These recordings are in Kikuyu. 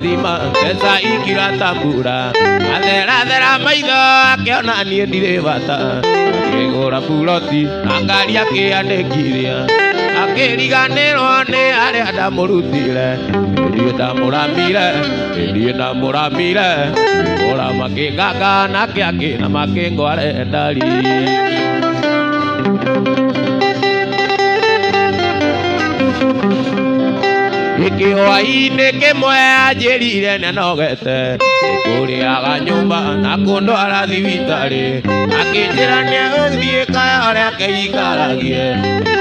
Thima mbeca ikiratambura atherathera maitho akĩona niĩ ndirĩ bata akĩgũra buroti na ngari akĩandĩkithia akĩriganĩrwo nĩ arĩa ndamũrutire niĩ ndamũramire niĩ ndamũramire ora makĩnganga nake akĩna makĩngware ndari. Gĩkĩhwainĩ kĩmwe anjĩrire nĩanogete nĩkũrĩaga nyũmba na kũndwara thibitarĩ akĩnjĩra nĩegũthiĩ kaya ũrĩa akĩikaragie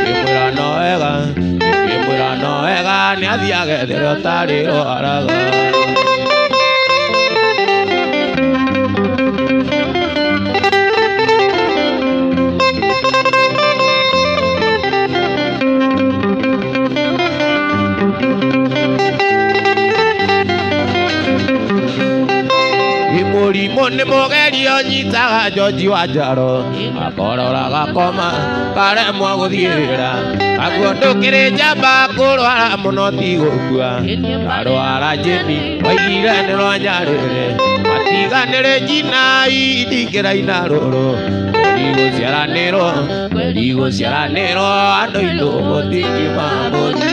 ngĩmwĩra no wega ngĩmwĩra no wega nĩathiĩ agethere ũtarĩ rwaraga. Mũrimũ nĩ mũgerio nyitaga George wa Njaro akorora gakoma karemwo gũthiĩ wĩra naguo ndũkĩrĩ njamba kũrwara mũno ti gũkua ndarwara Jimmy waigire nĩ rwa Nyarĩrĩ matiganĩrĩ njinai ndingĩraina rũrũ ndigũciaranĩrwo ndigũciaranĩrwo andũ aitũ mũtingiuma mũciĩ.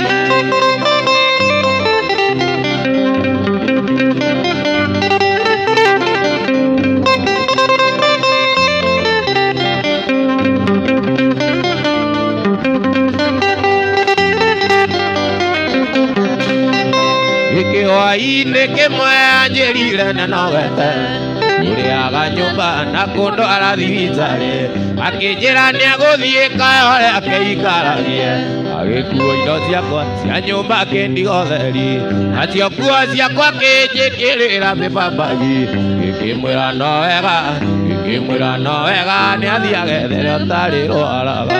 Gĩkĩhwainĩ kĩmwe anjĩrire nĩanogete kũrĩaga nyũmba na kũndwara thibitarĩ akĩnjĩra nĩegũthiĩ kaya ũrĩa akĩikaragie agĩkua indo ciakwa cia nyũmba akĩndiga ũtheri nacio nguo ciakwa akĩnjĩkĩrĩra mĩbambagi ngĩkĩmwĩra no wega ngĩkĩmwĩra no wega nĩathiĩ agethere ũtarĩ rwaraga.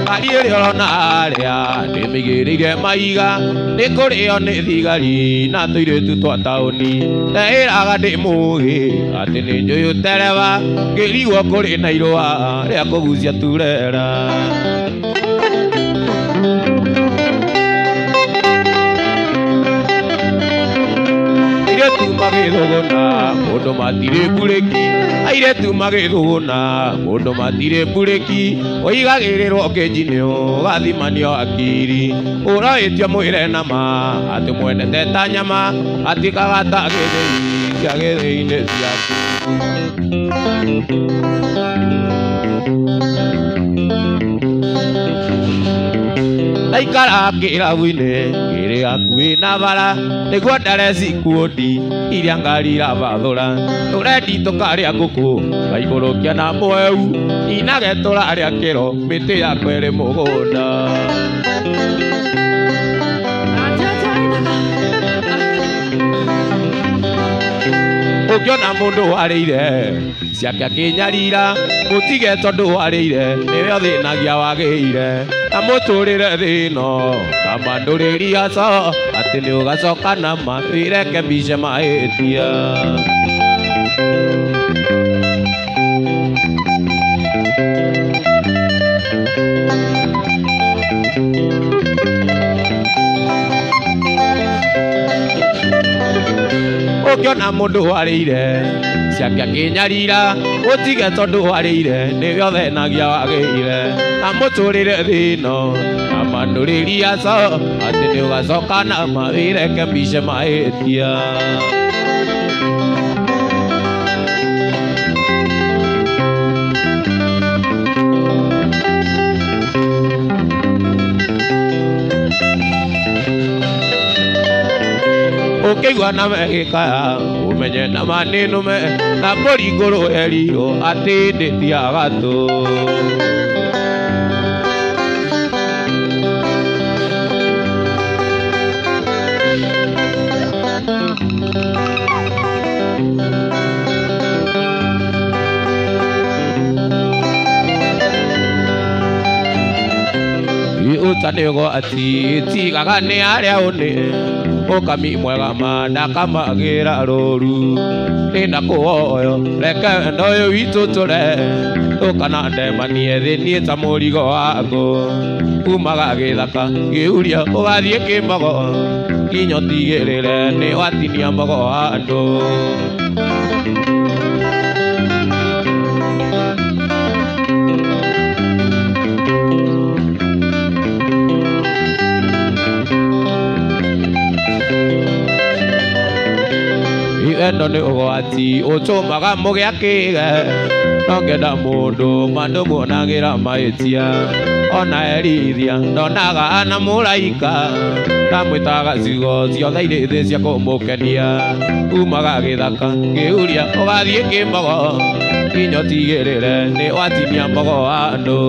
Ngari ĩrĩa ũrona harĩa ndĩmĩigĩrĩire maiga nĩ kũrĩo nĩ thigari na tũirĩtu twa taũni ndeĩraga ndĩ mũgĩ atĩ nĩ njũĩ ũtereba ngĩrigwo kũrĩ na irũa rĩa kũgucia turera. Airĩtu magĩthũgũna mũndũ matirĩ mburĩki airĩtu magĩthũgũna mũndũ matirĩ mburĩki ũigagĩrĩrwo kĩnjinĩ ũgathimanio akiri ũroĩtio mwĩre nama atĩ mwendete ta nyama atikaga ta gĩthĩi cia gĩthĩi-inĩ ciaku. Ndaikara kĩrabu-inĩ kĩrĩ hakuhĩ na bara nĩguo ndare cikundi iria ngari irabathũra tũrendi tũkarĩa ngũkũ ngaikũrũkia na mweu inage tũrarĩa kĩro mĩtĩ yakwa ĩrĩ mũgũnda. Ũngĩona mũndũ warĩire ciake akĩnyarira mũtige tondũ warĩire nĩwe ũthĩnagia wagĩire na mũtũrĩre thĩno kama ndũrĩria co atĩ nĩ ũgacoka nama wĩrekebishe mahĩtia. Ũngĩona mũndũ warĩire ciake akĩnyarira ũtige tondũ warĩire nĩwe ũthenagia wagĩire na mũtũrĩre thĩno kama ndũrĩria co atĩ nĩ ũgacoka nama wĩrekebishe mahĩtia. Ũkĩigua na megĩkaya ũmenye nama nĩ nũme na mbũri ngũrũ erirwo atĩ ndĩtiaga tũ. Nĩ ũgwati tigaga nĩ arĩa ũnĩ ũkami mwega ma ndakamagĩra rũru ndĩna kũhoyo reke wendo ũyũ witũ tũre ũkana ndemanie thĩ niĩ ta mũrigo waku umaga gĩthaka gĩuria ũgathiĩ kĩmogo nginya ũtigĩrĩre nĩ watinia mogo wa andũ. Eno nĩ ũgwati ũtũmaga mũgĩa kĩge no ngenda mũndũ mandũ muonagĩra mahĩtia ona erithia ndonaga ana mũraika ndamwĩtaga ciugo ciothe irĩ thĩ cia kũmũkenia umaga gĩthaka kĩuria ũgathiĩ kĩmogo nginya ũtigĩrĩre nĩ watinia mogo wa andũ.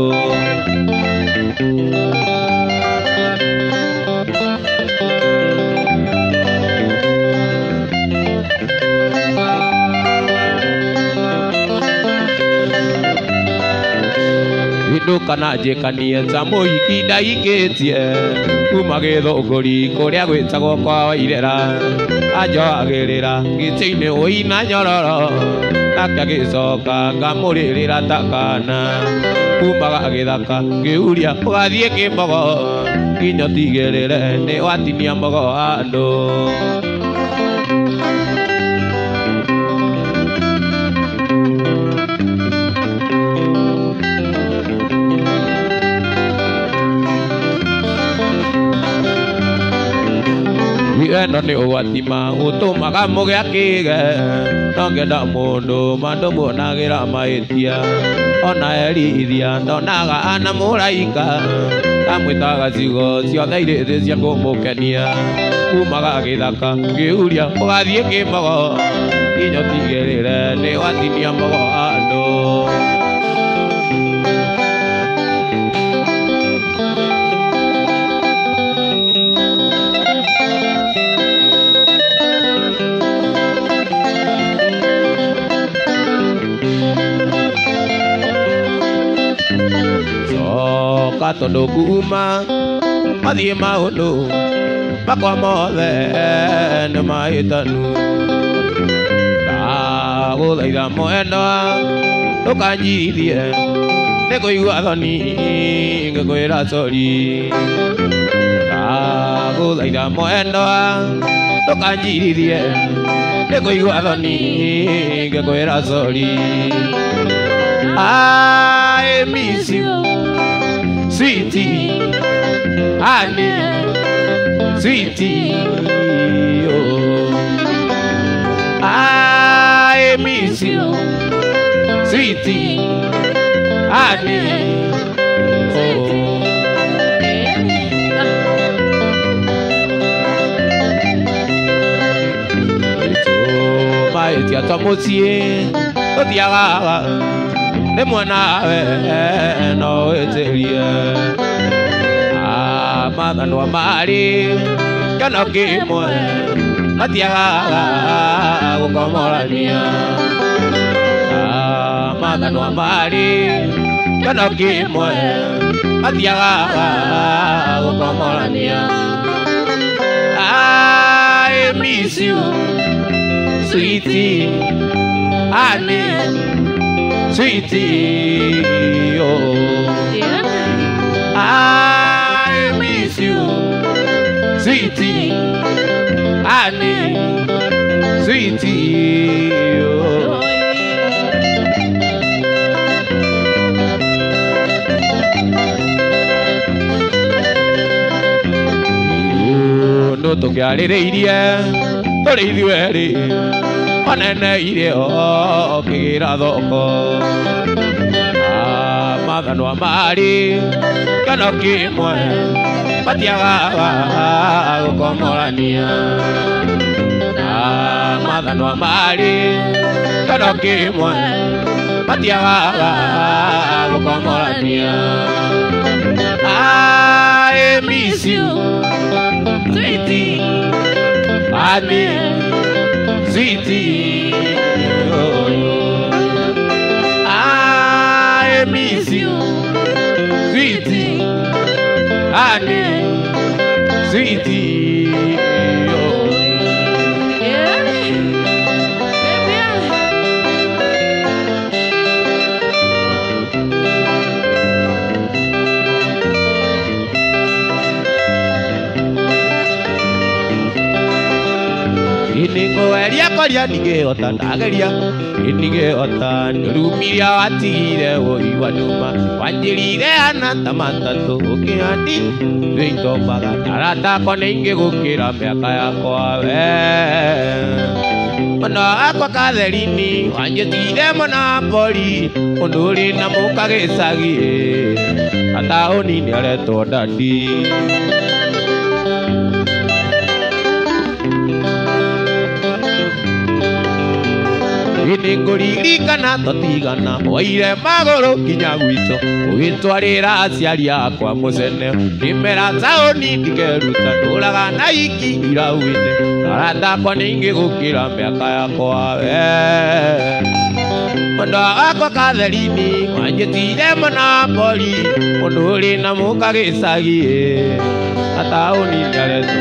Ndũkana njĩkanie ta mũhiki ndaikĩtie kuma gĩthũngũri kũrĩa gwĩtagwo kwa Wairera anjoagĩrĩra gĩtĩ-inĩ ũina nyororo nake agĩcoka ngamũrĩrĩra ta kana umaga gĩthaka ngĩuria ũgathiĩ kĩmogo nginya ũtigĩrĩre nĩ watinia mogo wa andũ. Eno nĩ ũgwati ma ũtũmaga mũgĩa kĩge no ngenda mũndũ mandũ muonagĩra mahĩtia ona erithia ndonaga ana mũraika ndamwĩtaga ciugo ciothe irĩ thĩ cia kũmũkenia umaga gĩthaka ngĩuria ũgathiĩ kĩmogo nginya ũtigĩrĩre nĩ watinia mogo wa andũ. Coka tondũ kuma mathiĩ maũndũ makwa mothe nĩ mahĩtanu ndagũthaitha mwendwa ndũkanjirithie nĩ kũigua thoni ngĩkwĩra sori ndagũthaitha mwendwa ndũkanjirithie nĩ kũigua thoni ngĩkwĩra sori. I miss you, sweetie, honey, sweetie, oh. I miss you, sweetie, honey, oh. Mahĩtia ta mũciĩ tũthiaga nĩ mwena we no wĩtĩrie mathanwa marĩ kĩono kĩmwe matiagaga gũkomorania mathanwa marĩ kĩono kĩmwe matiagaga gũkomorania. I miss you, sweetie, honey, sweetie, oh. I miss you, sweetie, honey, sweetie, oh. No tũkĩarĩrĩirie tũrĩ ithuerĩ onene irio kĩgĩra thoko mathanwa marĩ kĩono kĩmwe matiagaga gũkomorania mathanwa marĩ kĩono kĩmwe matiagaga gũkomorania. I miss you, sweetie, honey, sweetie, oh. I miss you, sweetie, honey, Wangeci Nĩngũgeria kwaria ndingĩhota ndageria ndingĩhota nĩrumiria watigire wũi wa nduma wanjĩrire ana ta matatũ ũkĩhandi wĩitombaga arata akwa nĩ aingĩ gũkĩra mĩaka yakwa we mwana wakwa Katherini wanjĩtire mwana wa pori ũndũ ũrĩ na mũka gĩcagi ataũni nĩaretwo dadi. Nĩngũririkana tũtigana waire magũrũ nginya gwitũ ũgĩtwarĩra aciari akwa mũcene ngĩmera taũni ndikeruta ndũraga na iki irauĩte arata akwa nĩ aingĩ gũkĩra mĩaka yakwa we mwendwa wakwa Katherini wanjĩtire mwana wa pori ũndũ ũrĩ na mũka gĩcagi ataũni nĩaretwo.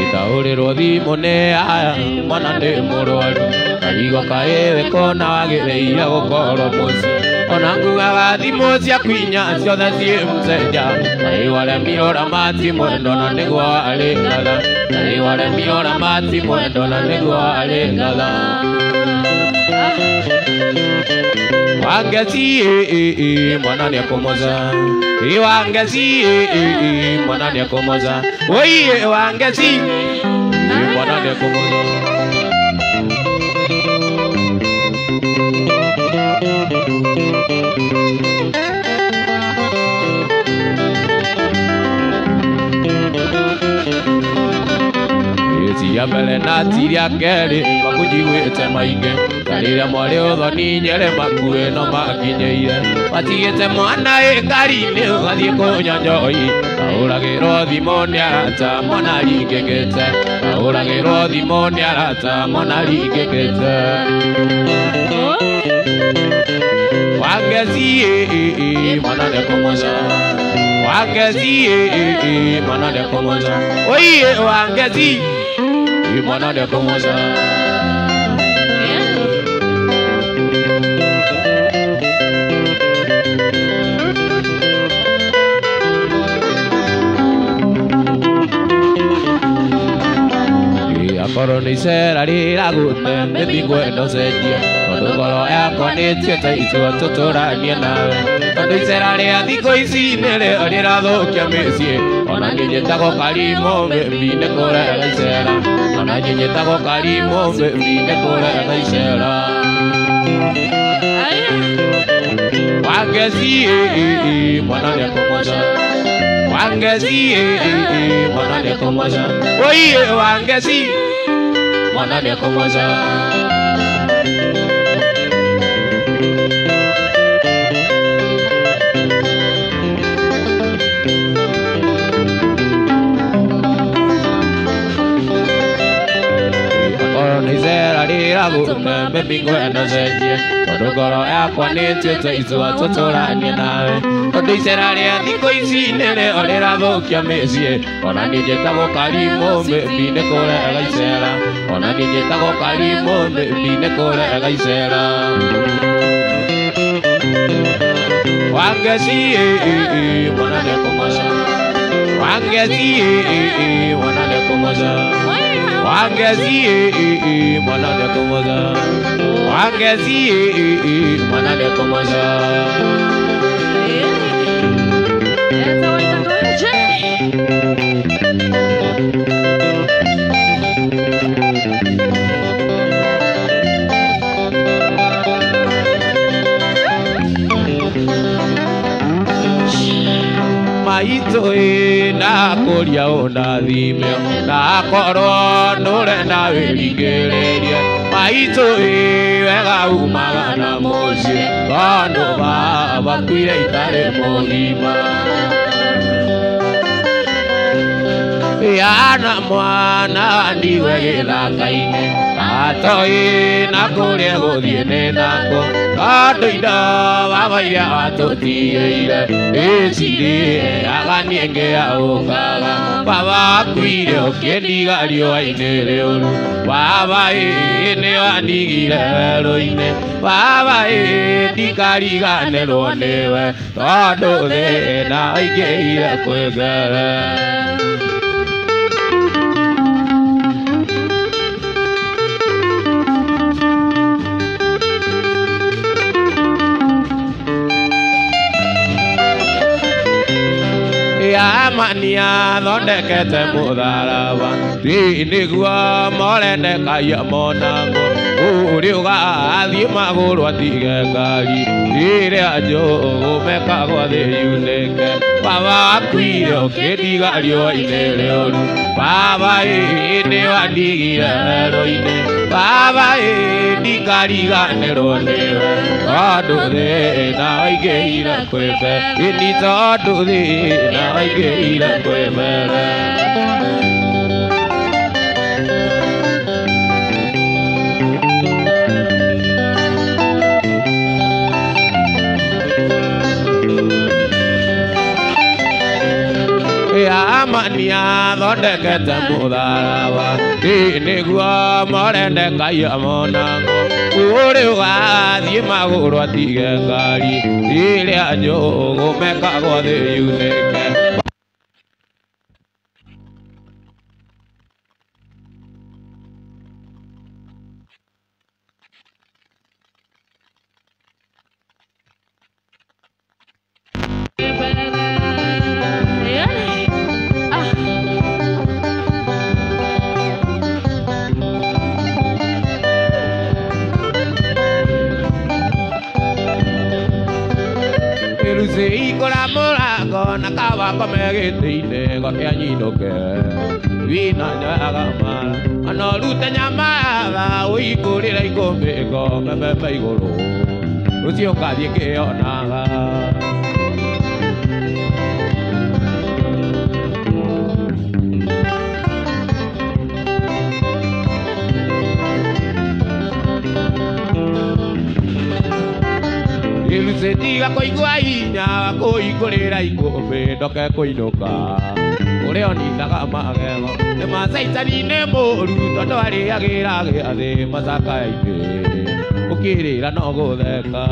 Itaũrĩrwo thimũ nĩ aya mwana nĩ mũrwaru karigo kaĩwe kona wagĩrĩire gũkorwo mũciĩ ona ngugaga thimũ ciaku inya ciothe ciĩ mũcenja kaĩ waremirwo ramati mwendo na nĩguo arĩ ngatha kaĩ waremirwo ramati mwendo na nĩguo arĩ ngatha. Wangeci mwana nĩekũmoca Wangeci mwana nĩekũmoca Oiye Wangeci mwana nĩekũmoca. Cia mbere na ti rĩa kerĩ makũnjiguĩte maingĩ ta rĩrĩa mwarĩ ũthoni nyere makuĩ no makinyĩire matigĩte mwana ĩkari-inĩ ũgathiĩ kũnyua njohi ahũragĩrwo thimũ nĩ arata mwana aringĩkĩte ahũragĩrwo thimũ nĩ arata mwana aringĩkĩte. Wangeci mwana nĩekũmoca Wangeci mwana nĩekũmoca Oiye Wangeci mwana nĩekũmoca. Akorwo nĩ icera rĩragũte mĩthi ngwenda ũcenjie tondũ ngoro yakwa nĩĩtuĩte itua tũtũranie nawe tondũ icera rĩa thikũ ici nĩrĩo rĩrathũkia mĩciĩ ona niĩ njĩtagwo Karimũ baby nĩkũrega icera ona niĩ njĩtagwo Karimũ baby nĩkũrega icera. Wangeci mwana nĩekũmoca Wangeci mwana nĩekũmoca Oiye Wangeci mwana nĩekũmoca. Akorwo nĩ icera rĩragũte baby ngwenda ũcenjie tondũ ngoro yakwa nĩĩtuĩte itua tũtũranie nawe tondũ icera rĩa thikũ ici nĩrĩo rĩrathũkia mĩciĩ ona niĩ njĩtagwo Karimũ baby nĩkũrega icera ona niĩ njĩtagwo Karimũ baby nĩkũrega icera. Wangeci mwana nĩekũmoca Wangeci mwana nĩekũmoca Wangeci mwana nĩekũmoca Wangeci mwana nĩekũmoca. Maitũ ĩ Ndakũria ũndathime nakorwo ndũrenda wĩringĩrĩrie maitũ ĩ wega umaga na mũciĩ tondũ baba akuire itarĩ mũgima. Yana mwana ndiwe gĩthaka-inĩ atoi na kũrĩa gũthiĩ nĩ nako tondũ indo baba iria watũtigĩire ĩcirĩaga niĩ ngĩaũkaga baba akuire ũkĩndiga riũa-inĩ rĩũru baba ĩ nĩ wandigire werũ-inĩ baba ĩ ndikariganĩrwo nĩwe tondũ thĩna waingĩhire kwĩ ngere. Amania thondekete mũtharaba nĩguo morendekaia monango ũrĩ ũgathiĩ magũrũ atige ngari ĩrĩa njũgũ mekagwo thĩ yunĩke baba akuire ũkĩndiga riũa-inĩ rĩũru baba ĩ nĩ wandigire werũ-inĩ baba ĩ ndikariganĩrwo nĩwe tondũ thĩna waingĩhire kwĩ mbere ĩni tondũ thĩna waingĩhire kwĩ mbere. Amania thondekete mũtharaba nĩguo morendekaia monango ũrĩ ũgathiĩ magũrũ atige ngari ĩrĩa njũgũ mekagwo thĩ yunĩke. Ikora mũrango na kawakome gĩtĩ-inĩ gwake anyinũke wina nyoyaga mara ona ũrute nyama yatha ũikũrĩre ikũmbĩ ngome mbembe igũrũ rũciũ ngathiĩ ngĩonaga. Tiga kũigua hinya kũhingũrĩra ikũmbĩ ndoke kũinũka ũrĩa oninaga magego nĩ macaitani nĩ mũru tondũ arĩagĩra gĩathĩ macakaya-inĩ ũkĩrĩra no gũtheka.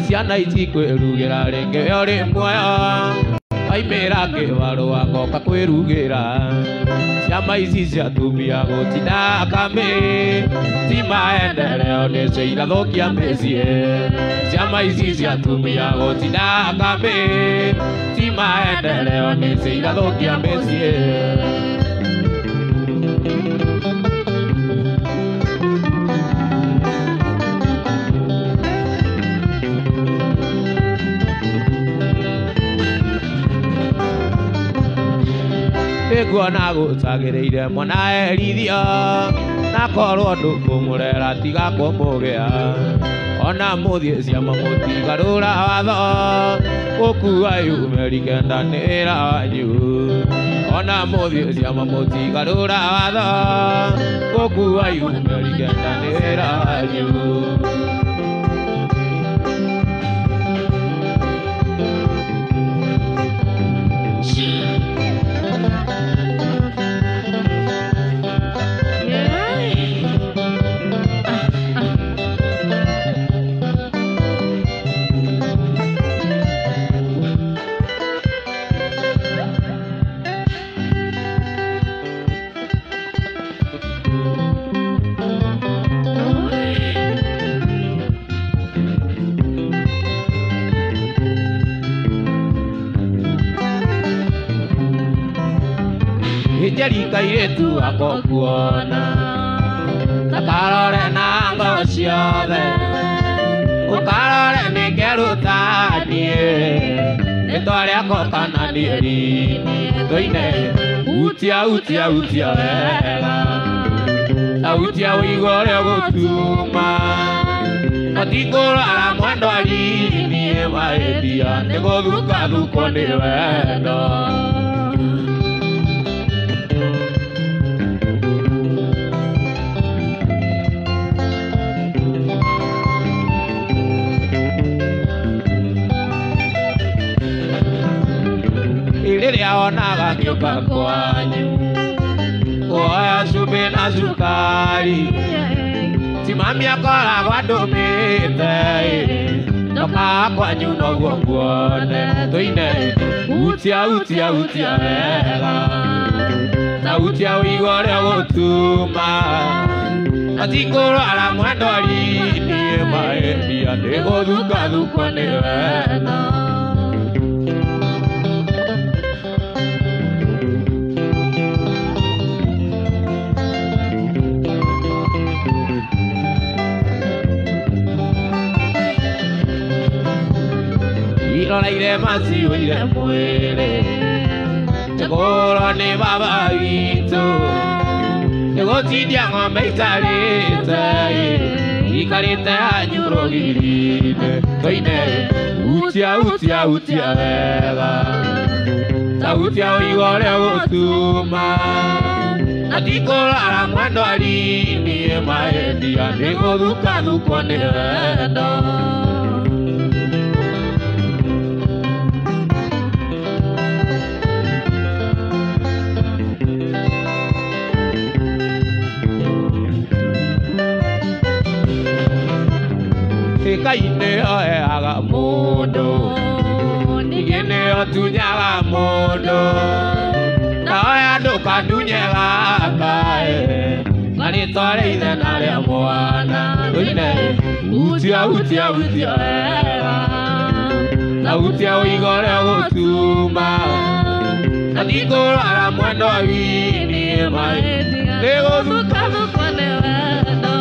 Ciana ici kwĩrugĩra rĩngĩ ũrĩ muoyo waimĩra kĩbarũa ngoka kwĩrugĩra ciama ici cia atumia gũtinda kamĩ ti maendeleo nĩcio irathũkia mĩciĩ ciama ici cia atumia gũtinda kamĩ ti maendeleo nĩcio irathũkia mĩciĩ. Nĩnguona gũtagĩrĩire mwana erithio na korwo ndũkũmũrera tiga kũmũgĩa ona mũthiĩ ciama mũtigarũra watho gũkua yumĩri kenda nĩ wĩra wanyu ona mũthiĩ ciama mũtigarũra watho gũkua yumĩri kenda nĩ wĩra wanyu. Njeri kairĩtu akokuona takarore na ngo ciothe ũkarore nĩ ngerutanie rĩtwa rĩakwa kana niĩ rini tũine utia utia utia wega ta utia ũigua ũrĩa gũtuma na ti kũrwara mwendwari niĩ mahĩtia nĩ gũthukathukwo nĩ wendo. Rĩrĩa onaga ngĩũka kwanyu kuoya cumbĩ na cukari ti mami akoragwo andũmĩte ndokaga kwanyu noguo nguone tũine utia utia utia wega ta utia ũigua ũrĩa gũtuma na ti kũrwara mwendwari niĩ mahĩtia nĩ gũthukathukwo nĩ wendo. Iroreire maciũire mwĩrĩ njĩkũrwo nĩ baba witũ nĩgũtindia ng'ombe itarĩte ikarĩte hanyu rũgiri-inĩ tũine utia utia utia wega ta utia ũigua ũrĩa gũtuma na ti kũrwara mwendwari niĩ mahĩtia nĩ gũthukathukwo nĩ wendo. Ngai nĩyo heaga mũndũ ningĩ nĩyo tunyaga mũndũ naoya ndũkandunye gaka na rĩtwa rĩa ithe na rĩa mwana tũine utia utia utia wega na utia ũigua ũrĩa gũtuma na ti kũrwara mwendwari niĩ mahĩtia nĩ gũthukathukwo nĩ wendo.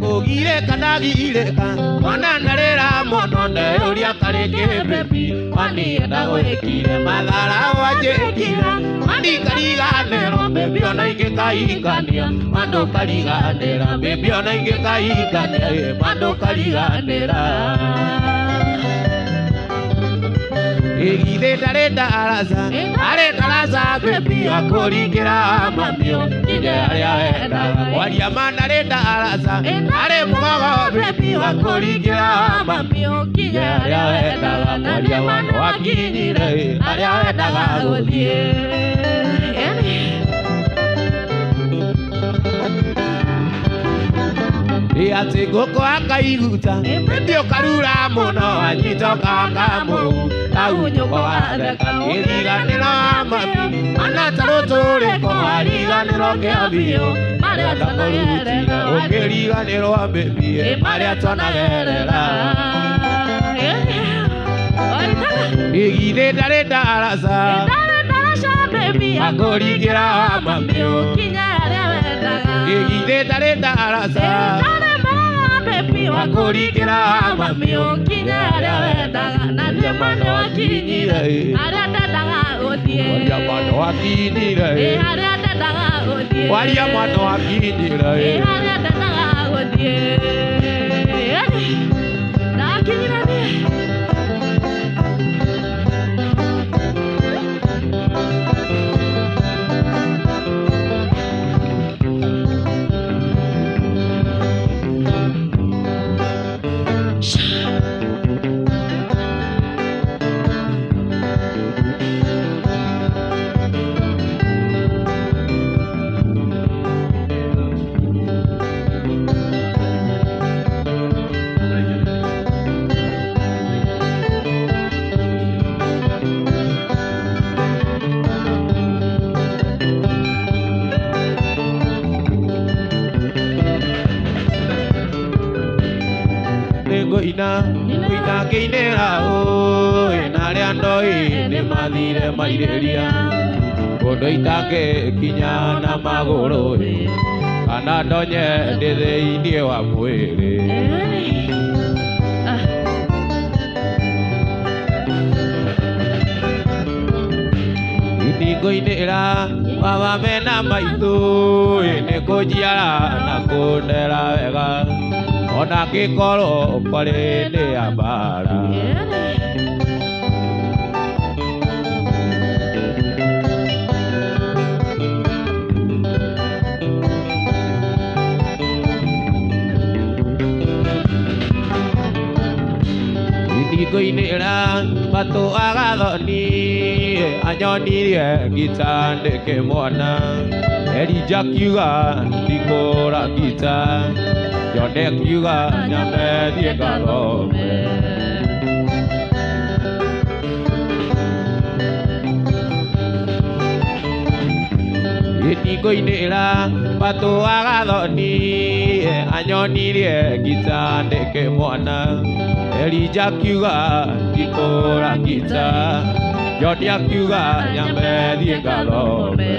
Kũgirĩka ndagirĩka mwana ndarĩra mũno ndeyũria karĩ kĩ baby wanienda gwĩkire mathara wanjĩkire mandikariganĩrwo baby ona ingĩkahikania mandũkariganĩra baby ona ingĩkahikania mandũkariganĩra. Githĩ ndarĩ ndaraca arĩ ndaraca baby akũringĩra mamio nginya harĩa endaga kwaria ma ndarĩ ndaraca arĩ mũgogo baby akũringĩra mamio nginya harĩa endaga kwaria ma nĩwakinyire harĩa endaga gũthiĩ. Atĩ ngũkũ akaiguta ĩndĩ ũkarura mũno anyitoka kamũhu kaunyũko gatheka kĩriganĩro mami mana ta rũtũrĩko ariganĩro kĩambio marĩa twanagerera ũkĩriganĩrwo mbĩbie marĩa twanagerera igithĩ ndarĩ ndaraca akũringĩra mami igithĩ ndarĩ ndaraca akũringĩra mami ũkinye harĩa wendaga na nĩma nĩwakinyire harĩa ndendaga gũthiĩ waria ma nĩwakinyire harĩa ndendaga gũthiĩ waria ma nĩwakinyire harĩa ndendaga gũthiĩ ndakinyire niĩ. Ngũina ngũina ngĩinĩra ũĩ na arĩa ndoĩ nĩmathire mairĩria kũndũ itangĩkinya na magũrũ ĩ kana ndonye ndĩ thĩinĩ wa mwĩrĩ. Ngũinĩra baba mena maitũ ĩ nĩ kũnjiara na kũndera wega ona ngĩkorwo kwarĩ nĩ ya mbara. Ngũinĩra matũ agathoni anyonirie ngita ndĩkĩmwona Elija akiuga ndikũra ngita Jone akiuga nyambe thiĩ ngathome. Ngũinĩra matũ agathoni anyonirie ngita ndĩkĩmwona Elija akiuga ndikũra ngita Jone akiuga nyambe thiĩ ngathome.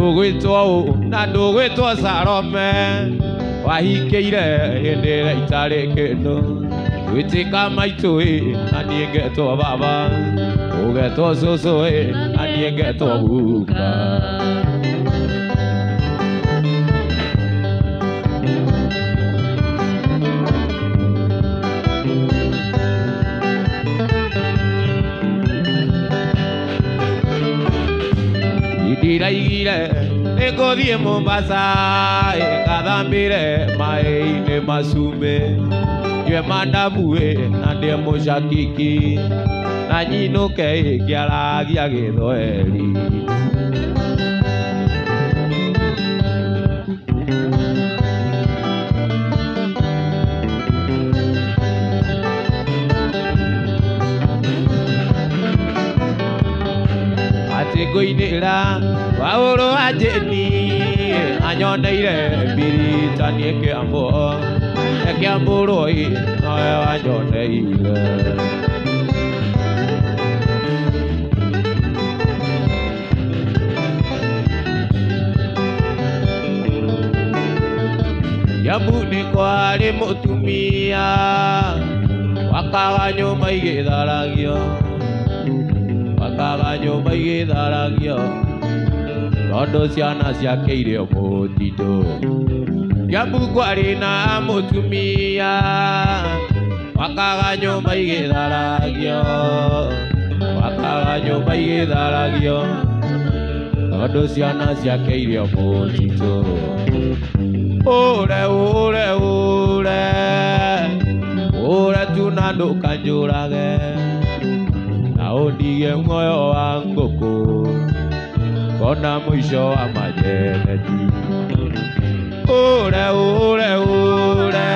Ũgwĩtwo ũ na ndũgwĩtwo Salome wahikĩire hĩndĩ ĩrĩa itarĩ kĩndũ gwĩtĩka maitũ ĩ na niĩ ngetwo baba ũgetwo cũcũ ĩ na niĩ ngetwo guka. Ndiraigire nĩngũthiĩ Mombasa ngathambĩre maĩ-inĩ macumbĩ nyue mandabu ĩ na ndĩe mũcakiki na nyinũke ĩ ngĩaragia gĩthweri. Atĩ ngũinĩra Paũlũ wa Jeni anyoneire mbiritani ĩkĩambwo ĩkĩambũrwo ĩ nowe wanyoneire. Kiambu nĩ kwarĩ mũtumia wakaga nyũmba igĩtharagio wakaga nyũmba igĩtharagio tondũ ciana ciakĩire mũtitũ. Kiambu kwarĩ na mũtumia wakaga nyũmba igĩtharagio wakaga nyũmba igĩtharagio tondũ ciana ciakĩire mũtitũ. Ũre ũre ũre ũre tu na ndũkanjũrage Ũndige muoyo wa ngũkũ kona mũico wa majeneti. Ure ure ure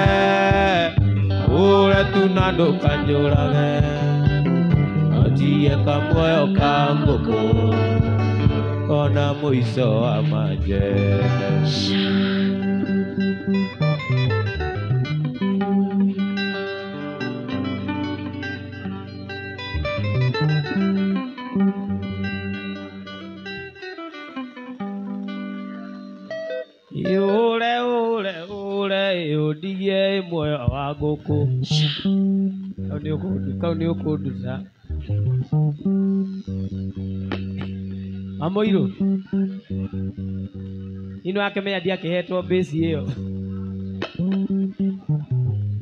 ure tu na ndũkanjũrage ũndige kamuoyo ka ngũkũ kona mũico wa majeneti. Ure ure ure ũndige muoyo wa ngũkũ. Kau nĩ ũkũnduta. Amũirũ niĩ nĩwakĩmenya ndiakĩhetwo mbĩci ĩyo.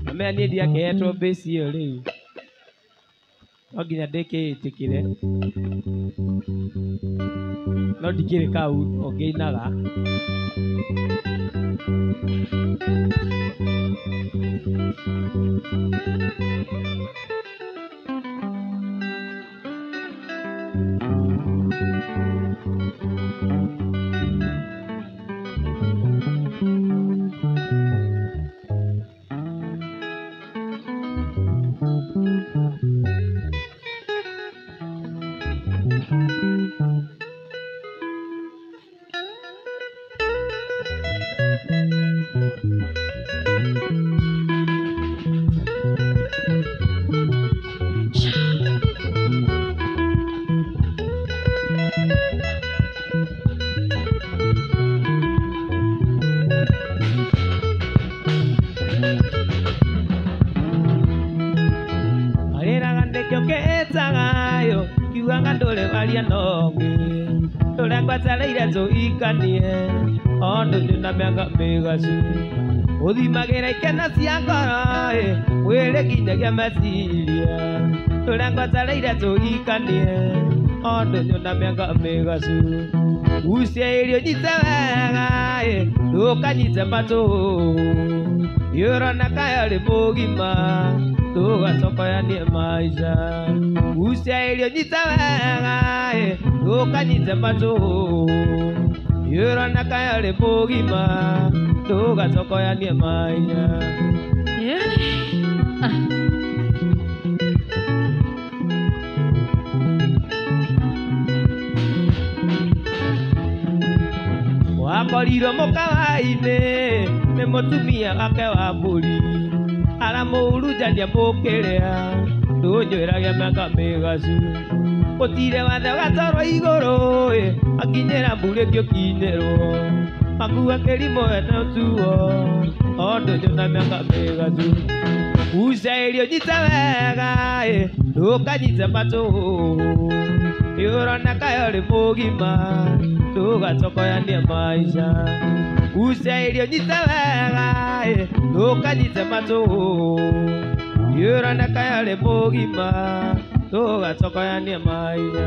Amenya niĩ ndiakĩhetwo mbĩci ĩyo rĩu no nginya ndĩkĩĩtĩkĩre no ndikĩrĩ kau no ngĩinaga. Arĩraga nĩkĩo kĩĩtagayo kiugaga ndũrĩ waria nongĩ ndũrĩa ngwetereire tũikanie o ndũnyũ na mĩanga mĩgacu ũthimagĩra ikeno cia ngoro ĩ mwĩrĩ nginyagia meciria ndũrĩa ngwetereire tũikanie o ndũnyũ na mĩanga mĩgacu gucia irio nyite wega ĩ ndũkanyite matũ nĩũrona kayo rĩ mũgima ndũgacokoyanie maica gucia irio nyite wega ĩ ndũkanyite matũ nĩũrona kayo rĩ mũgima ndũgacokoyanie maica. Wakorirwo mũkawa-inĩ nĩ mũtumia wake wa mbũri aramũhurunjania mũkĩrĩa ndũnjwĩragia mĩanga mĩgacu ũtire wathe ũgatwarwo igũrũ ĩ akinyĩra mbũrĩ ũkinyĩrwo makua kĩrimũ ene ũtuo o ndũnyũ na mĩanga mĩgacu gucia irio nyite wega ĩ ndũkanyite matũ nĩũrona kayo rĩ mũgima ndũgacokoyanie maica gucia irio nyite wega ĩ ndũkanyite matũ nĩũrona kayo rĩ mũgima ndũgacokoyanie maica.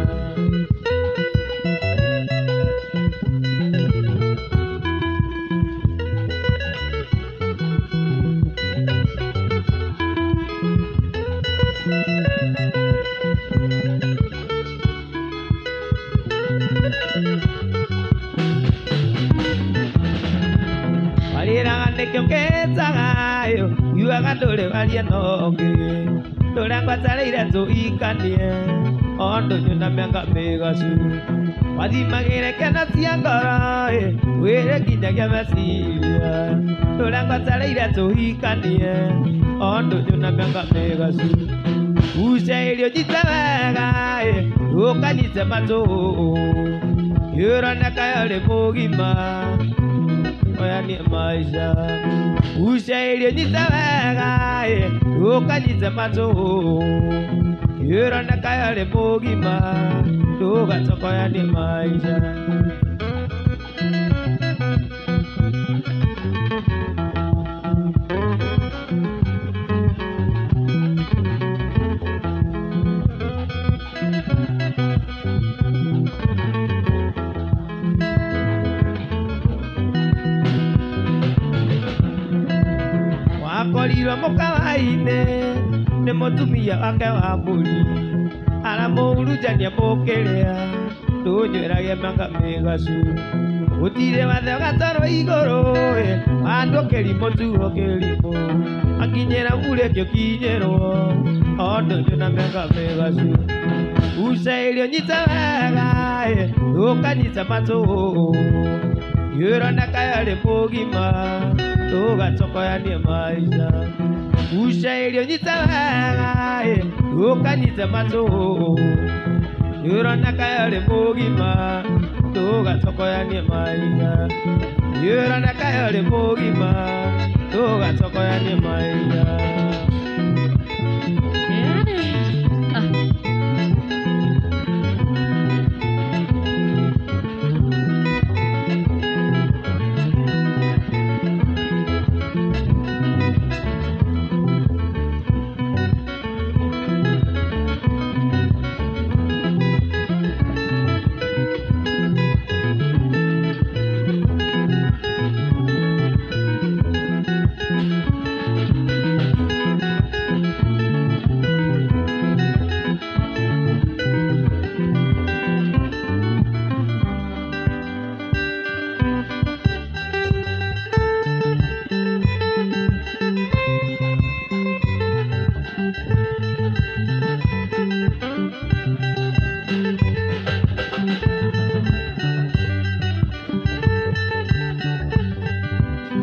Arĩraga nĩkĩo kĩĩtagayo kiugaga ndũrĩ waria nongĩ ndũrĩa ngwetereire tũikanie o ndũnyũ na mĩanga mĩgacu wathimagĩra ikeno cia ngoro ĩ mwĩrĩ nginyagia meciria ndũrĩa ngwetereire tũikanie o ndũnyũ na mĩanga mĩgacu gucia irio nyite wega ĩ ndũkanyite matũ nĩũrona kayo rĩ mũgima oyanie maica gucia irio nyite wega ĩ ndũkanyite matũ nĩũrona kayo rĩ mũgima ndũgacokoyanie maica. Wakorirwo mũkawa-inĩ nĩ mũtumia wake wa mbũri Aramũhurunjania mũkĩrĩa ndũnywĩragie manga mĩgacu. Gũtirĩ wathe ũgatorwo igũrũ andũ kĩrimũ tuo kĩrimũ akinyĩra urĩkĩ ũkinyĩrwo o ndũnyũ na mĩanga mĩgacu. Uca irio nyita wega ũkanyita matũ ũroneka yarĩ mũgima tũgacokoyanie maica. Uca irio nyita wega ũkanyita matũ ũroneka yarĩ mũgima tũgacokoyanie maica. Ũroneka yarĩ mũgima tũgacokoyanie maica.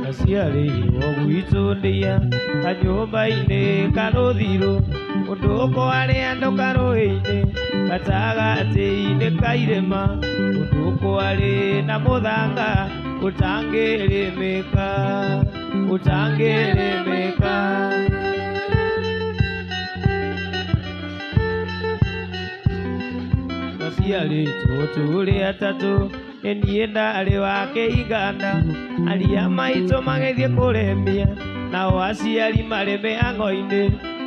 Aciarĩirwo gwitũ ndĩa kanyũmba-inĩ karũthirũ ũndũ kwarĩ andũ karũĩ-inĩ gatagatĩ-inĩ ka irĩma ũndũ kwarĩ na mũthanga ũtangĩrĩmĩka ũtangĩrĩmĩka. Twaciarĩtwo tũrĩ atatũ nĩ niĩ ndarĩ wa kĩigana aria maitũ magĩthiĩ kũrĩmia nao aciari marĩ mĩhang'o-inĩ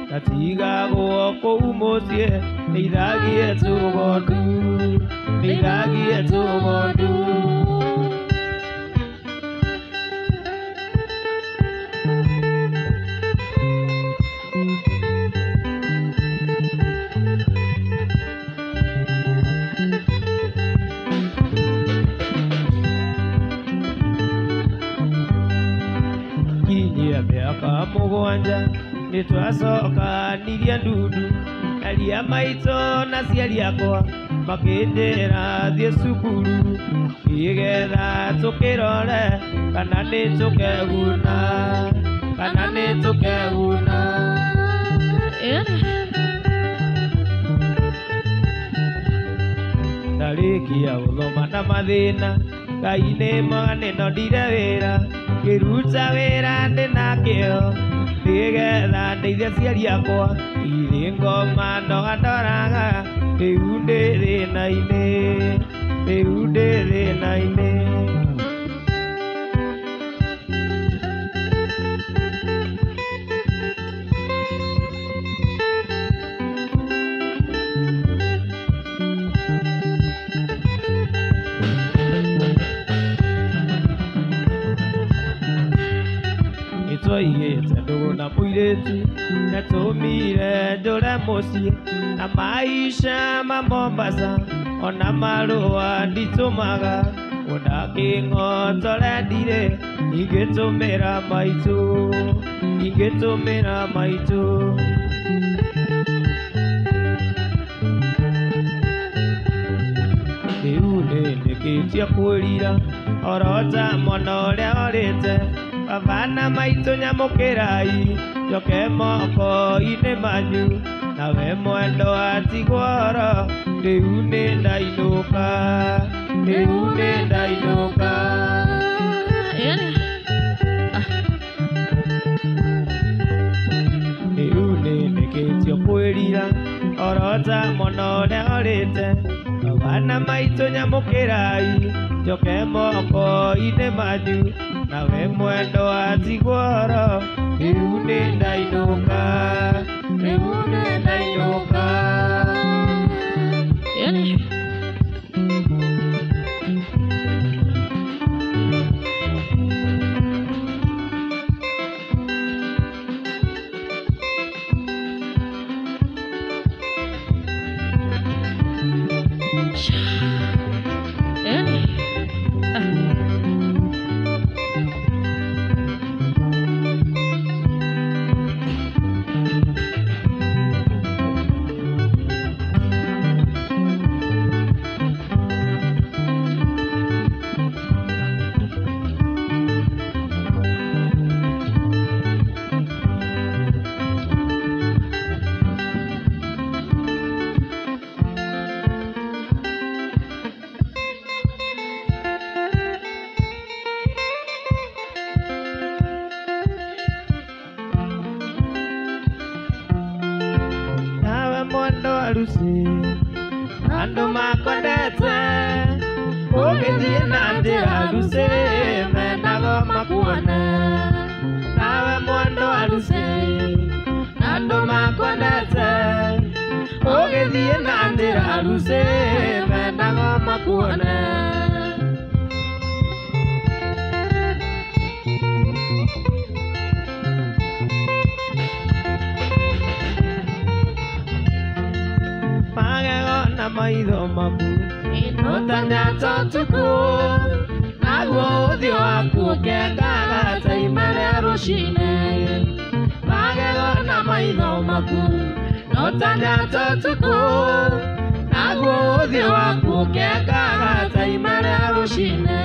ndatigagwo kũu mũciĩ ndeithagie tũgondu ndeithagie tũgondu. Kinyia mĩaka mũgwanja nĩtwacokanirie ndundu aria maitũ na aciari akwa makĩnjĩra thiĩ cukuru nĩgetha tũkĩrore kana nĩtũkeguna kana nĩtũkeguna. Ndarĩkia gũthoma na mathĩna Ngai nĩ mwega nĩndonire wĩra ngĩruta wĩra ndĩna kĩo nĩgetha ndeithie aciari akwa irĩ ngoma ndoga ndoraga rĩu ndĩ thĩna-inĩ rĩu ndĩ thĩna-inĩ. Nĩtwaigĩte ndũgũ na mũirĩtu nĩatũmire njũre mũciĩ na maica ma Mombasa ona marũa nditũmaga ũndakĩng'otore ndirĩ ingĩtũmĩra maitũ ingĩtũmĩra maitũ. Rĩu nĩndĩkĩtie kwĩrira orota mwana ũrĩa orĩte baba na maitũ nyamũkĩrai njoke moko-inĩ manyu nawe mwendo atigwo oro rĩu nĩndainũka rĩu nĩndainũka. Rĩu nĩndĩkĩtie kwĩrira orota mwana ũrĩa orĩte baba na maitũ nyamũkĩrai njoke moko-inĩ manyu nawe mwendo atigwo oro rĩu nĩndainũka rĩu nĩndainũka. Lucy andũ makwendete ũgĩthiĩ na njĩra Lucy mendaga makuone nawe mwendwa Lucy andũ makwendete ũgĩthiĩ na njĩra Lucy mendaga makuone. Magego na maitho maku ũtanyata ũtukũ naguo ũthiũ waku ũkengaga ta ime rĩa rũcinĩ. Magego na maitho maku ũtanyata ũtukũ naguo ũthiũ waku ũkengaga ta ime rĩa rũcinĩ.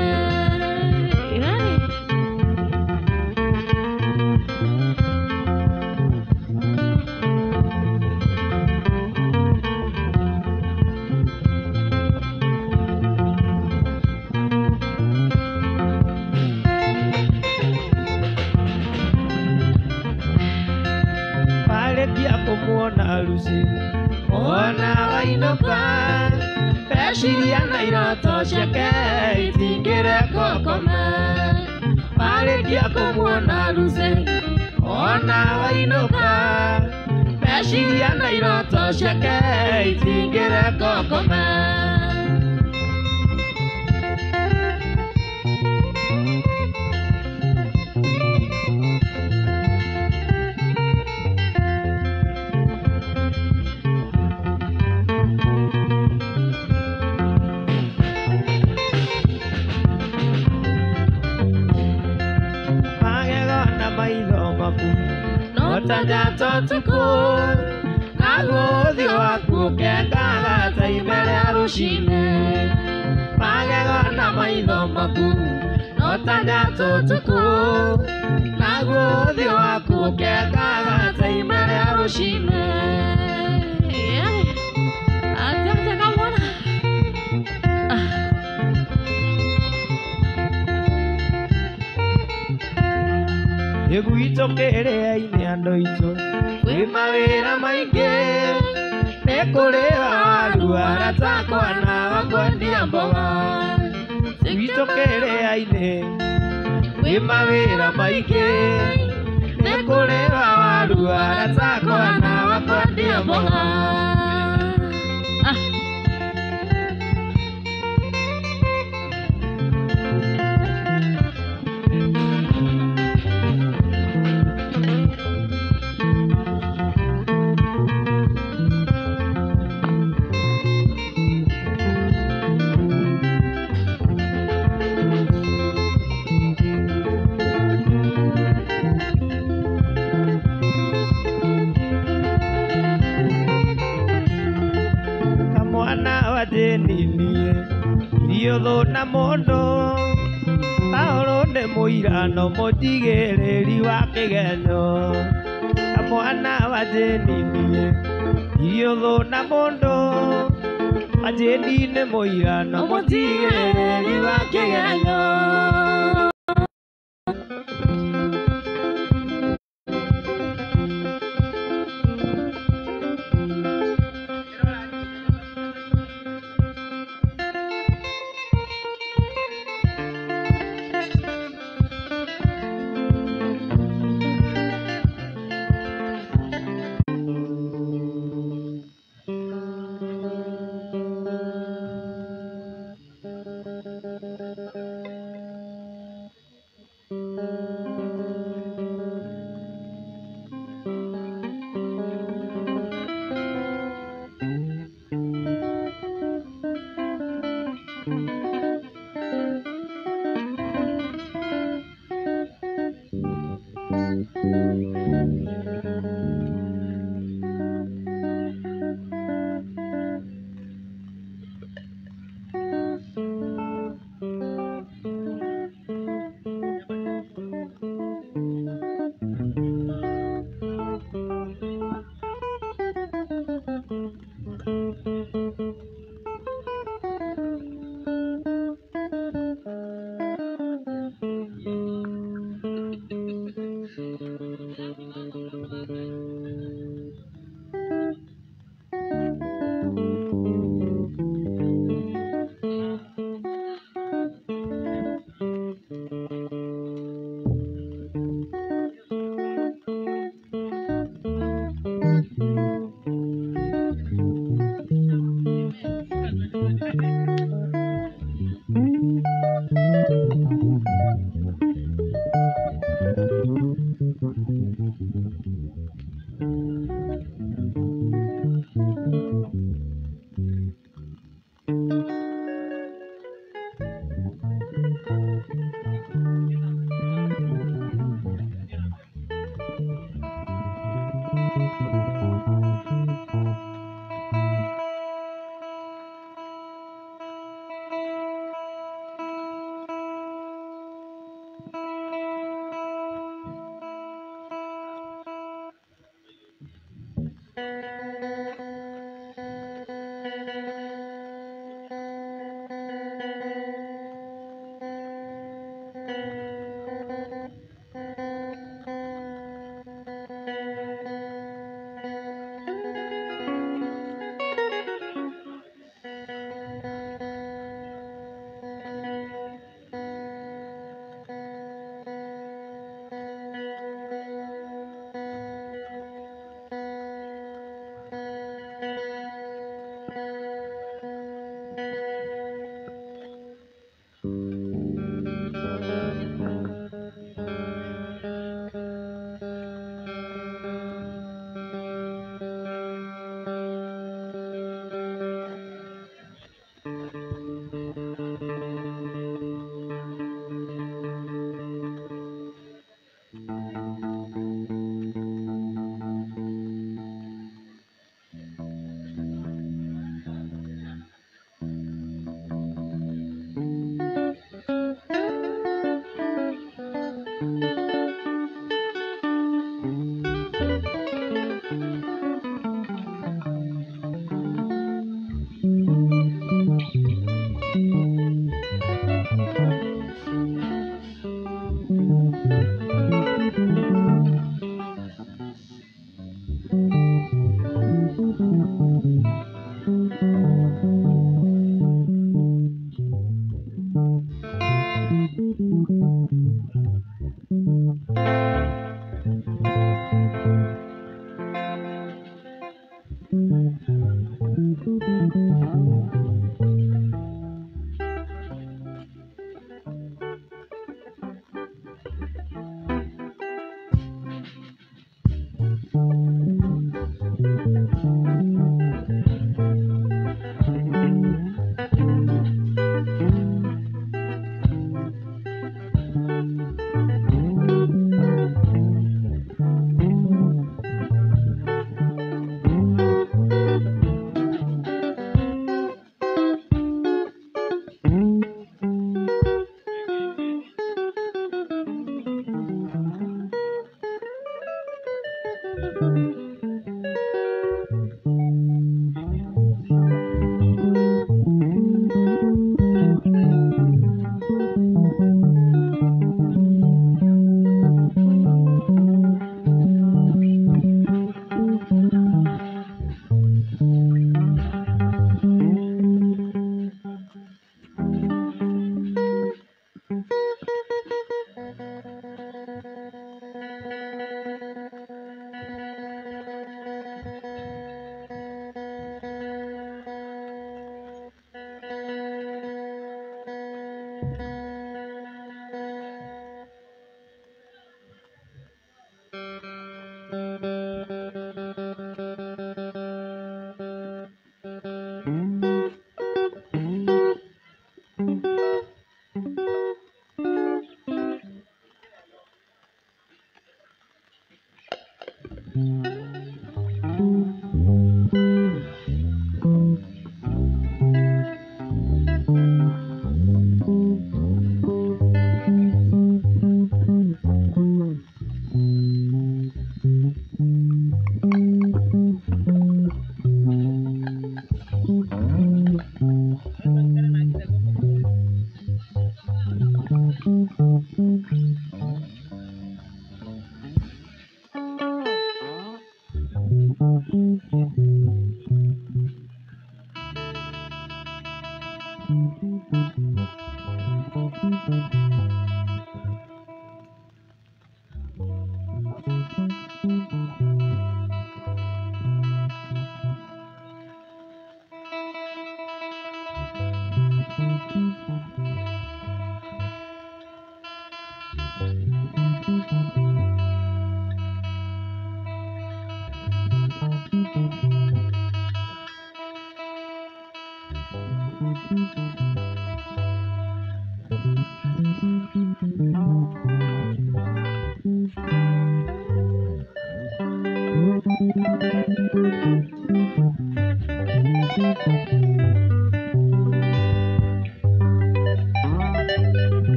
Warĩkia kũmuona Lucy wona wainũka meciria na iroto ciake itingĩreka ũkome. Warĩkia kũmuona Lucy wona wainũka meciria na iroto ciake itingĩreka ũkome. Magego na maitho maku ũtanyata ũtukũ naguo ũthiũ waku ũkengaga ta ime rĩa rũcinĩ. Magego na maitho maku ũtanyata ũtukũ naguo ũthiũ waku ũkengaga ta ime rĩa rũcinĩ. Gwitũ kĩrĩa-inĩ andũ aitũ kwĩ mawĩra maingĩ nĩ kũrĩha waru arata akwa na wakwendia mboga. Gwitũ kĩrĩa-inĩ kwĩ mawĩra maingĩ nĩ kũrĩha waru arata akwa na wakwendia mboga. Kamwana wa Jeni niĩ ũthũ na mũndũ Paũlũ nĩ mũira no mũtigĩrĩri wa kĩgenyo. Kamwana wa Jeni niĩ ũthũ na mũndũ wa Jeni nĩ mũira no mũtigĩrĩri wa kĩgenyo.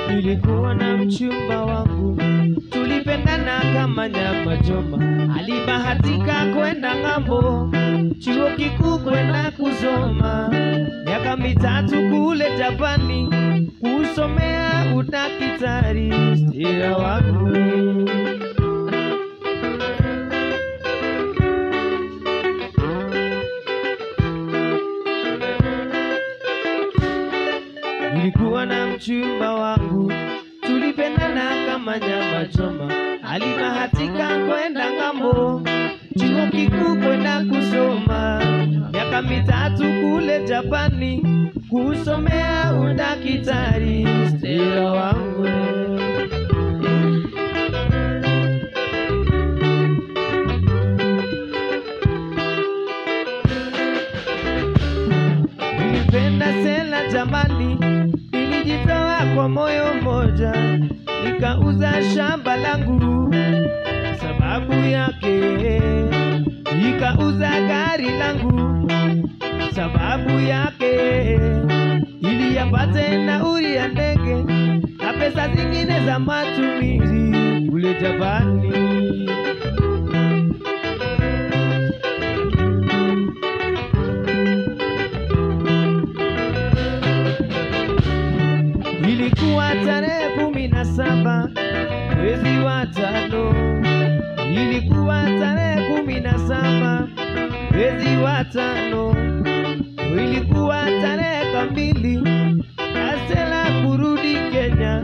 Nilikuwa na mchumba wangu, tulipendana kama nyama choma. Alibahatika kwenda ng'ambo, chuo kikuu kwenda kusoma. Miaka mitatu kule Japani, kusomea udaktari. Stira wangu nilikuwa na mchumba wangu, tulipendana kama nyama choma. Alibahatika kwenda ng'ambo, chuo kikuu kwenda kusoma. Miaka mitatu kule Japani, kusomea udaktari. Stella wangu nilipenda Stella jamani, nilijitoa kwa moyo mmoja, nikauza shamba langu sababu yake, nikauza gari langu sababu yake, ili apate nauli ya ndege na pesa zingine za matumizi kule Japani. Ilikuwa tarehe 17 mwezi wa 5. Ilikuwa tarehe 17 mwezi wa 5. Ilikuwa tarehe kamili Stella kurudi Kenya.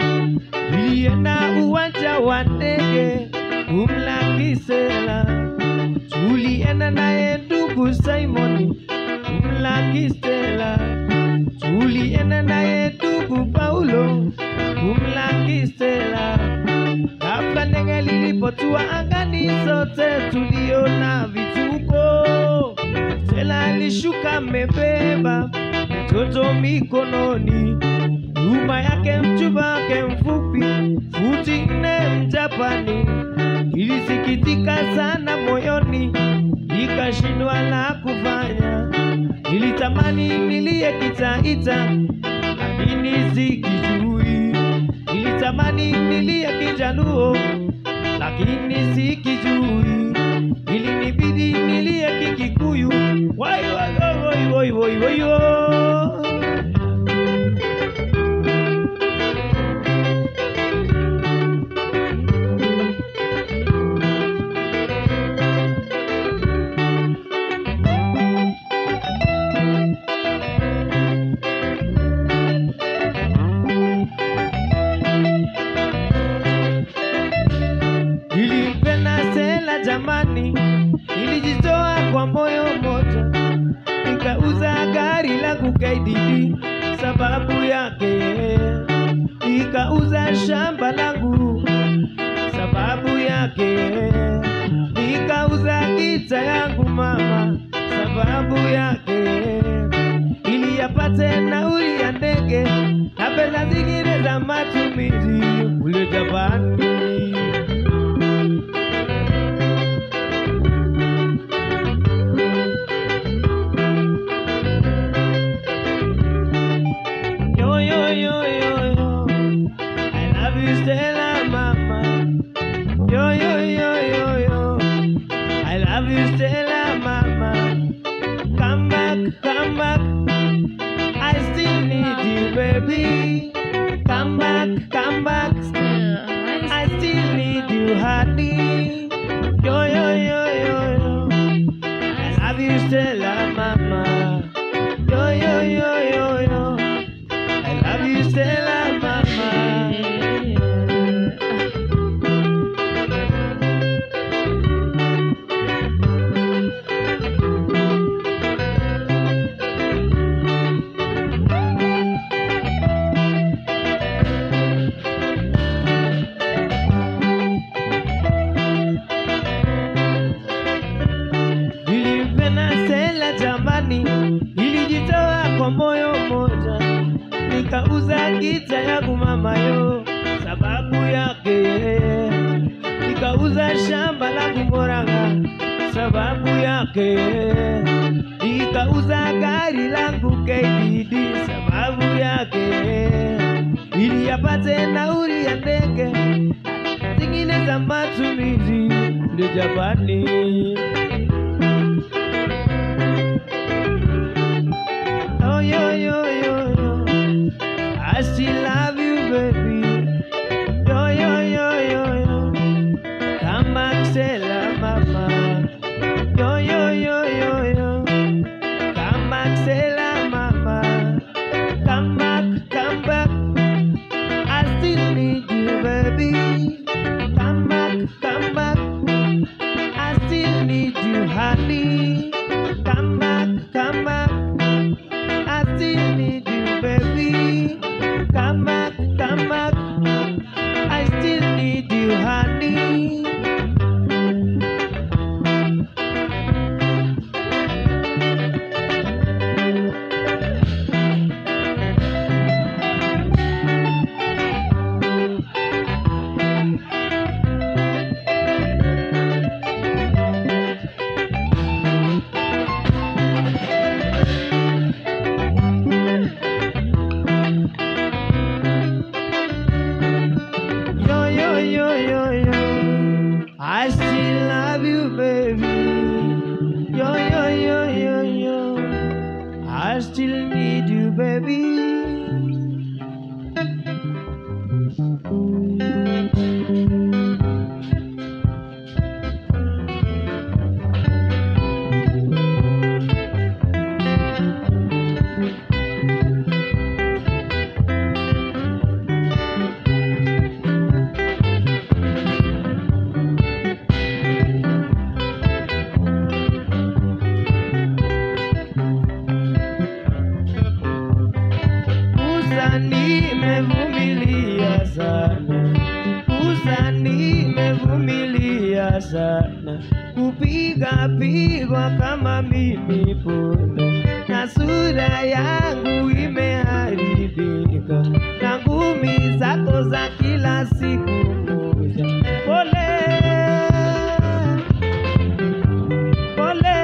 Nilienda uwanja wa ndege kumlaki Stella. Tulienda naye ndugu Simon kumlaki kumlaki Stella. Tulienda naye ndugu Paulo kumlaki Stella. Ghafla ndege lilipotua angani, sote tuliona vituko. Stella alishuka amebeba mtoto mikononi, nyuma yake mchumba wake mfupi futi 4 Mjapani. Nilisikitika sana moyoni, nikashindwa la kufanya. Nilitamani nilie Kitaita, lakini sikijui. Nilitamani nilie Kijaluo, lakini sikijui. Ilinibidi nilie Kikikuyu. Wai wai wai wai wai wai wai. Nilimpenda Stella jamani, nilijitoa kwa moyo mmoja, nikauza gari langu KDD sababu yake, nikauza shamba langu sababu yake, nikauza gita yangu mama sababu yake, ili apate nauli ya ndege na pesa zingine za matumizi kule Japani. Yo, yo, yo, yo, yo. I love you, Stella, mama. Yo, yo, yo, yo, yo. I love you, Stella, mama. Come back, come back. I still need you, baby. Come back, come back. I still need you, honey. Yo, yo, yo, yo, yo. I love you, Stella, mama. Yo, yo, yo, yo, yo. I love you, Stella, mama. Nilimpenda Stella jamani, nilijitoa kwa moyo mmoja, nikauza gita yangu mama yo sababu yake, nikauza shamba langu Murang'a sababu yake, nikauza gari langu KDD sababu yake, ili apate nauli ya ndege zingine za matumizi kule Japani. Oh, yo, yo, yo, yo. I still love you, baby. Yo, yo, yo, yo, yo. Come back, Stella, mama. Yo, yo, yo, yo, yo. Come back, Stella, mama. Come back, come back. I still need you, baby. Come back, come back. I still need you, honey. Come back, come back. I still need you, baby. Come back, come back. I still need you, honey. Yo, yo, yo, yo, yo. I still love you, baby. Yo, yo, yo, yo, yo. I still need you, baby. Musa, nimevumilia sana. Musa, nimevumilia sana. Kupiga pigwa kama mimi punda, na sura yangu imeharibika na ngumi zako za kila siku moja. Pole pole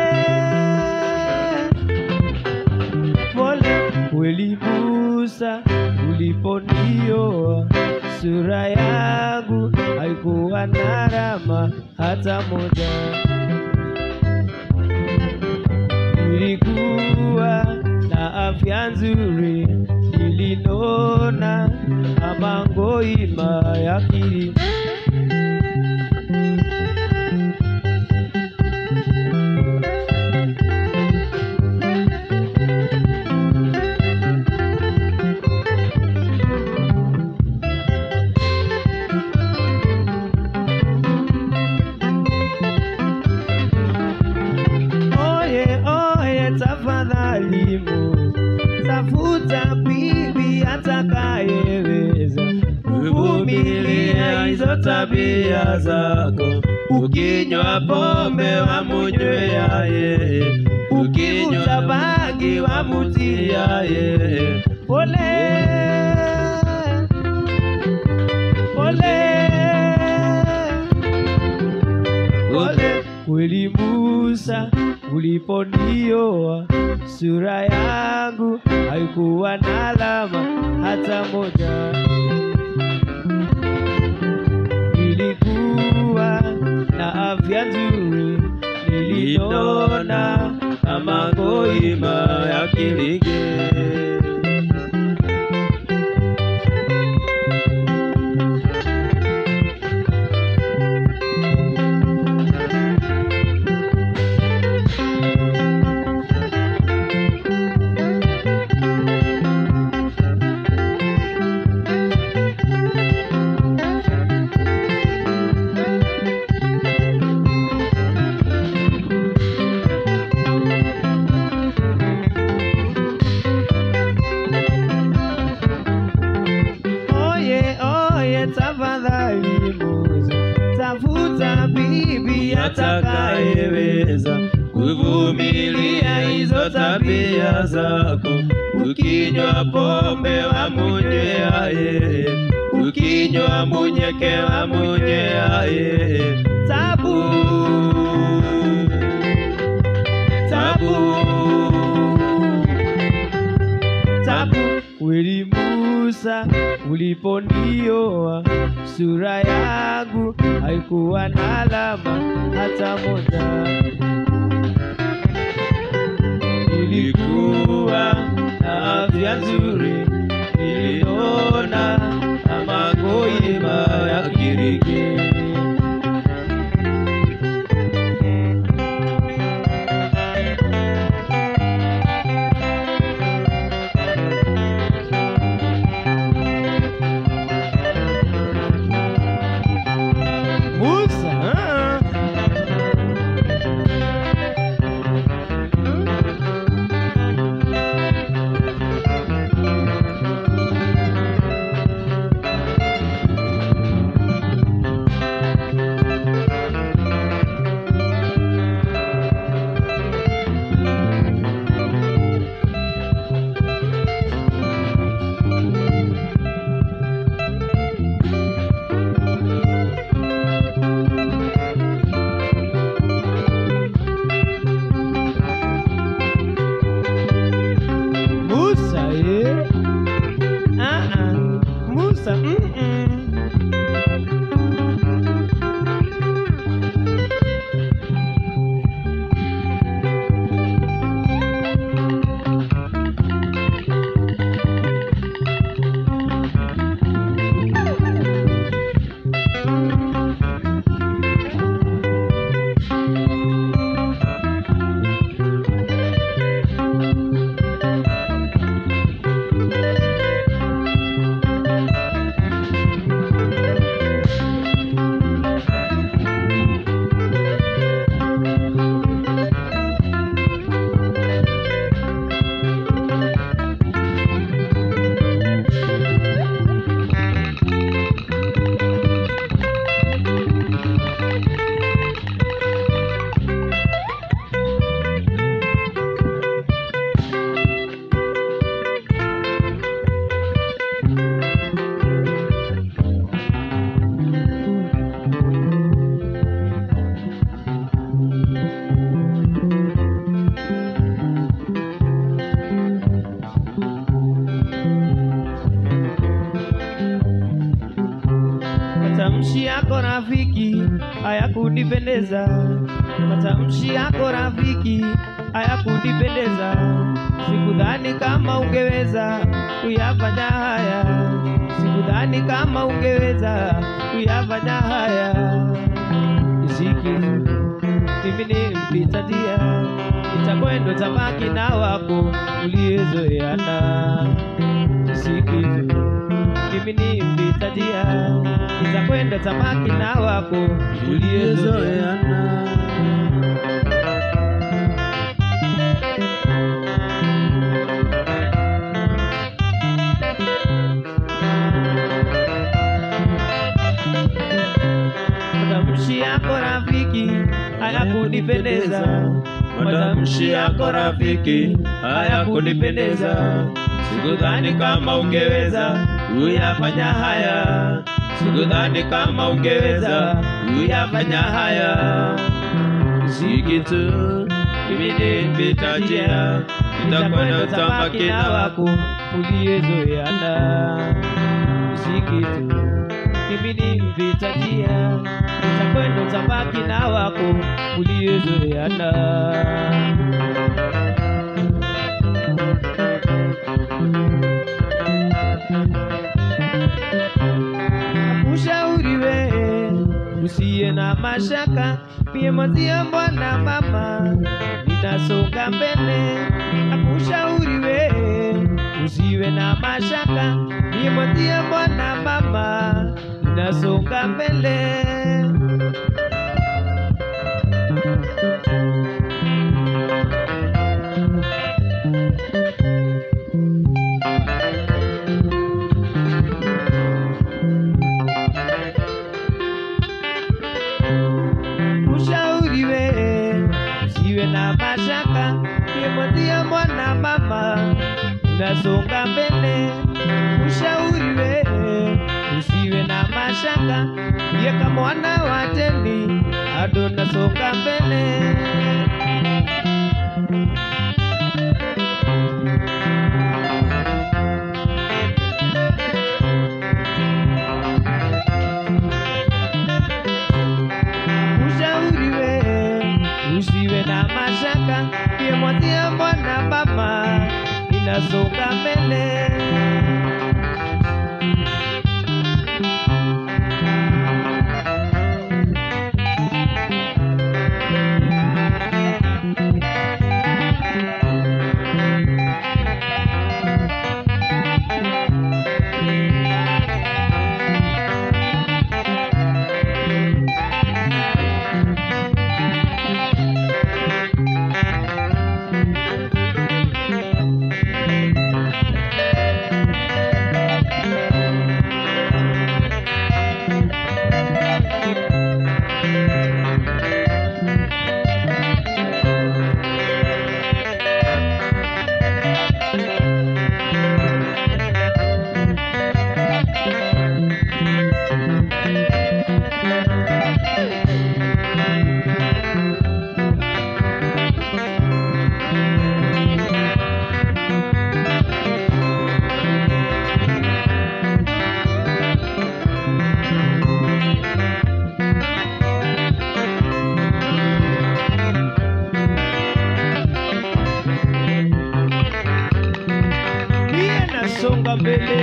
pole, kweli Musa, uliponioa sura yangu haikuwa na alama hata moja. Nilikuwa na afya nzuri, nilinona kama ngoima ya kili. Oye, oye, tafadhali Musa, tafuta bibi atakayeweza kuvumilia hizo tabia zako. Ukinywa pombe wamunywea yeye, Ukivuta bangi wamutia yeye. Pole pole pole, kweli Musa, uliponioa sura yangu haikuwa na alama hata moja. Nilikuwa na afya nzuri, nilinona kama ngoima ya kilinge. Oye, oye, tafadhali Musa, tafuta bibi atakayeweza kuvumilia hizo tabia zako. Ukinywa pombe wamunywea yeye, ukinywa munyeke wamunywea yeye. Tabu Tabu tabu, kweli Musa, uliponioa sura yangu haikuwa na alama hata moja. Nilikuwa na afya nzuri, niliona kama ngoima ya kiriki. Musa, ah. Matamshi yako rafiki hayakunipendeza, matamshi yako rafiki hayakunipendeza. Sikudhani kama ungeweza kuyafanya haya, sikudhani kama ungeweza kuyafanya haya. Sikizu, mimi ni mpita njia, nitakwenda tabaki na wako uliyezoeana. Sikizu, mimi ni mpita njia, nitakwenda tabaki na wako uliyezoeana. Matamshi yako rafiki hayakunipendeza, Matamshi yako rafiki hayakunipendeza. Sikudhani kama ungeweza kuyafanya haya, sikudhani kama ungeweza kuyafanya haya. Si kitu, mimi ni mpita njia, nitakwenda tabaki na wako uliyezoeana. Si kitu, mimi ni mpita njia, nitakwenda tabaki na wako uliyezoeana. Ushauri we usiye na mashaka, pia mwazia mbwana mama, nitasonga mbele. Nakushauri we usiwe na mashaka, pia mwazia mbwana mama, nitasonga mbele. Ushauri we usiwe na mashaka, kimwazia mwana mama, nasonga mbele. Ushauri we usiwe na mashaka, yeka mwana wa teni ado nasonga mbele. Ushauri we usiwe na mashaka, kimwazia mwana mama, ninasonga mbele. Mie nasonga mbele.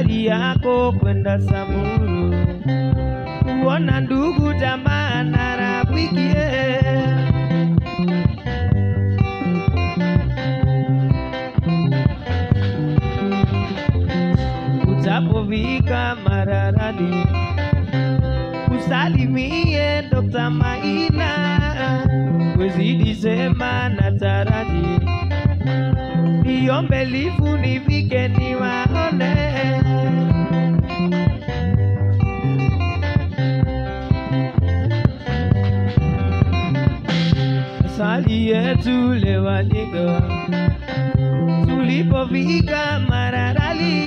Safari yako kwenda Samburu, kuona ndugu jamaa na rafiki. Utapofika Mararani, usalimie Dr. Maina, mwezi Disemba na taraji, niombe lifu nifike niwaone. Sali yetu Lewanyika, tulipofika Mararali,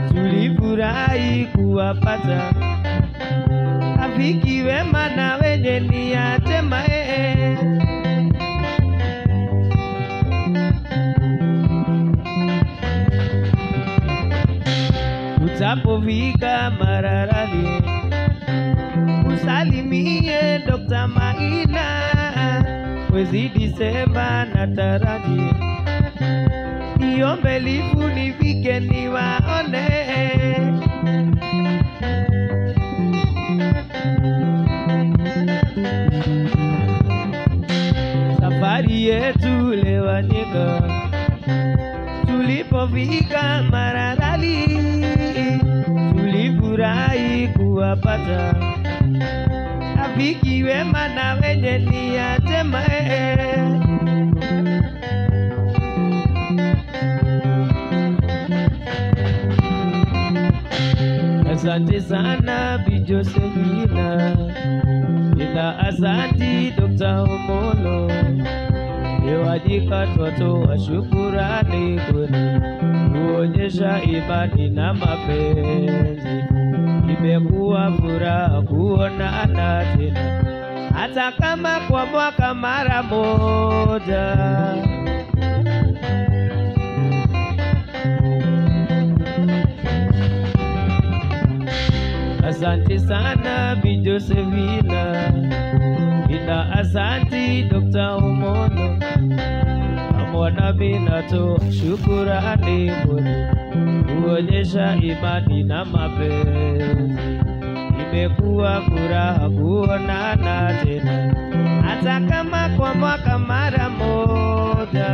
tulifurahi kuwapata rafiki wema na wenye nia njema. Utapofika Mararali, usalimie Dr. Maina, mwezi Disemba na taraji, niombe lifu nifike niwaone. Safari yetu Lewanyika, tulipofika Mararali, tulifurahi kuwapata rafiki wema na wenye nia njema. Asante sana Bi Josephina, ila asante Dr. Omolo. Lewanyika twatoa shukurani kwenu, kuonyesha imani na mapenzi. Imekuwa furaha kuonana tena, hata kama kwa mwaka mara moja. Asante sana Bi Josephina, ila asante Dr. Omolo, pamoja natoa shukurani kwenu, kuonyesha imani na mapenzi. Imekuwa furaha kuonana tena, hata kama kwa mwaka mara moja.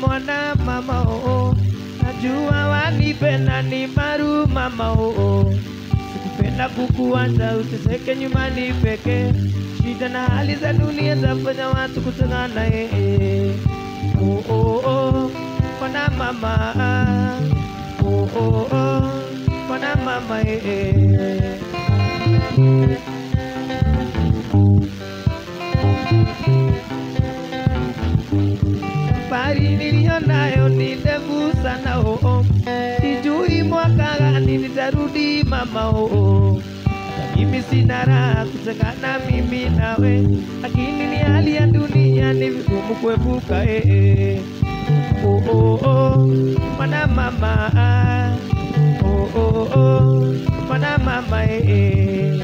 Mwana mama oo, najua wanipenda ni maru mama oo. Sikupenda kukuacha uteseke nyumbani peke. Shida na hali za dunia zafanya watu kutengana Oh oh oh, mwana mama. Oh oh oh, mwana mama. mama oh, oh. Hata mimi sina raha kutengana mimi nawe, lakini ni hali ya dunia, ni vigumu kuepuka eh, eh. Oh, oh, oh, mwana mama ah. Oh, oh, oh, mwana mama eh, eh.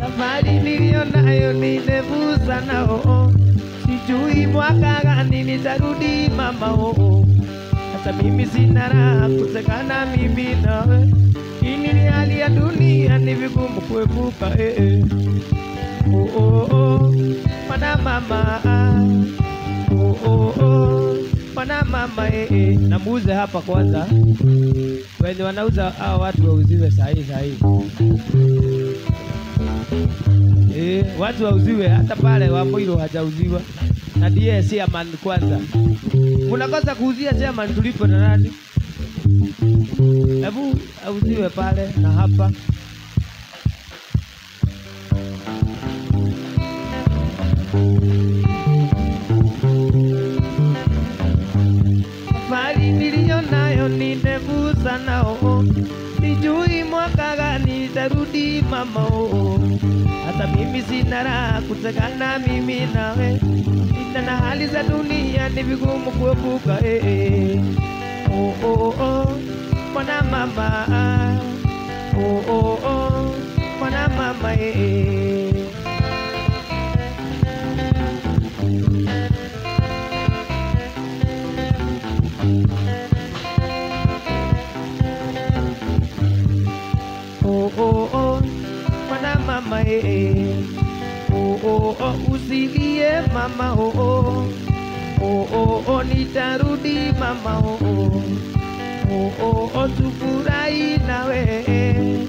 Safari niliyo nayo ni ndefu sana oh, oh. Sijui mwaka gani nitarudi mama oh, oh. Hata mimi sina raha kutengana mimi nawe, ini ni hali ya dunia, ni vigumu kuepuka eh, eh. Oh, oh, oh, mwana mama ah. Oh, oh, oh, mwana mama eh, eh. Namuuze hapa kwanza, wenye wanauza hao watu wauziwe sahi sahi. Watu wauziwe, hata pale wa Moiro hajauziwa. Na ndiye chairman kwanza. Unakosa kuuzia chairman tulipo na nani? Hebu auziwe pale na hapa. Safari niliyo nayo ni ndefu sana oh, oh. Sijui mwaka gani nitarudi mama oh, oh. Hata mimi sina raha kutengana mimi nawe, ila na hali za dunia ni vigumu kuepuka eh, eh. Oh, oh, oh, mwana mama ah. Oh, oh, oh, mwana mama eh, eh. Oh, oh, oh, mwana mama eh, eh. Oh, oh, oh, usilie mama oh, oh. Oh, oh, oh, nitarudi mama oh, oh. Oh, oh, oh, tufurahi nawe eh.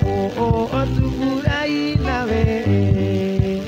Oh, oh, oh, tufurahi nawe eh.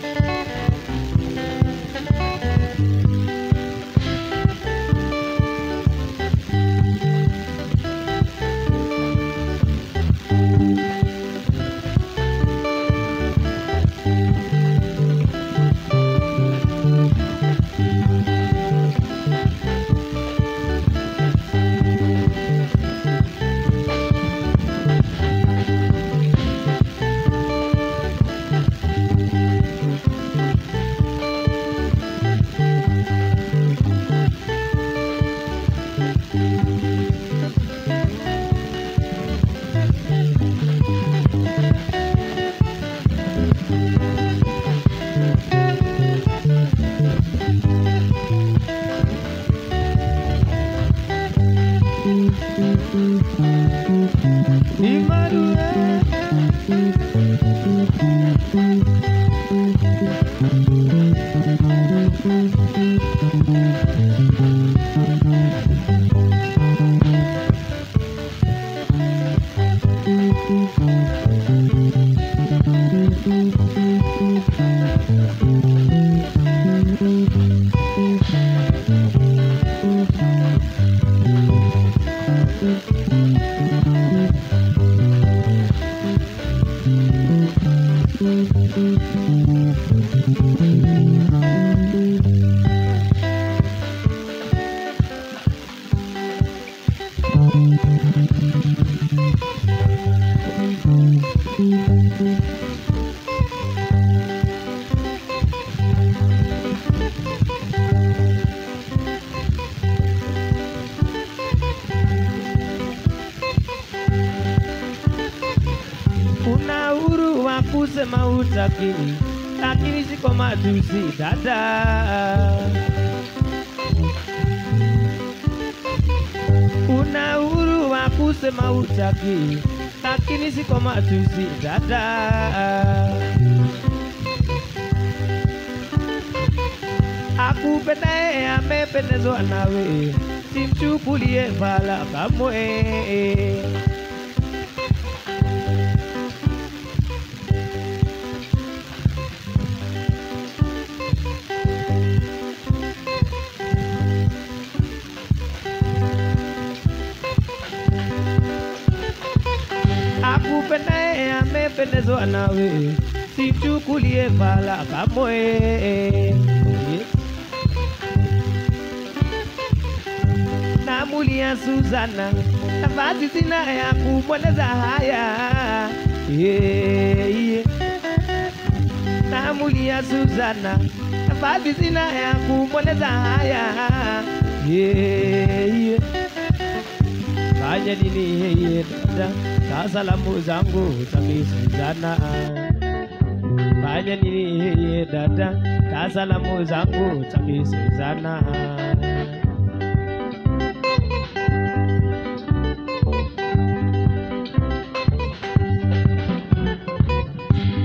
Una uhuru wa kusema hutaki, lakini si kwa matusi dada. Una uhuru wa kusema hutaki, lakini si kwa matusi dada. Akupendaye amependezwa nawe, simchukulie fala kamwe. Akupendaye amependezwa nawe, simchukulie fala kamwe. Namulia Suzana, nafasi sina ya kumweleza haya. Yeah, yeah. Namulia Suzana, nafasi sina ya kumweleza haya. Yeah, yeah. Fanya nini yeye dada, salamu zangu za Suzana. Fanya nini yeye dada, salamu zangu za Suzana.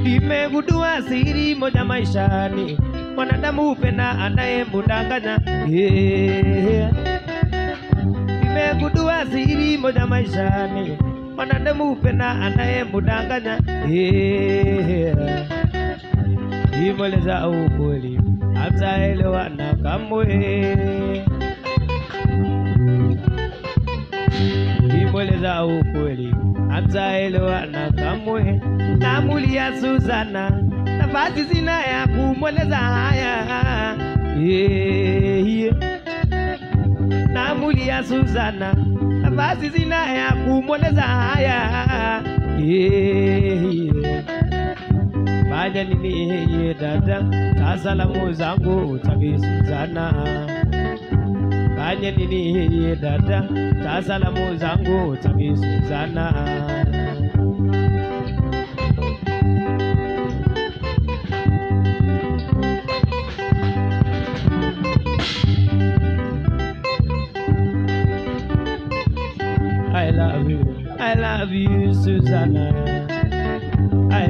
Nimegundua siri moja maishani, mwanadamu hupenda anayemdanganya. Yeah. Nimegundua siri moja maishani, mwanadamu hupenda anayemdanganya. Yeah. Nimweleza ukweli, hamtaelewana kamwe. Nimweleza ukweli, hamtaelewana kamwe. Namulia Suzana, nafasi sina ya kumweleza haya. Yeah, yeah. Namulia Suzana, nafasi sina ya kumweleza haya. Yeah, yeah. Fanya nini yeye dada, salamu zangu za Suzana. Fanya nini yeye dada, salamu zangu za Suzana. I love you, Susanna. I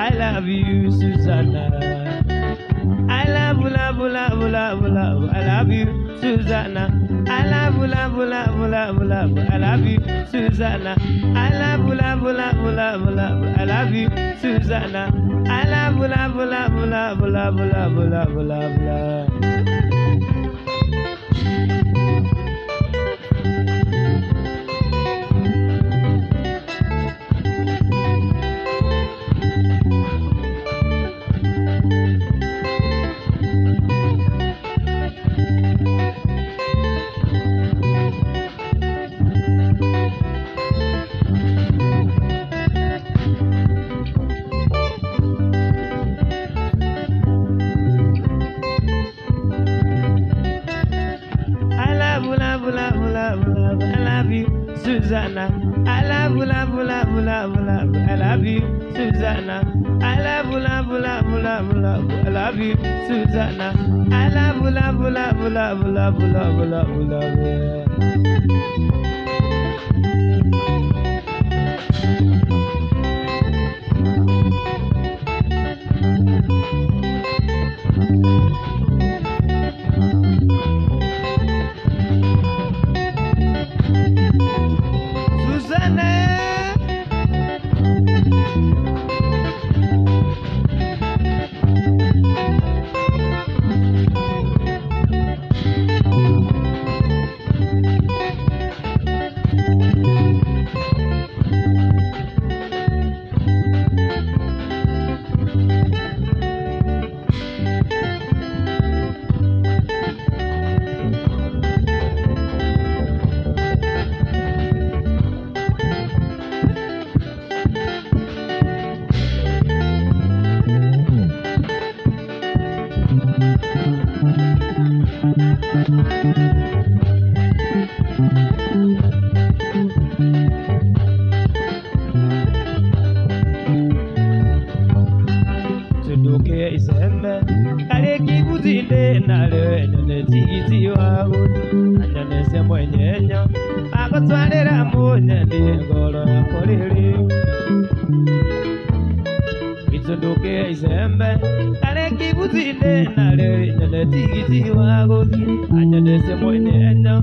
love you, Susanna. I love, love, love, love, love. I love you, Susanna. I love, love, love, love, love. I love you, Susanna. I love, love, love, love, love. I love you, Susanna. I love, love, love, love, love, love, love, love, love. Susanna, I love, love, love, love, love, I love you, Susanna. I love, love, love, love, love, I love you, Susanna. I love, love, love, love, love, love, love, love, yeah. Tuduke isembe kareki buzinde nale nyone tizi wa anyone se mwenyenyo akotwarira munye ngoro yakoriri. Tuduke isembe kareki buzinde nale nyone tizi wa anyone se mwenyenyo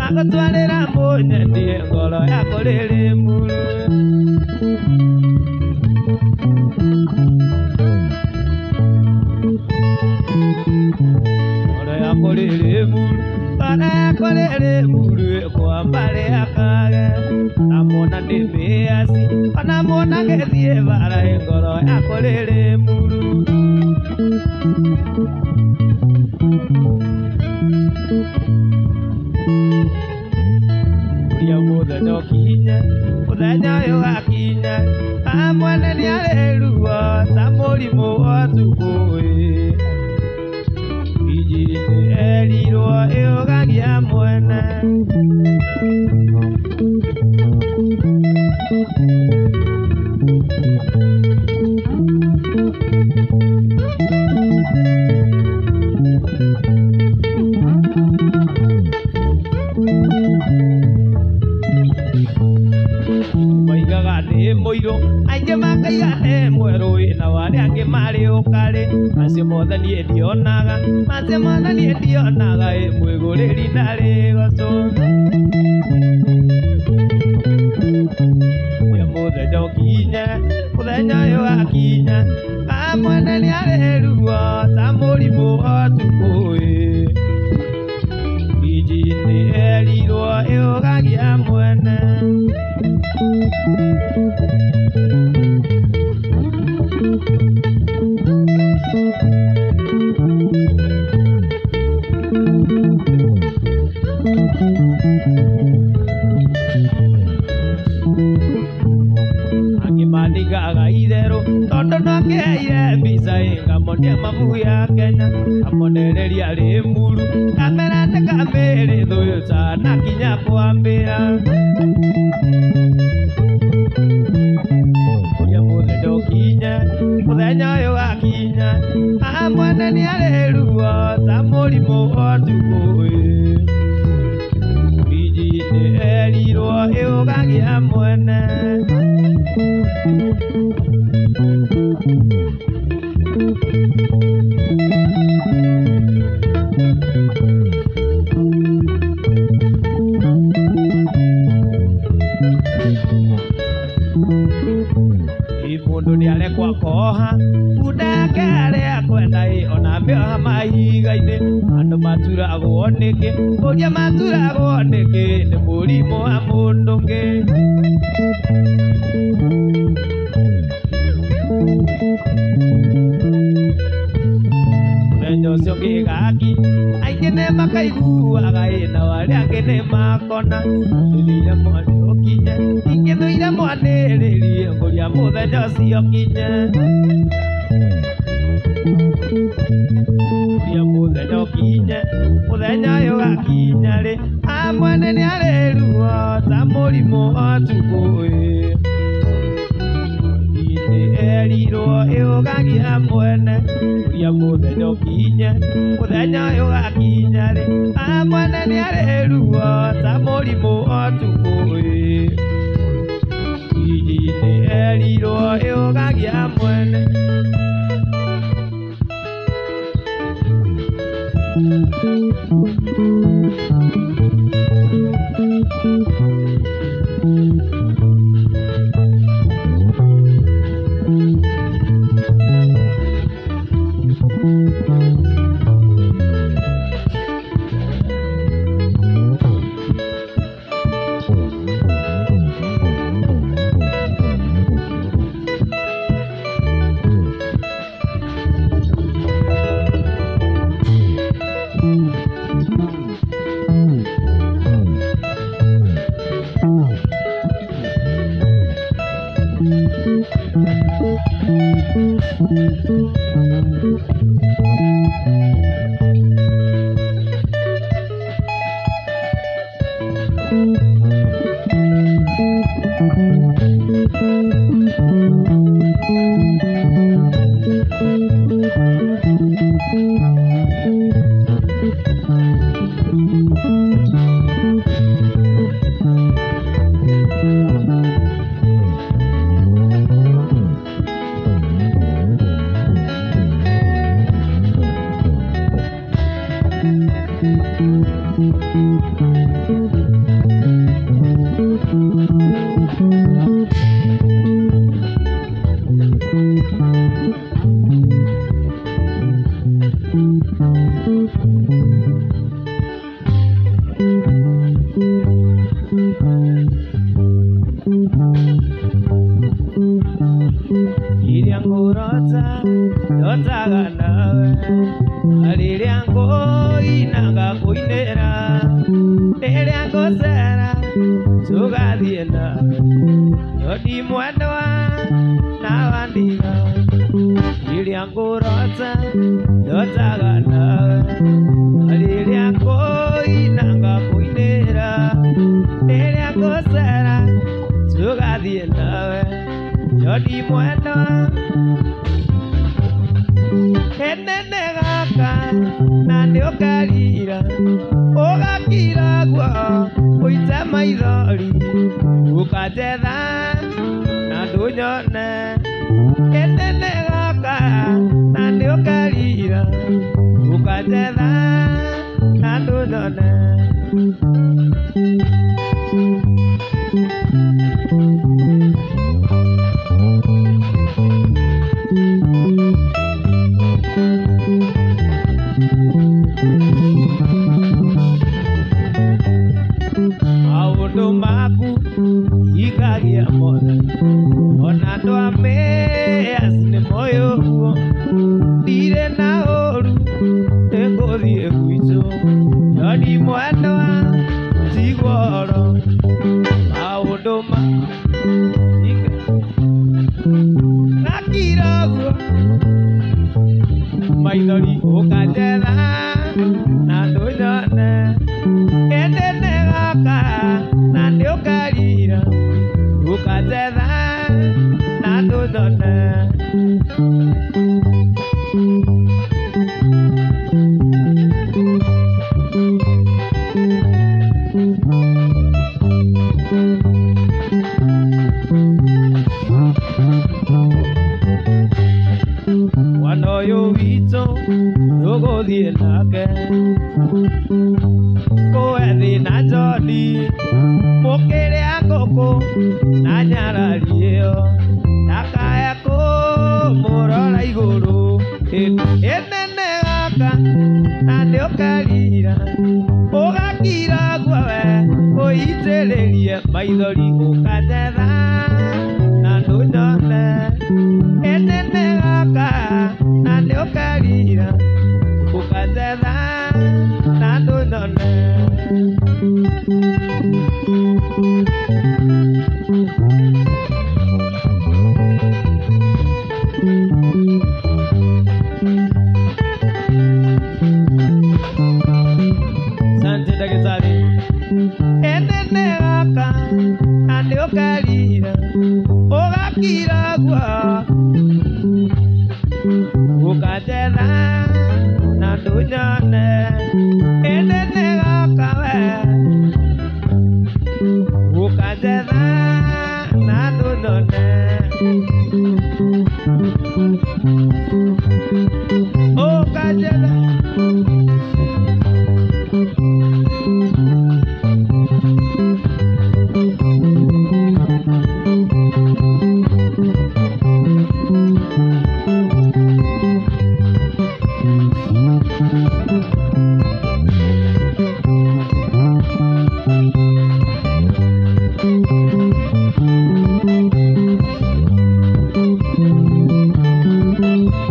akotwarira munye ngoro yakoriri mulu. Bara mulu kwa mbale akage amona ndimiasi ona mona gethie bara ngoro yakorire mulu. Ũria mũthenya ũkinye, mũthenya ũyũ wakinya, amwene nĩarĩ ruo ta mũrimũ wa ũtukũ ĩ. Injiri nĩerirwo ĩũgagia mwene. Maigaga nĩ mũirũ, aingĩ makaiga nĩ mwerũ ĩ, nao arĩa angĩ marĩ ũkarĩ. Macio mothe niĩ ndionaga, macio mothe niĩ ndionaga ĩ, mwĩgũrĩri ndarĩ gocũ. Ũrĩa mũthenya ũkinye, mũthenya ũyũ wakinya, amwene nĩarĩ ruo ta mũrimũ wa ũtukũ ĩ. Injiri nĩerirwo ĩũgagia mwene. Angĩ mandingaga itherũ tondũ no kĩheire mbica ĩ, ngamonia mabuku ya Kenya, ngamonereria Rĩmuru, ngamera nĩ kamĩrĩ thũyũ na kinya kwambĩra. Ũrĩa mũthenya ũkinye, mũthenya ũyũ wakinya, amwene nĩarĩ ruo ta mũrimũ wa ũtukũ ĩ. Injiri nĩerirwo ĩũgagia mwene. Ĩ mũndũ nĩarekwo akoha bunda yake arĩa akwenda ĩ, ona mĩoha mahiga-inĩ. Andũ maturagwo nĩkĩ? Ũria maturagwo nĩkĩ? Nĩ mũrimũ wa mũndũ ũngĩ. Mũthenya ũcio ngĩgaki, aingĩ nĩmakaiguaga ĩ, nao arĩa angĩ nĩmakona. Ingĩthũire mwana ũkinye, ingĩthũire mwanĩrĩrie, ngũria mũthenya ũcio ũkinye. Ũria mũthenya ũkinye, mũthenya ũyũ wakinya rĩ, amwene nĩarĩ ruo ta mũrimũ wa ũtukũ ĩ. Nĩerirwo ĩũgagia mwene. Ũria mũthenya ũkinye, mũthenya ũyũ wakinya rĩ, amwene nĩarĩ ruo ta mũrimũ wa ũtukũ ĩ. Injiri nĩerirwo ĩũgagia mwene. Rĩrĩa ngũrota ndotaga nawe, na rĩrĩa ngũina ngakũinĩra, rĩrĩa ngũcera Tũgathiĩ nawe Joni mwendwa na wandiga Rĩrĩa ngũrota ndotaga nawe Rĩrĩa ngũina ngakũinĩra Rĩrĩa ngũcera tũgathiĩ nawe Joni mwendwa Kenene gaka na nĩũkarira Ũgakira guo ũite maithori Ũkanjetha na ndũnyone Kenene gaka na nĩũkarira Ũkanjetha na ndũnyone Maũndũ maku ikagia mothe Ona andũ a Mayors nĩ moĩ ũguo Ndirĩ na ũru nĩngũthiĩ gwitũ Joni mwendwa tigwo oro Maũndũ maku Gakira ũguo Maithori ũkanjetha na ndũnyone Kenene gaka na nĩũkarira Ũkanjetha na ndũnyone Mwana ũyũ witũ tũgũthiĩ nake Kũethi na Joni mũkĩrĩa ngũkũ na nyarari ĩyo Ndakae kũmũrora igũrũ Ĩnene gaka na nĩũkarira Ũgakira guo we ũitĩrĩrie maithori Ũkanjetha na ndũnyone Ĩnene gaka na nĩũkarira Ũkanjetha na ndũnyone Sante ndagĩtarĩ Enene gaka na nĩũkarira Ũgakira guo Ũkanjetha na ndũnyone Enene gaka we Ũkanjetha na ndũnyone Ũkanjetha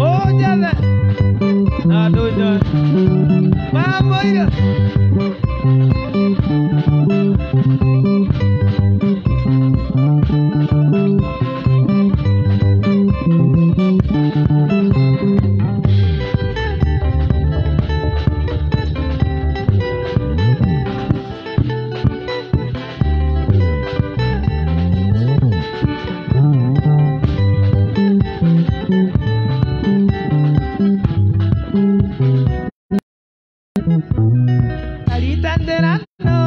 Ũnjethe na ndũnyone Mamoira Aritandera no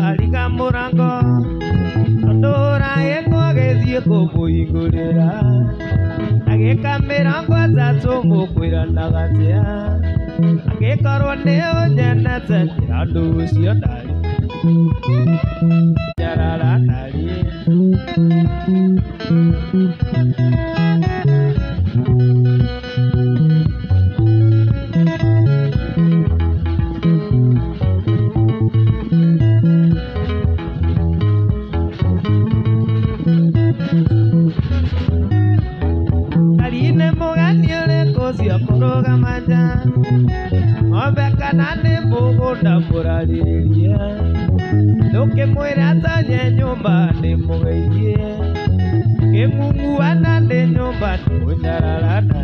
ariga mũrango Tondũ ũraĩtwo agĩthiĩ kũmũhingũrĩra Agĩka mĩrango ĩtatũ mũkwĩranaga atĩa Angĩkorwo nĩ ũnyendete njĩra ũndũ ũcio ndarĩ Njarara ndarĩ Karine mũgeni ũrĩkũ ũcio kũrũgama nja ng'ombe kana nĩ mũgũnda mũrarĩrĩria ndũkĩmwĩra atonye nyũmba nĩ mũgeithie kĩmumuana nĩ nyũmba nĩ mũnyararana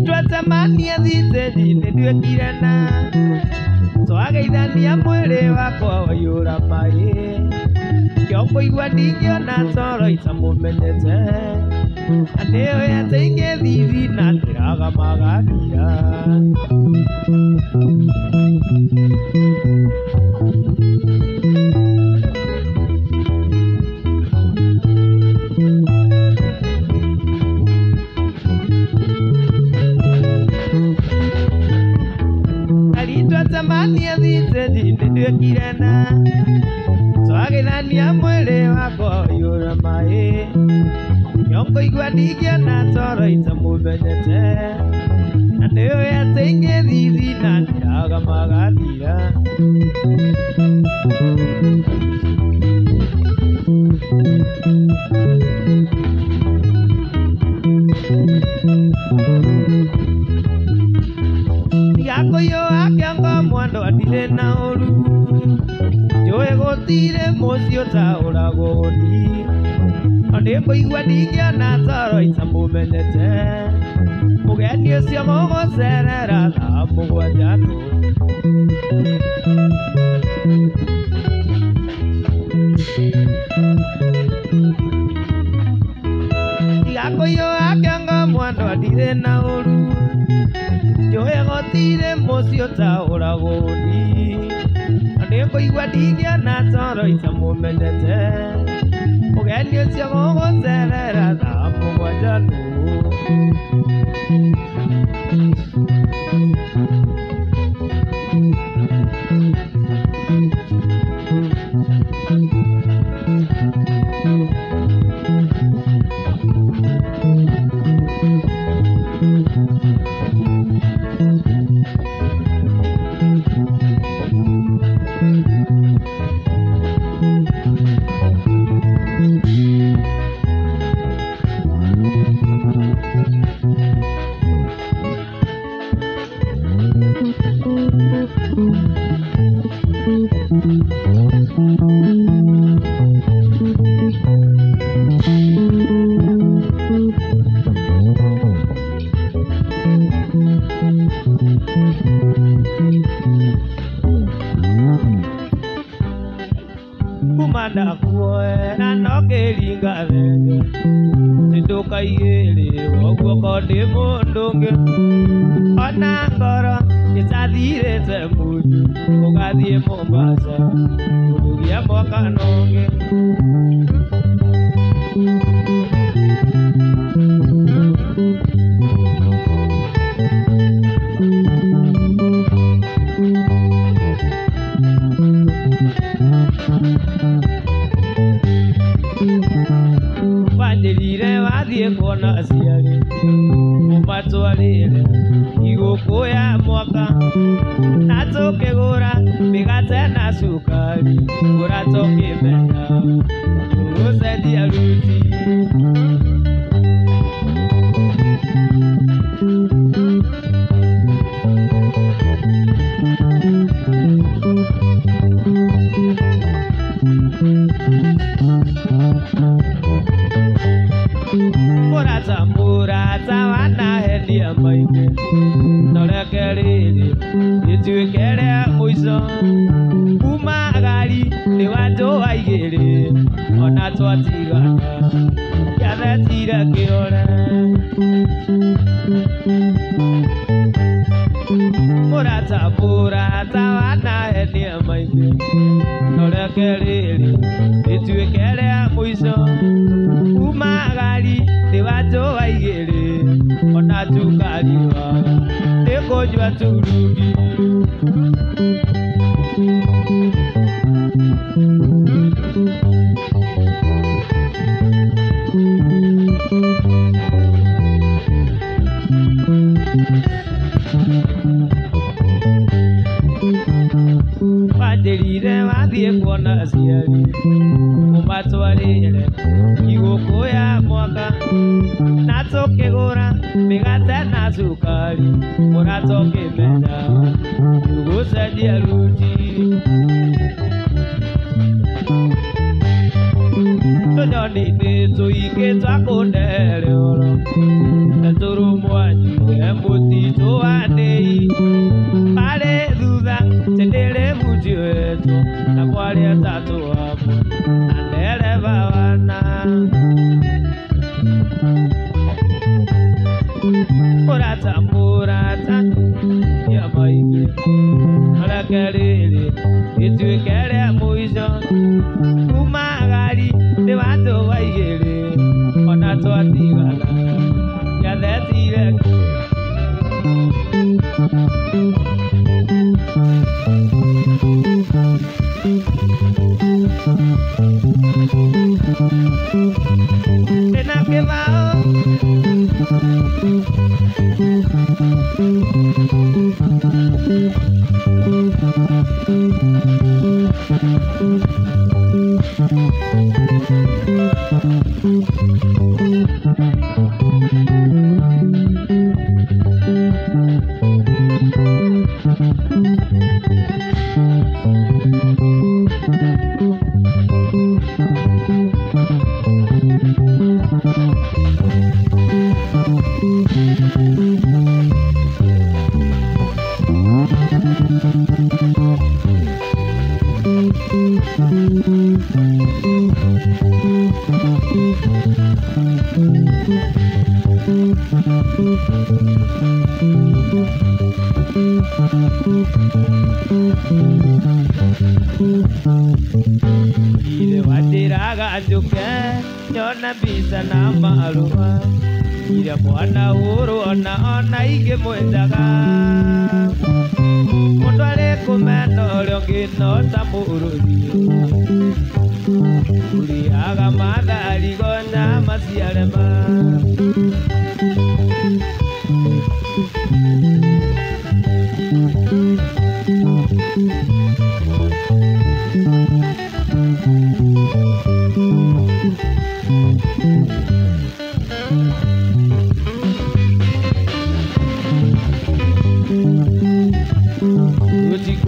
Twacemania thitĩji nĩ nduĩkire na twageithania mwĩrĩ wakwa waiyũra maĩ kĩo kũigua ndingĩona toro itamũmenyete na nĩũĩ atĩ ingĩthithi na ndĩraga magathira. Twacemania thitĩji nĩ nduĩkire na twageithania mwĩrĩ wakwa waiyũra maĩ kĩo kũigua ndingĩona toro itamũmenyete na nĩũĩ atĩ ingĩthithi na ndĩraga magathira. Tiga kũiyũa kĩongo mwandũ ndirĩ na ũru njũĩ gũtirĩ mũciĩ ũtaũragwo ũni no nĩngũigua ndingĩona toro itamũmenyete mũgeni ũcio mũgũcerera thaa mũgwanja tu. Tiga kũiyũa kĩongo mwandũ ndirĩ na ũru njũĩ gũtirĩ mũciĩ ũtaũragwo ũni no nĩngũigua ndingĩona toro itamũmenyete mũgeni ũcio mũgũcerera thaa mũgwanja tu. Kuma ndakuoera no ngĩringa thenge ndũkaigĩrĩrwo guoko ndĩ mũndũ ũngĩ ona ngoro ĩtathirĩte munju ũgathiĩ Mombasa kũrugia mwaka ũngĩ. Wanjĩrire wathiĩ kuona aciari ũmatwarĩre igũkũ ya mwaka na tũkĩgũra mĩgate na cukari kũra tũkĩmenya tũgũcenjia ruti. Mũrata mũrata wanahenia maingĩ no reke rĩrĩ rĩtuĩke rĩa mũico kuma gari nĩ wanjũa igĩrĩ ona twatigana kĩathetire kĩore. Mũrata mũrata wanahenia maingĩ no reke rĩrĩ rĩtuĩke rĩa mũico kuma gari nĩ wanjũa igĩrĩ ona tukariwa nĩkũnyua turungi. Wanjĩrire wathiĩ kuona aciari ũmatwarĩre igũkũ ya mwaka na tũkĩgũra mĩgate na cukari ũrata ũkĩmenya nĩũgũcenjia ruti. Tũnyoni nĩ tũingĩ twa kũndere oro tũrũmwanyuire mũtitũ wa ndĩi marĩ thutha tĩndĩrĩ mũtioetwo na mwarĩ atatũ hamwe na ndereba wana. Mũrata mũrata ya maingĩ reke rĩrĩ rĩtuĩke rĩa mũico kuma gari nĩ watũwa igĩrĩ ona twatigana ngiathecire. Ndĩna kĩbao Ire wanjĩraga njũke nyona mbica na marũa ire mwana ũrũona ona ingĩmwendaga mũndũ arĩ kũmena ũrĩa ũngĩ no ta mũrũthi ũrĩaga matharigo nyama ciarema.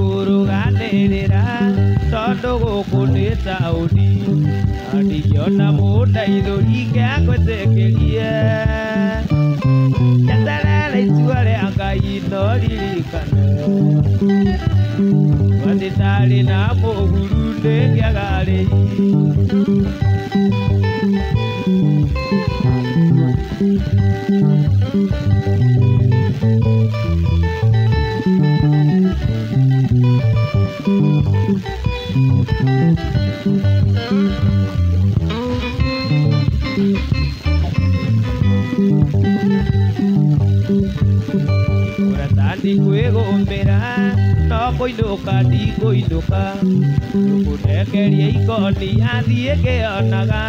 Tũtikũrũganĩrĩra tondũ gũkũ nĩ taũni na ndingĩona mũndaithũri ngĩagwĩtĩkĩrie njeterere itua rĩa Ngai no ririkane wathitarĩ na mũhuru ndĩngĩagarĩi. Ũrata ndikwĩgũmĩra no kũinũka ndikũinũka ngũnengeria ikoni athiĩ ngĩonaga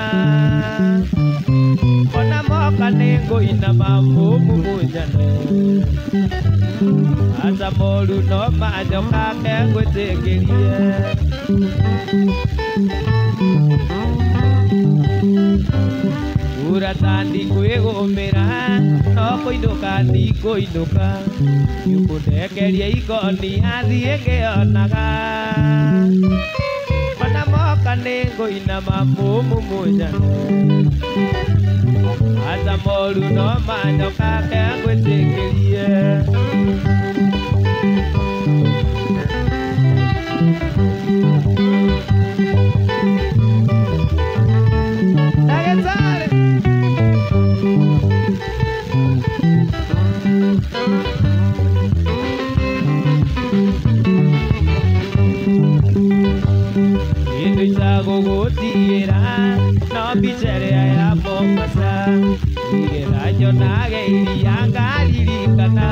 ona moka nĩngũinama mũmumunyane ata moru no manjoka ngwĩtĩkĩrie. Ũrata ndikwĩgũmĩra no kũinũka ndikũinũka ngũnengeria ikoni athiĩ ngĩonaga ona moka nĩngũinama mũmumunyane ata moru no manjoka ngwĩtĩkĩrie. Ndagĩtarĩ Kĩndũ itagũgũtigĩra no mbica ĩrĩa ya Mombasa nĩgetha nyonage iria ngaririkana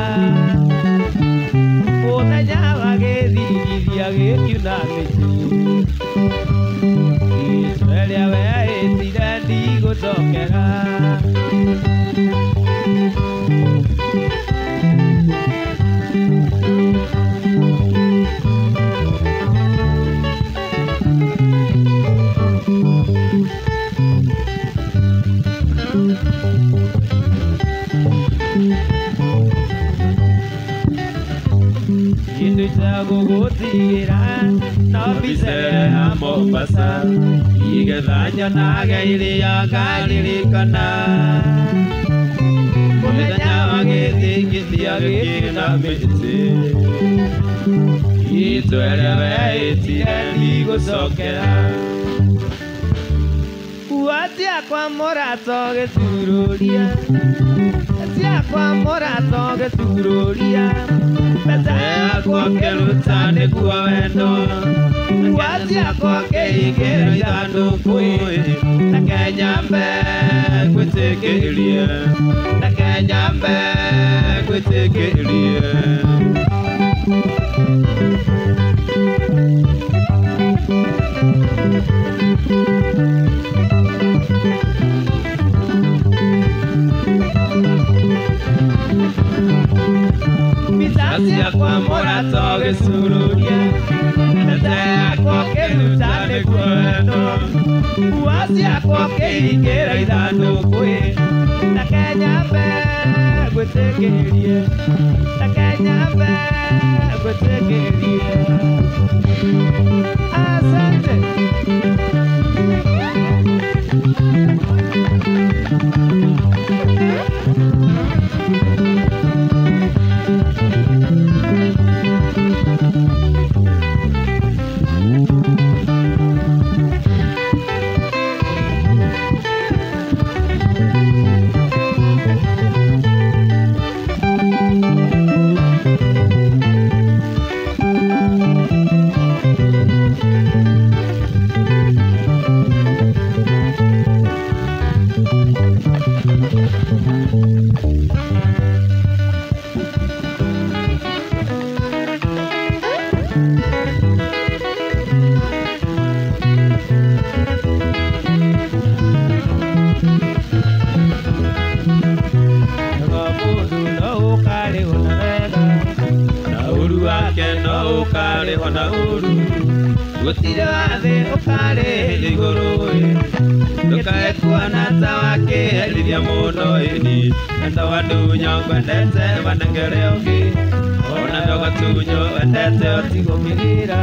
mũthenya wa gĩthigithia gĩkiuna mĩtĩ itua rĩa wehĩtire ndigũcokera. Gũtigĩra no mbicere ya Mombasa igetha nyonage iria ngaririkana mũthenya wa gĩthingithia gĩkĩna mĩtĩ itwere weĩtire ndigũcokera Kuatia kwa mũrato gĩcururia Tia kwa mũrato gĩcururia Mbeca yakwa ngĩruta nĩguo wendo Kuatia kwa kĩhingĩro ithandũkũ Reke nyambe ngwĩtĩkĩrie Reke nyambe ngwĩtĩkĩrie Mbeca kwa mũrato gĩcururia Mbeca yakwa ngĩruta nĩguo wendo Nguo ciakwa ngĩhingĩra ithandũkũ Reke nyambe ngwĩtĩkĩrie Reke nyambe ngwĩtĩkĩrie Asante. Gũtirĩ wathĩ ũkarĩhĩrio igũrũ ndũkae kuona ta wakĩherithia mũno ĩni enda wandunya ngwendete wanengere ũngĩ ona ndũgatunyo wendete ũtigũmĩrĩra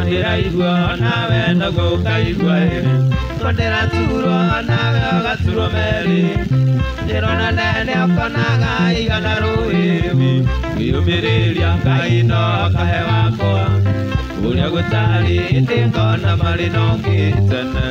Ndĩraigua nawe noguo ũkaigua ĩrĩ ndĩraturwo nawe ũgaturwo merĩ ndĩrona nene ũkonaga igana rũĩ wĩyũmĩrĩria Ngai no akahe wakwa ũrĩa gũtarĩ ĩndĩ ngona marĩ na ũngĩ tene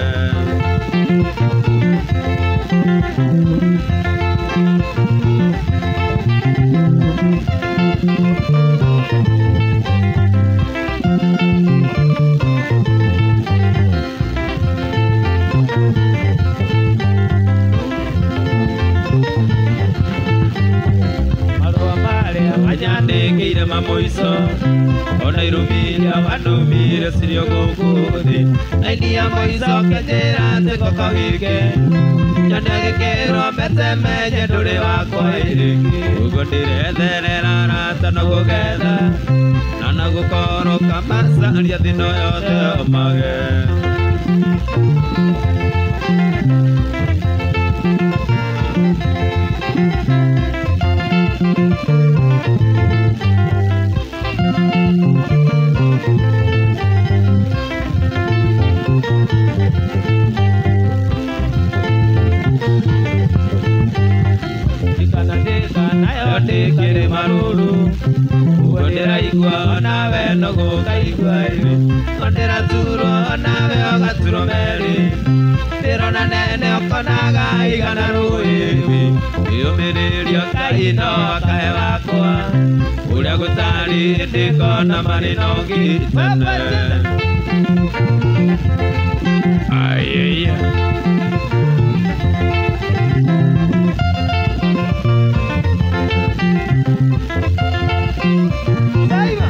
Wanyandĩkĩire mamũico ona irũmĩria wandũmire cirio gũkũ thĩ na inia mũico kĩnjĩra atĩ ngũkũhike nyone gĩkĩrwo mbete menye ndũrĩ wakwa ĩrĩngĩ ũguo ndĩretherera arata no gũgetha na no gũkorwo kamacaria thĩno yothe omage Ndĩkĩrĩ marũrũ ũguo ndĩraigua nawe noguo ũkaigua ĩrĩ ndĩraturwo nawe ũgaturwo merĩ ndĩrona nene ũkonaga igana rũĩ wĩyũmĩrĩria Ngai no akahe wakwa ũrĩa gũtarĩ ĩndĩ ngona marĩ na ũngĩ tene. Ayaya. Daiva.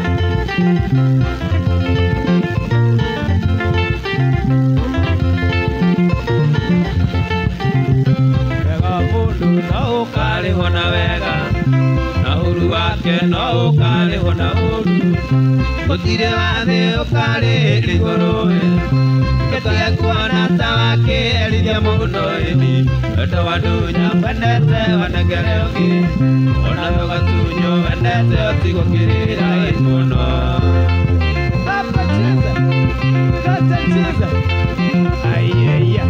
Wega mũndũ no ũkarĩhwo na wega, na ũru wake no ũkarĩhwo na ũru. Gũtirĩ wa thĩ ũkarĩrĩ igũrũ ĩtwae kuona ta wakĩerithia mũno ĩni wendo wa ndunya wendete wanengere ũngĩ onawe ũgatunywo wendete ũtigwo kĩrĩra ĩ mũno. Papa cheza. Kata cheza. Ayaya.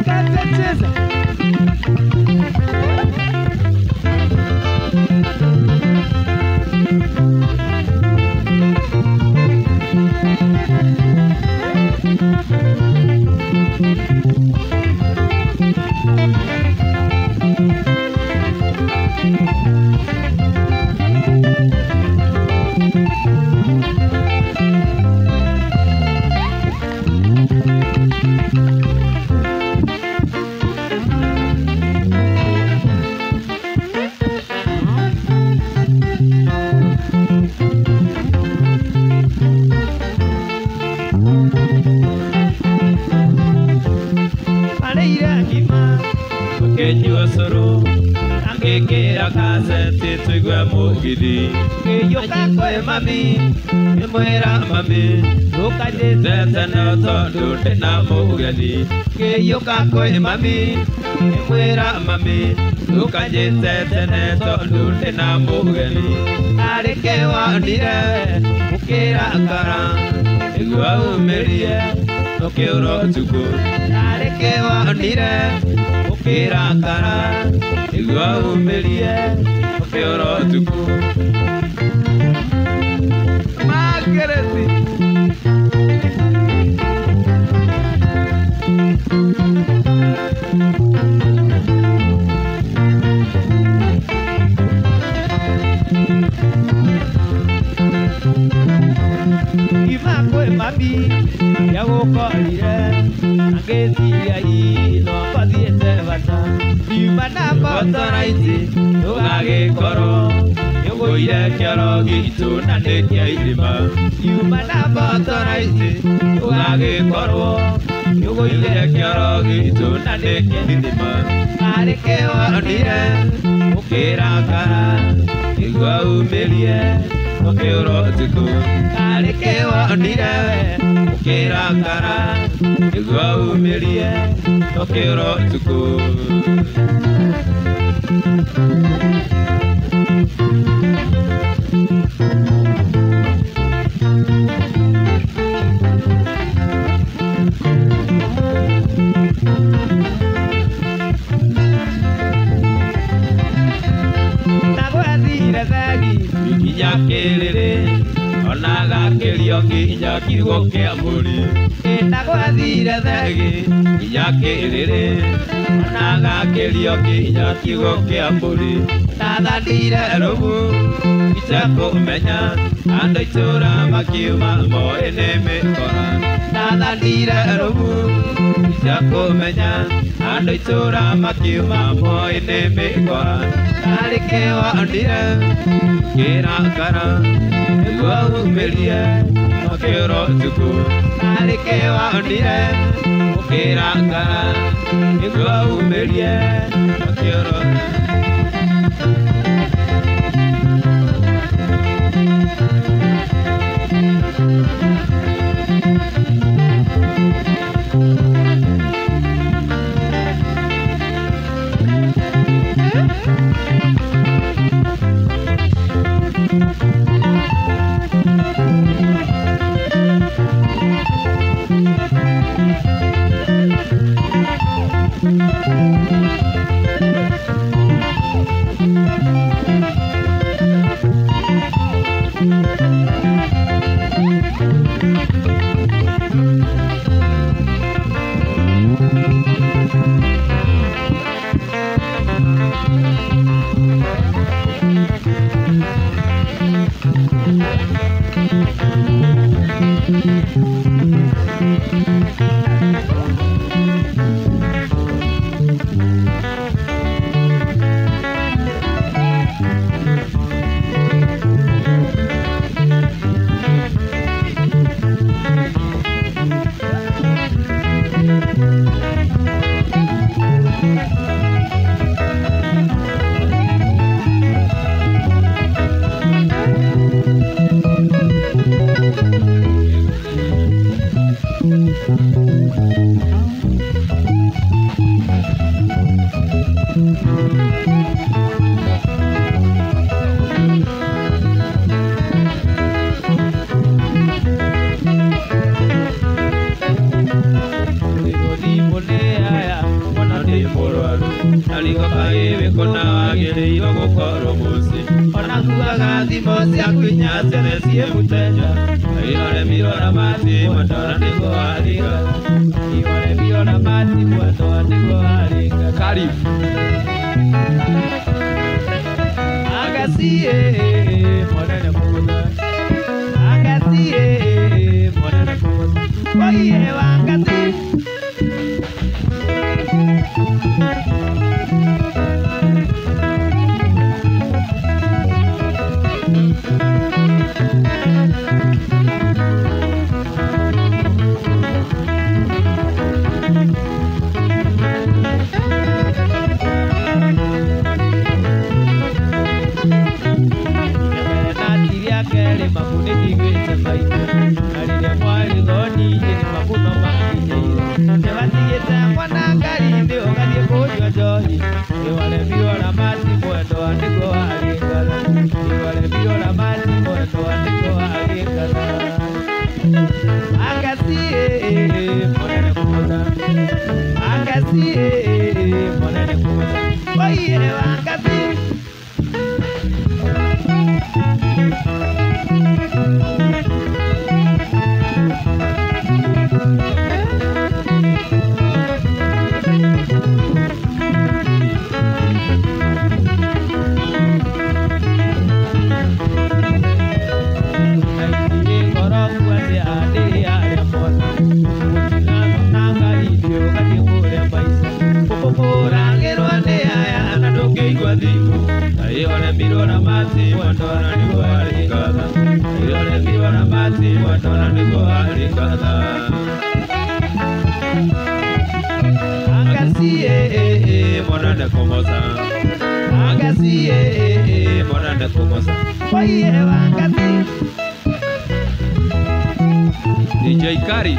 Kata cheza. Arĩire ngima Ũkĩnyua cũrũ angĩkĩra kaseti tũigue mũgithi ngĩiyũka kwĩ mami ngĩmwĩra mami ndũkanjĩte tene tondũ ndĩna mũgeni ngĩiyũka kwĩ mami ngĩmwĩra mami ndũkanjĩte tene tondũ ndĩna mũgeni arĩ kĩwonire ũkĩrakara nĩguo umĩrie ũkĩũra ũtukũ arĩ kĩwonire ũkĩrakara nĩguo umĩrie ũkĩũra ũtukũ. Makereti. Ima kwĩ mami nĩagũkorire angĩciria hihi no ngothiĩte bata ima na Motoraiti ndũgagĩkorwo nĩũgũire kĩoro gitũ na nĩ kĩa irima Yuma na Motoraiti ndũgagĩkorwo nĩũgũire kĩoro gitũ na nĩ kĩa irima arĩ kĩwonire ũkĩrakara nĩguo umĩrie ũkĩũra ũtukũ arĩ kĩwonire ũkĩrakara nĩguo umĩrie ũkĩũra ũtukũ. Na gwethire thegi Nginya kĩrĩrĩ ona gakĩrio nginya kiugo kĩa mbũri na gwethire thegi nginya kĩrĩrĩ ona gakĩrio nginya kiugo kĩa mbũri Ndathandire rũbu itekũmenya andũ itũra makiuma moĩ nĩ mĩkora Ndathandire rũbu itekũmenya andũ itũra makiuma moĩ nĩ mĩkora arĩ kĩwonire kĩrakara nĩguo umĩrie ũkĩũra ũtukũ arĩ kĩwonire ũkĩrakara nĩguo umĩrie ũkĩũra. mũciĩ ona kugaga thimũ ciaku inya ciothe ciĩ mũteja Iwaremirwo na mati mwendwa nĩguo warĩngatha Iwaremirwo na mati mwendwa nĩguo warĩngatha Karibu Agasie monene kumutha Agasie monene kumutha Oye wangasi DJ Kari.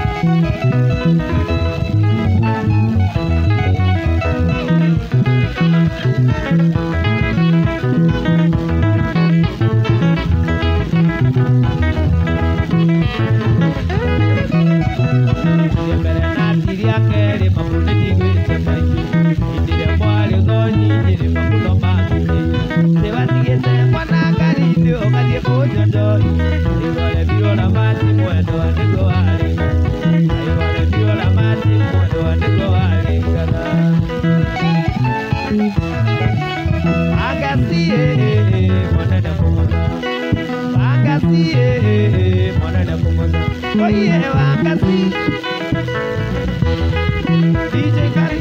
DJ Kari.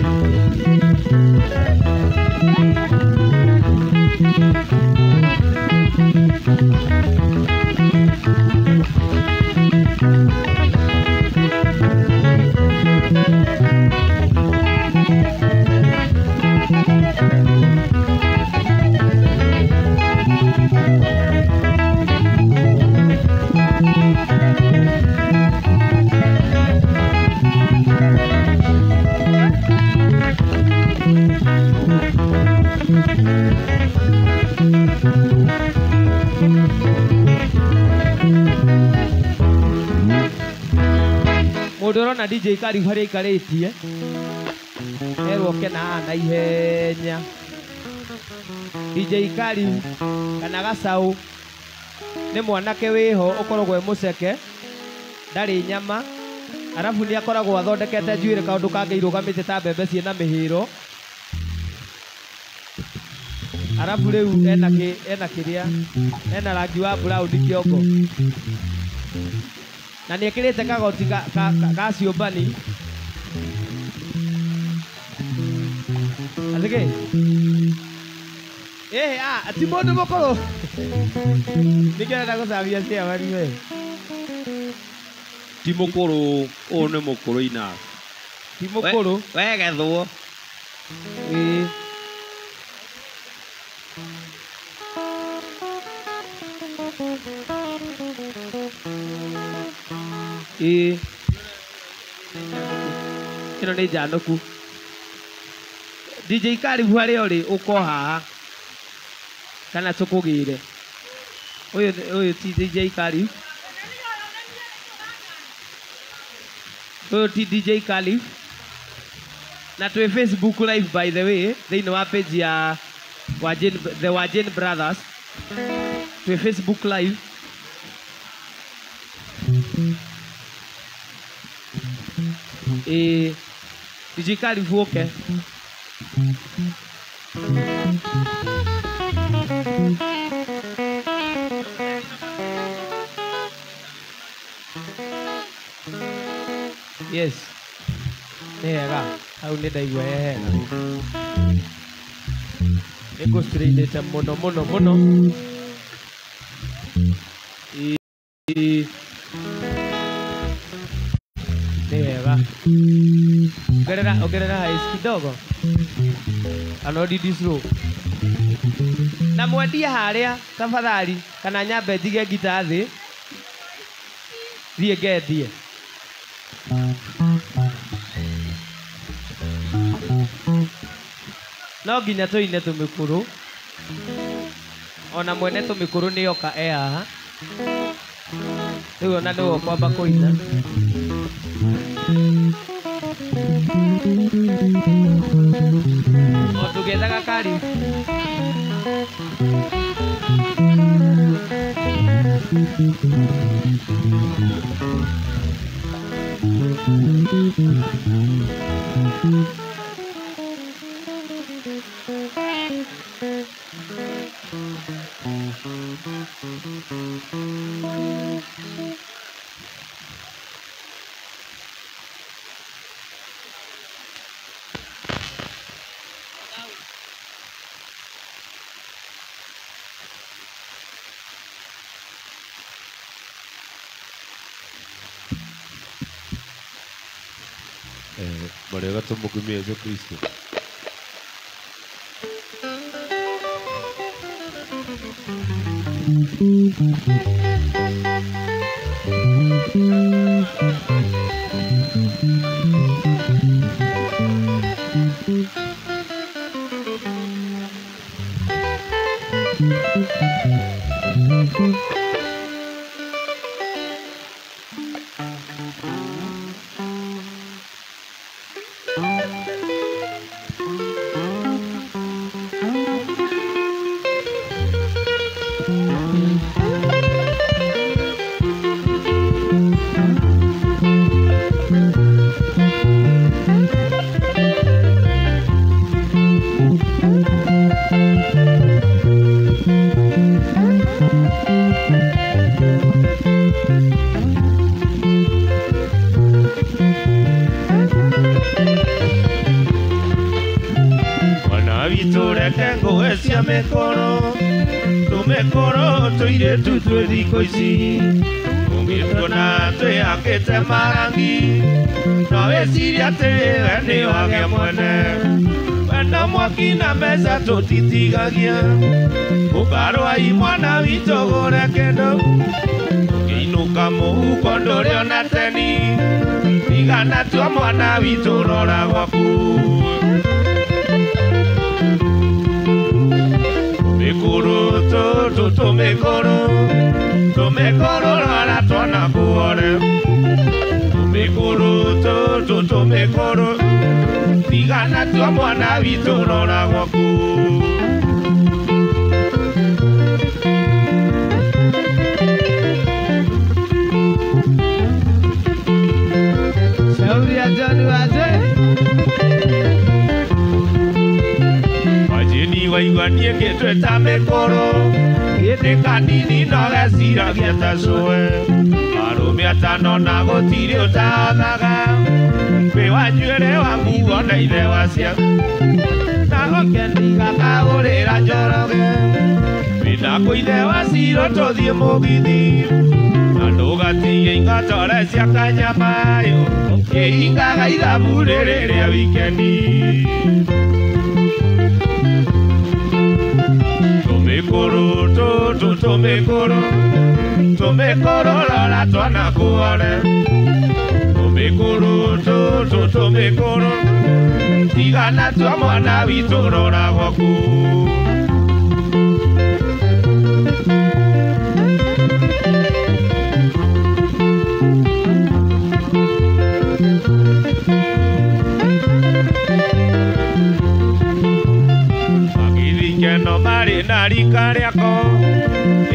Mũndũ ũrona DJ Kari harĩa aikarĩtie erwo oke na haha na ihenya. DJ Kari kana Gacaũ nĩ mwanake wĩho ũkoragwo e mũceke, ndarĩ nyama, arabu nĩ akoragwo athondekete njuĩrĩ kaũndũ kangĩ irũgamĩte ta mbembe ciĩna mĩhĩro. Arabu rĩu ena kĩrĩa ena rangi wa brown kĩongo na nĩ ekĩrĩte kagoti ga ciũmbani. Athĩkĩ ti mũndũ mũkũrũ nĩkĩo arenda gũcamia ciamani we. Ti mũkũrũ, ũyũ nĩ mũkũrũ ina. Ti mũkũrũ. Wegethwo. Ĩĩ. Ĩĩ. Ĩno nĩ njanũku. DJ Karibu harĩa ũrĩ ũko haha kana tũkũgĩre. Ũyũ ti DJ Karibu. Ũyũ ti DJ Karibu. Na twĩ Facebook live by the way thĩinĩ wa page ya Wajin, the Wajin Brothers twĩ Facebook Live. Ĩĩ DJ karibu ũke. Yes, nĩ hega hau nĩ ndaigua he hega. Nĩ ngũstrainĩte mũno mũno mũno. Ĩĩ nĩ wega. Ongerera ongerera highs kidogo anodidi slow na mwendie harĩa tafadhali, kana nyambe njige ngita thĩ thiĩ ngendie. No nginya tũine tũmĩkũrũ ona mwene tũmĩkũrũ nĩ oka e haha rĩu ona nĩwe ũkwamba kũina. O tũgĩethaga karibu. Marega tumukumie Yesu Kristo. Mekoro tumekoro tuiretu twĩ thikũ ici ũngĩtuona twĩhakĩte marangi no wĩcirie atĩ we nĩ wage mwene wendo mwaki na mbeca tũtitigagia ũkarwai mwana witũ gũre kĩndũ ũngĩinũka mũhuko ndũrĩ ona teni tigana tua mwana witũ rora gwaku. Mikuru tu tumikuru tumikuru rora twana kuore tumikuru tu tumikuru tigana tua mwana witũ rora gwaku. Shauri ya John wazee. Wajini waigua niĩ ngĩtwĩta mĩkũrũ gĩtĩ kanini no geciragia ta cũe arũme atano na gũtirĩ ũtathaga wĩ wa njuĩrĩ wa nguo na ithe wa ciana na wikendi gakagũrĩra Njoroge wĩna kũ ithe wa Ciro tũthiĩ mũgithi na ndũgatige ingotore cia kanyamayo ũkĩhingaga ithabu rĩrĩ rĩa wikendi. Tumikuru tu tumikuru tumikuru rora twana kuore tumikuru tu tumikuru tigana tua mwana witũ rora gwaku.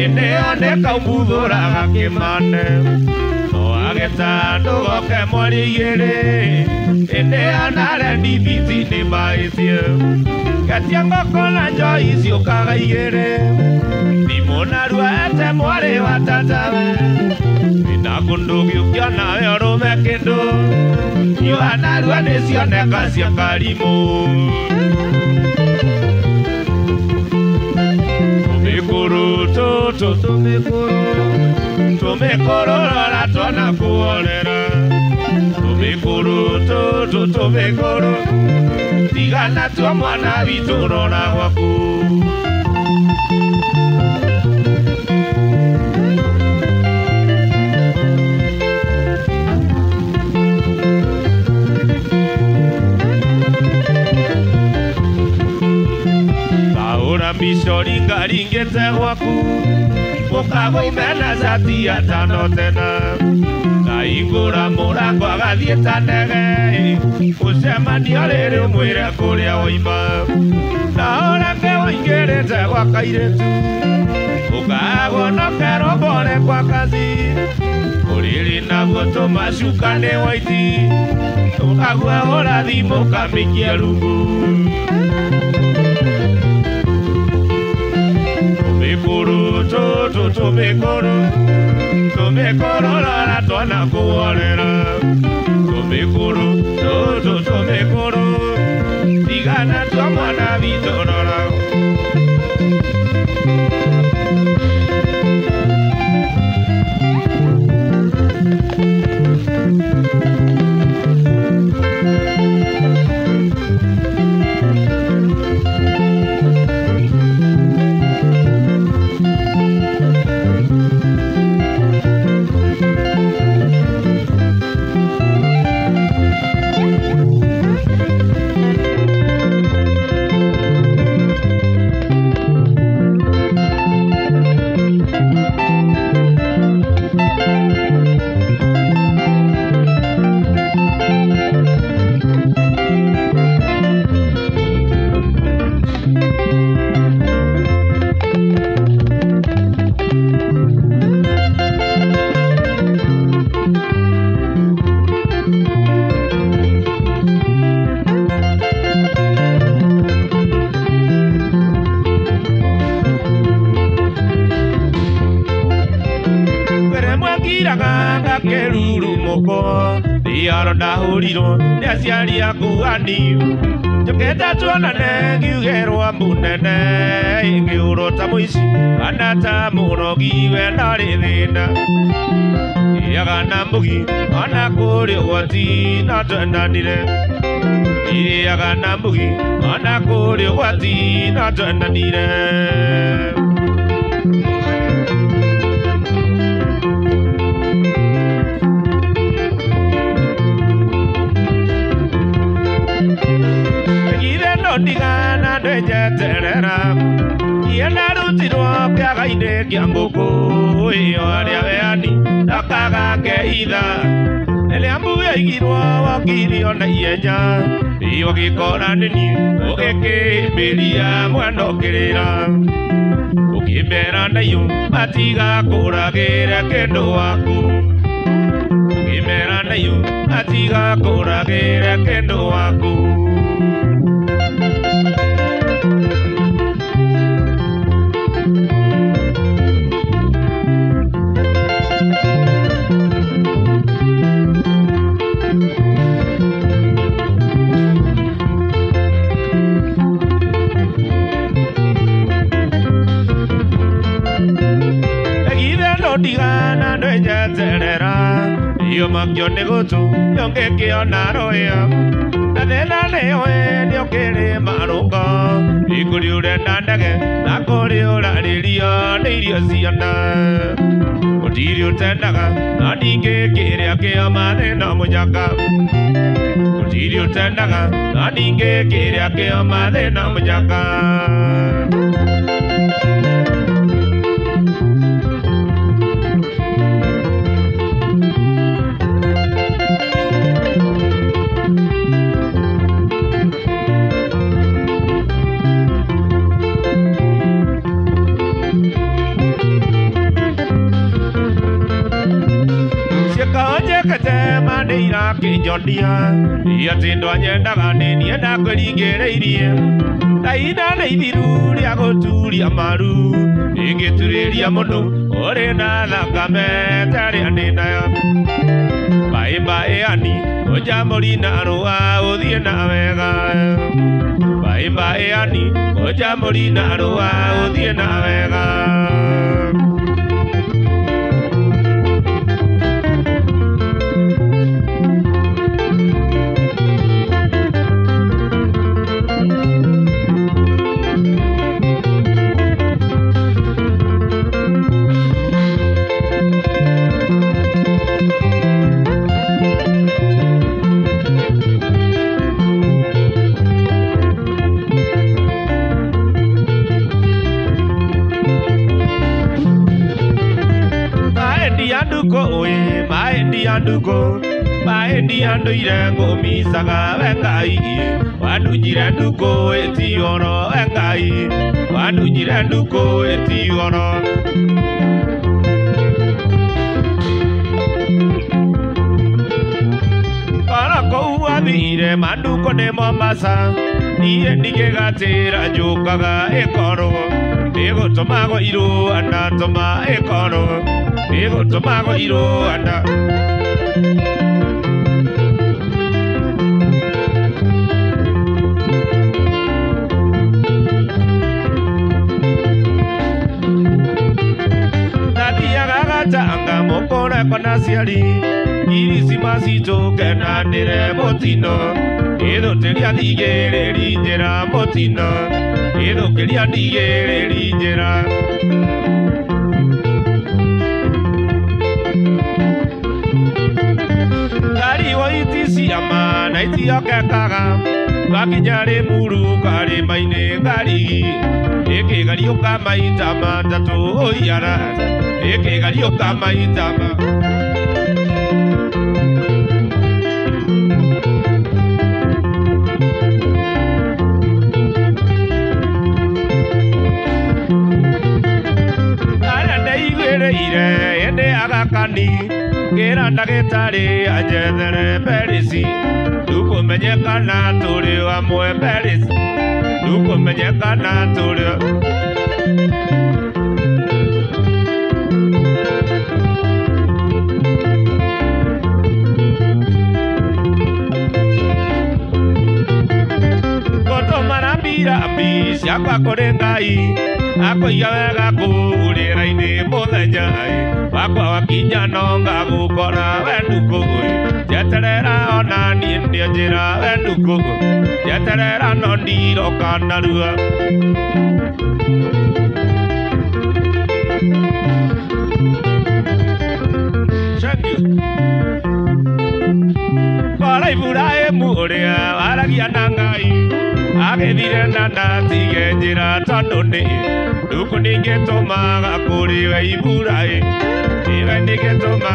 Ĩneane kaumuthũraga kĩmane no ageta ndũgoke mweri igĩrĩ ĩneanare ndithiti nĩ maĩtie getia ngoko na njoi ciũkaga igĩrĩ thimũ narua ete mwarĩ wa tatawe wĩna kũndũ gĩũkia nawe ũrũme kĩndũ iũa narua nĩcioneka cia karimũ Tumikuru tutu tumikuru tumikuru rora twana kuorera tumikuru tutu tumikuru tigana tua mwana witũ rora gwaku Mbico ringaringĩte gwaku ũkagũimena cati atano tena ngaihingũra mũrango agathiĩ ta ndege ũcemanio rĩrĩ ũmwĩre kũrĩa woima na ũreke ũingĩrĩte gwa kairĩtu ũkagonokerwo mbore kwa kazi ũrĩrĩ naguo tũmacuka nĩ waiti ũkagua ũrathimũ ũkamĩikia rungu Tumikuru tutu tumikuru tumikuru rora twana kuorera tumikuru tutu tumikuru tigana tua mwana witũ rora Ndiaro ndahũrirwo nĩ aciari aku ani njũkĩte tuonane ngiugĩrwo mũnene ngĩũrwo ta mũici kana ta mũrogi we ndarĩ thĩna irĩaga na mũgi ona kũrĩ ũgwati no twendanire irĩaga na mũgi ona kũrĩ ũgwati no twendanire Ndigana ndwenjeterera iye ndarutirwo kĩaga-inĩ kĩa ngũkũ ĩyo arĩa weani ndakaga ngeitha rĩrĩa mbu yaigirwo wokirio na ihenya ĩyo gĩkora nĩ niĩ ũgĩkĩmbĩria mwena ũkĩrĩra ũkĩmera naiyũ matigakũragĩre kĩndũ waku ũkĩmera naiyũ matigakũragĩre kĩndũ waku Ndigana ndwenjeterera iyo makio nĩ gũtũ yongĩkĩona rũĩa na thĩna nĩũĩ nĩũkĩrĩ marũngo ikũrĩ ũrenda ndege na kũrĩ ũrarĩrio nĩ irio cia nda gũtirĩ ũtendaga no ningĩ kĩrĩa kĩo mathĩna mũnyaka gũtirĩ ũtendaga no ningĩ kĩrĩa kĩo mathĩna mũnyaka Njĩkĩte ma nĩ irakĩnjonia atĩ ndwanyendaga nĩ niĩ ndakwĩringĩrĩirie ndahinda nĩ ithiru rĩa gũturia maru ingĩturĩria mũndũ ũrĩ na thakame ta ĩrĩa ndĩ nayo. Mbaĩ mbaĩ ani ũnjamũri na rũa ũthiĩ na wega. Mbaĩ mbaĩ ani ũnjamũri na rũa ũthiĩ na wega. Nduko maendi anduire ngũmicaga we Ngai wandunjire nduko ĩtioro we Ngai wandunjire nduko ĩtioro. Kora kũu wathire manduko nĩ Mombasa niĩ ndigĩgatĩra njũkaga ĩkorwo nĩgũtũmagwo irũa ndatũma ĩkorwo nĩgũtũmagwo irũa nda. Anga mokora kona ciari iricima citũ kenanĩre mũtino ĩthũkĩria ndigĩrĩri njĩra mũtino ĩthũkĩria ndigĩrĩri njĩra. Ngariwo iti ciama na itiokekaga twakinya Rĩmuru karĩma-inĩ ngarigi ĩkĩgariũka maita matatũ ũiara ĩkĩgariũka maita ma. Arĩa ndeiguĩrĩire ĩndĩ agakani ngĩra ndagĩtarĩ anjethere Perisi ndukũmenyekana tũrĩ amwe Perisi ndukũmenyekana tũrĩ. Ngũtũma ciakwa kũrĩ Ngai akũiga wega kũu rĩera-inĩ mũthenya wakwa wakinya no ngagũkora we ndukũ njeterera ona niĩ nĩ njĩra we ndukũ njeterera no ndiroka narua. Kora Iburahĩmu ũrĩa waragia na Ngai agĩthire na ndatige njĩra tondũ nĩ ndukũ ningĩtũmaga kũrĩ we Iburahĩmu nĩwe ningĩtũma.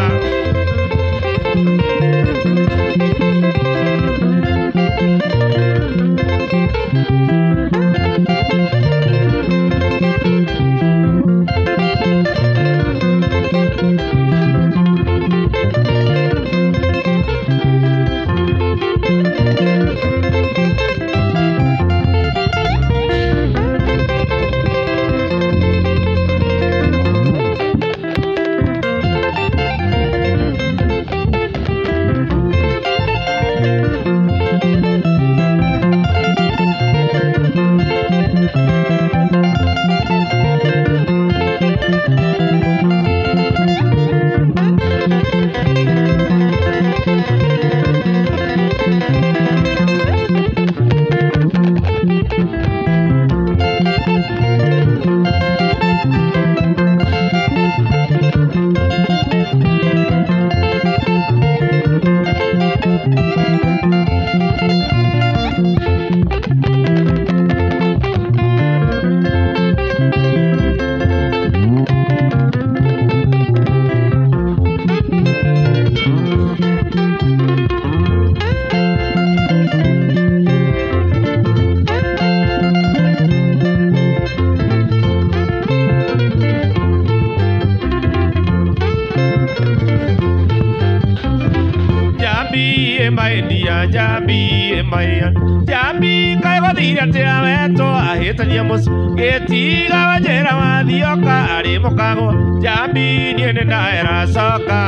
maian Jambi kaĩ gũthire atĩa wetwo ahĩtania mũciĩ gĩtiga wanjĩra wathioka arĩ mũkagwo Jambi niĩ nĩ ndaera coka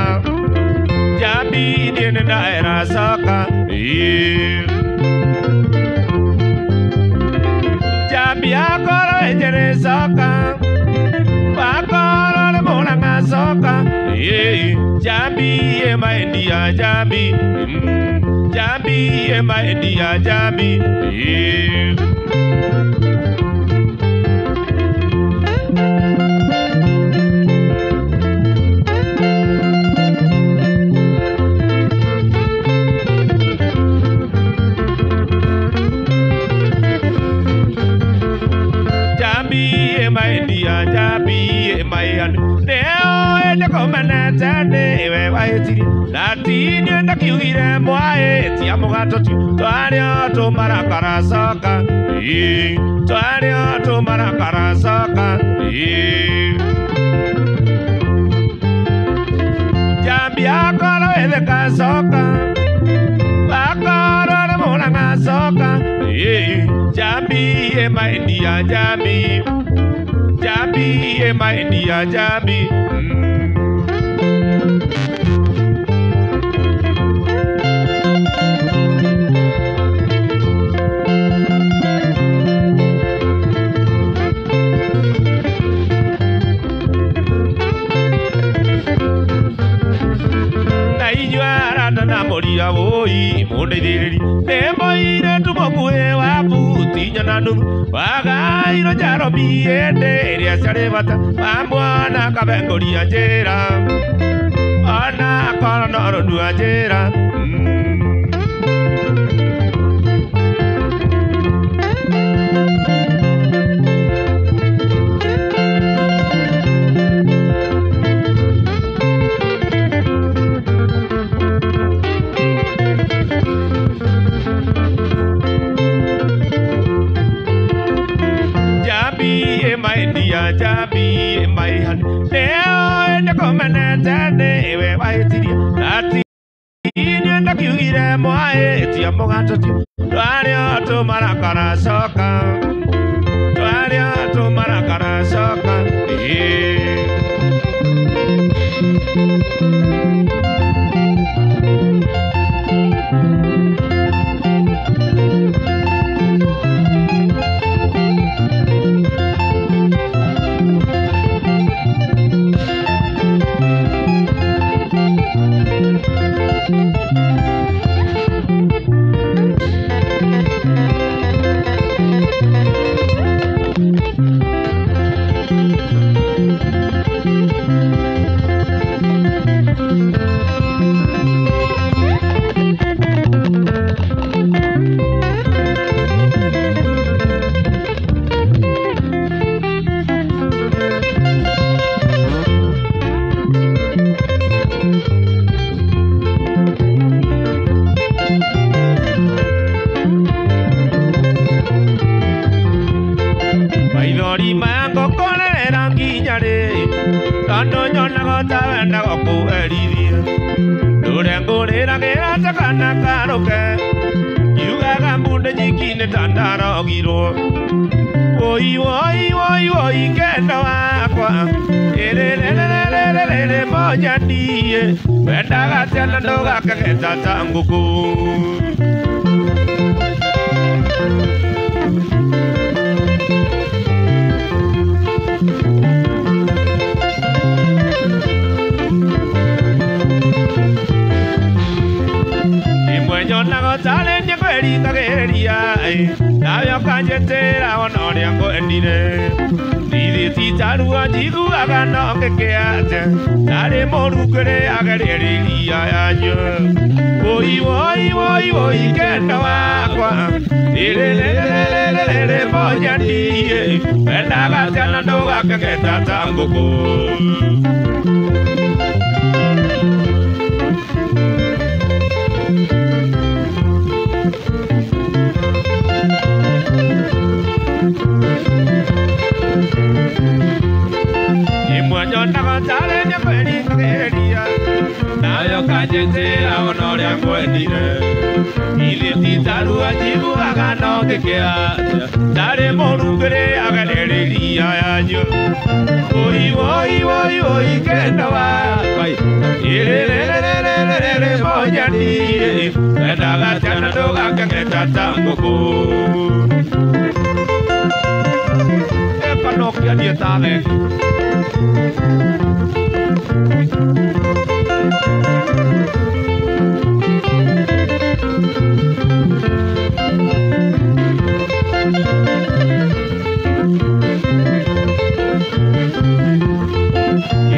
Jambi niĩ nĩ ndaera coka Jambi akorwo ĩnjĩrĩ coka wakorwo nĩ mũrang'a coka Jambi emaendia Jambi Jambi emaendia Jambi Jambi emaendia Jambi emaian na ndakiugire mwaĩ tia mũgato ti twarĩo tũmarakara coka twarĩo tũmarakara coka Jambi akorwo ĩtheka coka akorwo nĩ mũrang'a coka Jambi emaendia Jambi Jambi emaendia Jambi Moria woi mundeithĩrĩri nĩ moire tũmũkuhĩ wa buti inya na nuthu wagairwo njarobi ĩndĩ ĩrĩa ciarĩ bata wa mwana kabengũria njĩra ona akorwo no rũnua njĩra Jambi emaihan neo ndakomenete nĩwe wahĩtirie na ndakiugire mwaĩ tia mũgato ti twarĩo tũmarakara coka twarĩo tũmarakara coka Maithori maya ngũkũrĩra nginya rĩ tondũ nyonaga ta wendaga kũherithia ndũre ngũrĩragĩra ta kana karũke ngiugaga mbunde nyiki-inĩ ta ndarogirwo woi woi woi woi kendo wakwa ĩrĩrĩrĩrĩrĩrĩ moja niĩ wendaga tena ndũgakegeta ta ngũkũ Nyonaga tarĩ niĩ kwĩringagĩrĩria nawe ũkanjĩtĩra ona ũrĩa ngwendire Thithi ti ta ruo njiguaga no ngĩkĩate narĩ mũru ngĩrĩagĩrĩria iria yanyua Woi woi woi woi kendo wakwa ĩrĩrĩrĩrĩrĩ moja niĩ wendaga tena ndũgakegeta ta ngũkũ Imwe nyonaga tarĩ niĩ kwĩringagĩrĩria Nayo kanjĩtĩra ona ũrĩa ngwendire. Ithe ti tarua njiguaga no ngĩkĩa ndarĩ mũru ngĩrĩaga rĩrĩria yanyu. Oi oi oi oi kendo wakwa ĩrĩrĩrĩrĩrĩrĩ monyani endaga ciana ndũgakeng'eta ta ngũkũ. Eka no kĩanie ta thenge.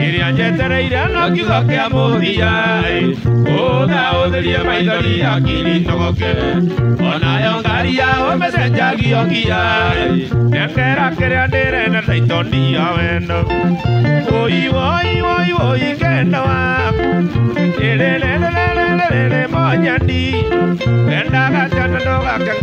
Iria njetereire no kiugo kĩa mũthia ũtha ũtherie maithori akili togoke onayo ngari ya ũmecenjagio ngia nengera kĩrĩa ndĩrenda taitonia wendo. Oi oi oi oi kendo waku ĩrĩrĩrĩrĩrĩrĩ monyani endaga ciana ndũgake.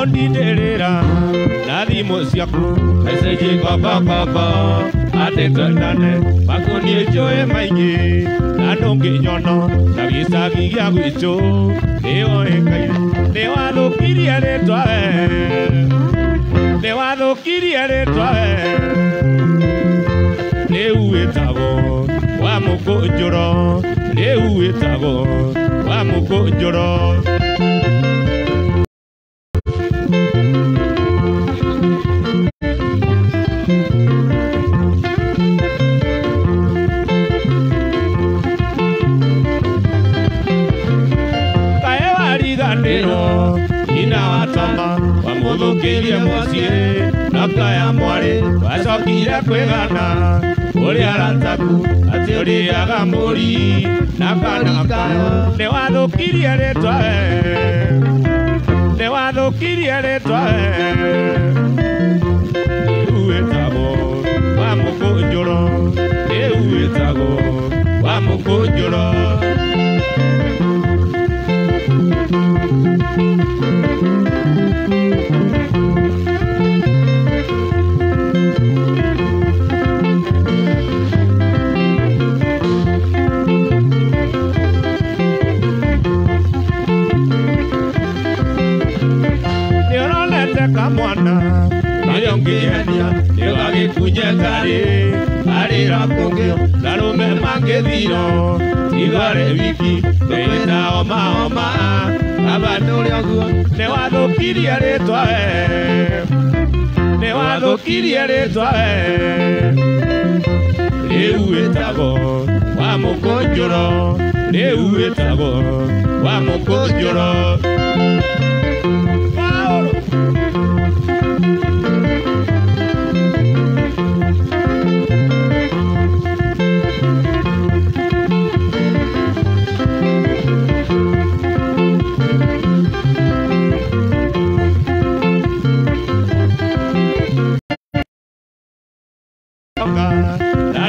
Ndinderera na thimũ ciaku message kokokoko atĩ twendane makoniĩ njũĩ maingĩ na ndũngĩnyona na gĩcagi gĩa gwitũ nĩoĩkaine. Nĩwathũkirie rĩtwa we, nĩwathũkirie rĩtwa we, rĩu wĩtagwo wa mũkũnjũro, rĩu wĩtagwo wa mũkũnjũro. Ina watoma wamũthũkĩrie mũciĩ na kaya mwarĩ wacokire kwĩgana ũrĩa arataku atĩ ũrĩaga mbũri na kana kayo. Nĩwathũkirie rĩtwa we, nĩwathũkirie rĩtwa we, rĩu wĩtagwo wa mũkũnjũro, rĩu wĩtagwo wa mũkũnjũro. Kamwana nayo ngĩendia nĩũgagĩkunye ngarĩ arĩra kũngĩ narume mangĩthiro tigare wiki ndĩna homa homa abandu ũrĩa ũguo. Nĩwathũkirie rĩtwa we, nĩwathũkirie rĩtwa we, rĩu wĩtagwo wa mũkũnjũro, rĩu wĩtagwo wa mũkũnjũro.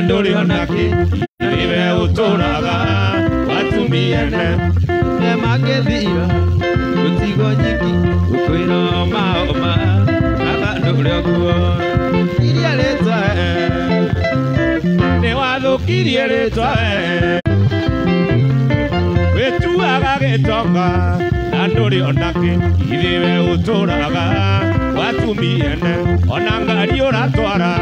Ndũrĩ onakĩ nĩwe ũtũraga watumiene mangĩthira gũtigwo nyiki gũkwĩra homa homa abandu ũrĩa ũguo iria rĩtwa nĩwathũkirie rĩtwa wĩtuaga gĩtonga na ndũrĩ onakĩ ithiwe ũtũraga watumiene ona ngari ũratwara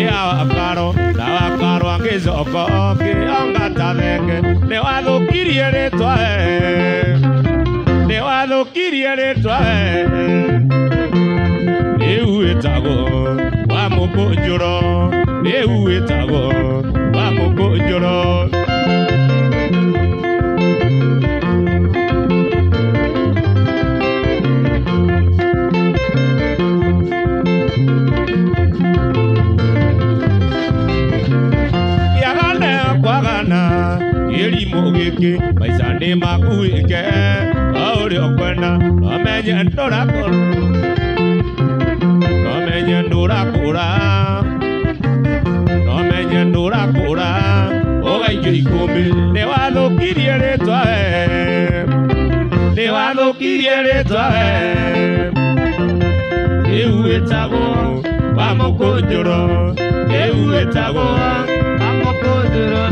ya wakaro na wakaro angĩcoka kĩonga ta thenge. Nĩwathũkirie rĩtwa nĩwathũkirie rĩtwa rĩu wĩtagwo wa mũkũnjũro, rĩu wĩtagwo wa mũkũnjũro. Nĩkĩ maica nĩ maku wĩke o ũrĩa ũkwenda no menye ndũrakũra no menye ndũrakũra no menye ndũrakũra ũgaikio ikũmbĩ nĩwathũkirie rĩtwa we nĩwathũkirie rĩtwa we rĩu wĩtagwo wa mũkũnjũro rĩu wĩtagwo wa mũkũnjũro.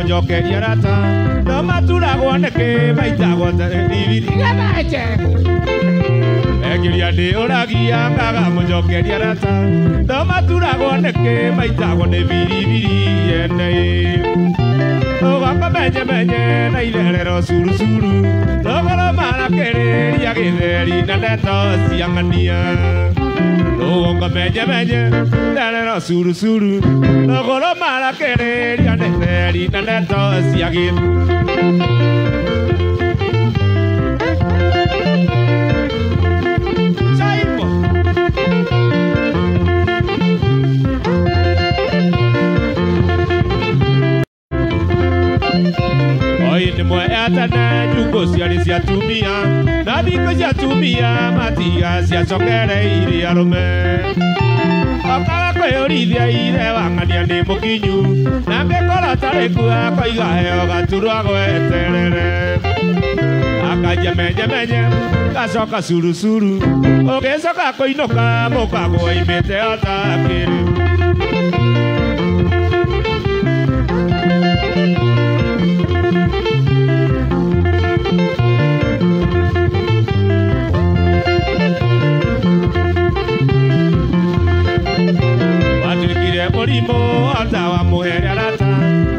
Njokeria rata no maturagwo nĩkĩ maitagwo egiria ndĩũragia ngaga mũnjokeria rata no maturagwo nĩkĩ maitagwo nĩ biribiri ene ũgoka menye menye na itherero curucuru rũgũrũ marakĩrĩria gĩtheri na ndeto cia ng'ania rũgongo menye menye itherero curucuru rũgũrũ marakĩrĩria gĩtheri na ndeto cia gĩtheri. Oi nĩ atene nyungu ciarĩ cia atumia na thikũ cia atumia matiga ciacokereirie arũme okaga kwĩyũrithia ithe wa ng'ania nĩ mũkinyu na angĩkorwo atarĩ kuo akoiga heo gaturwa gweterere akanjia menye menye gacoka curucuru ũgĩcoka kũinũka mũkagwo oimĩte o ta kĩrĩ. Mũrimũ ota wa mũhere arata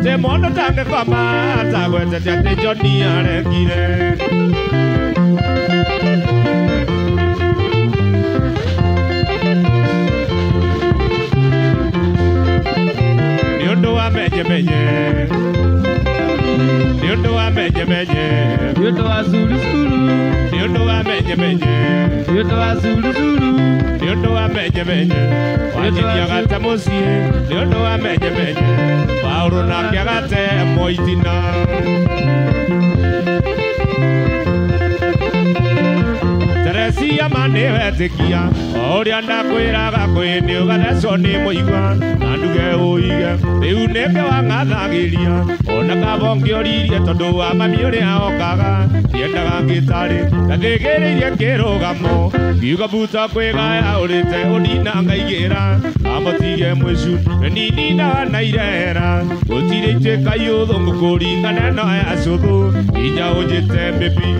tĩ mũndũ tangĩkoma atagwetete atĩ John arekire. Nĩ ũndũ wa menye menye menye menye Nĩ ũndũ wa zuruzuru nĩ ũndũ wa menye menye Wanjini agate mũciĩ nĩ ũndũ wa menye menye Paũlũ nake agate moitina Teresia ma nĩ wetĩkia o ũrĩa ndakwĩraga kwĩ nĩ ũgathecwo nĩ mũigua na nduge ũige rĩu nĩkĩo wang'athagĩria ona kaba ũngĩoririe tondũ wa mami ũrĩa okaga ndiendaga ngĩtarĩ ngathĩgĩrĩirie kĩrũgamo ngiuga buta kwĩgaya ũrĩte ũnina ngaigĩra amũtige mwĩcu nini na irera gũtirĩ ituĩka iũthũ ngũkũringana no ya cũthũ nginya ũnjĩte baby.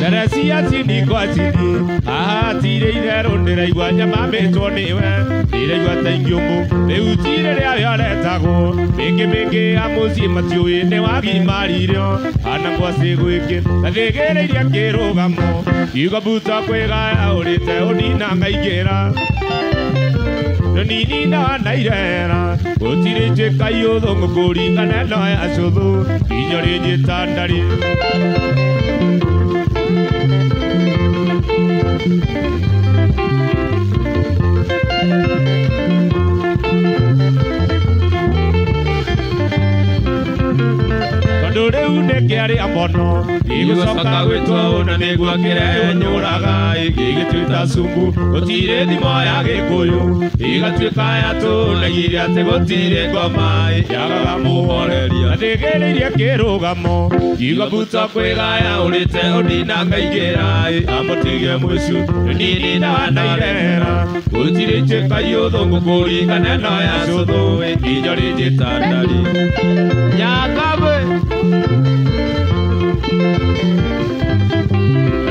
Teresia chini kwa chini ahatire itherũ ndĩraigua nyamamĩtwo nĩwe ndĩraigua ta ingĩũmũ rĩu ti rĩrĩa rĩaretagwo mĩngĩ mĩngĩ ya mũciĩ matiũĩ nĩ wagimaririo ana ngwacĩ gwĩkĩ ngathĩgĩrĩirie kĩrũgamo ngiuga buta kwĩgaya ũrĩte ũnina ngaingĩra nini na irera gũtirĩ njĩka iũthũ ngũkũringana no ya cũthũ nginya rĩnjĩta ndarĩ. Tondũ rĩu nĩkĩarĩa mũno gĩgũcoka gwĩtwo ũna nĩguo kĩrenyũraga gĩgĩtuĩka cumbu gũtirĩ thimo ya gĩkũyũ ĩgatuĩka ya tũnagire atĩ gũtirĩ ngoma yagaga mũhoreria athĩgĩrĩirie kĩrũgamo ngiuga buta kwĩgaya ũrĩte ũnina ngaingĩra amũtige mwĩcu nini na irera gũtirĩ njĩka iũthũ ngũkũringana no ya cũthũ nginya rĩnjĩta ndari Nyakabe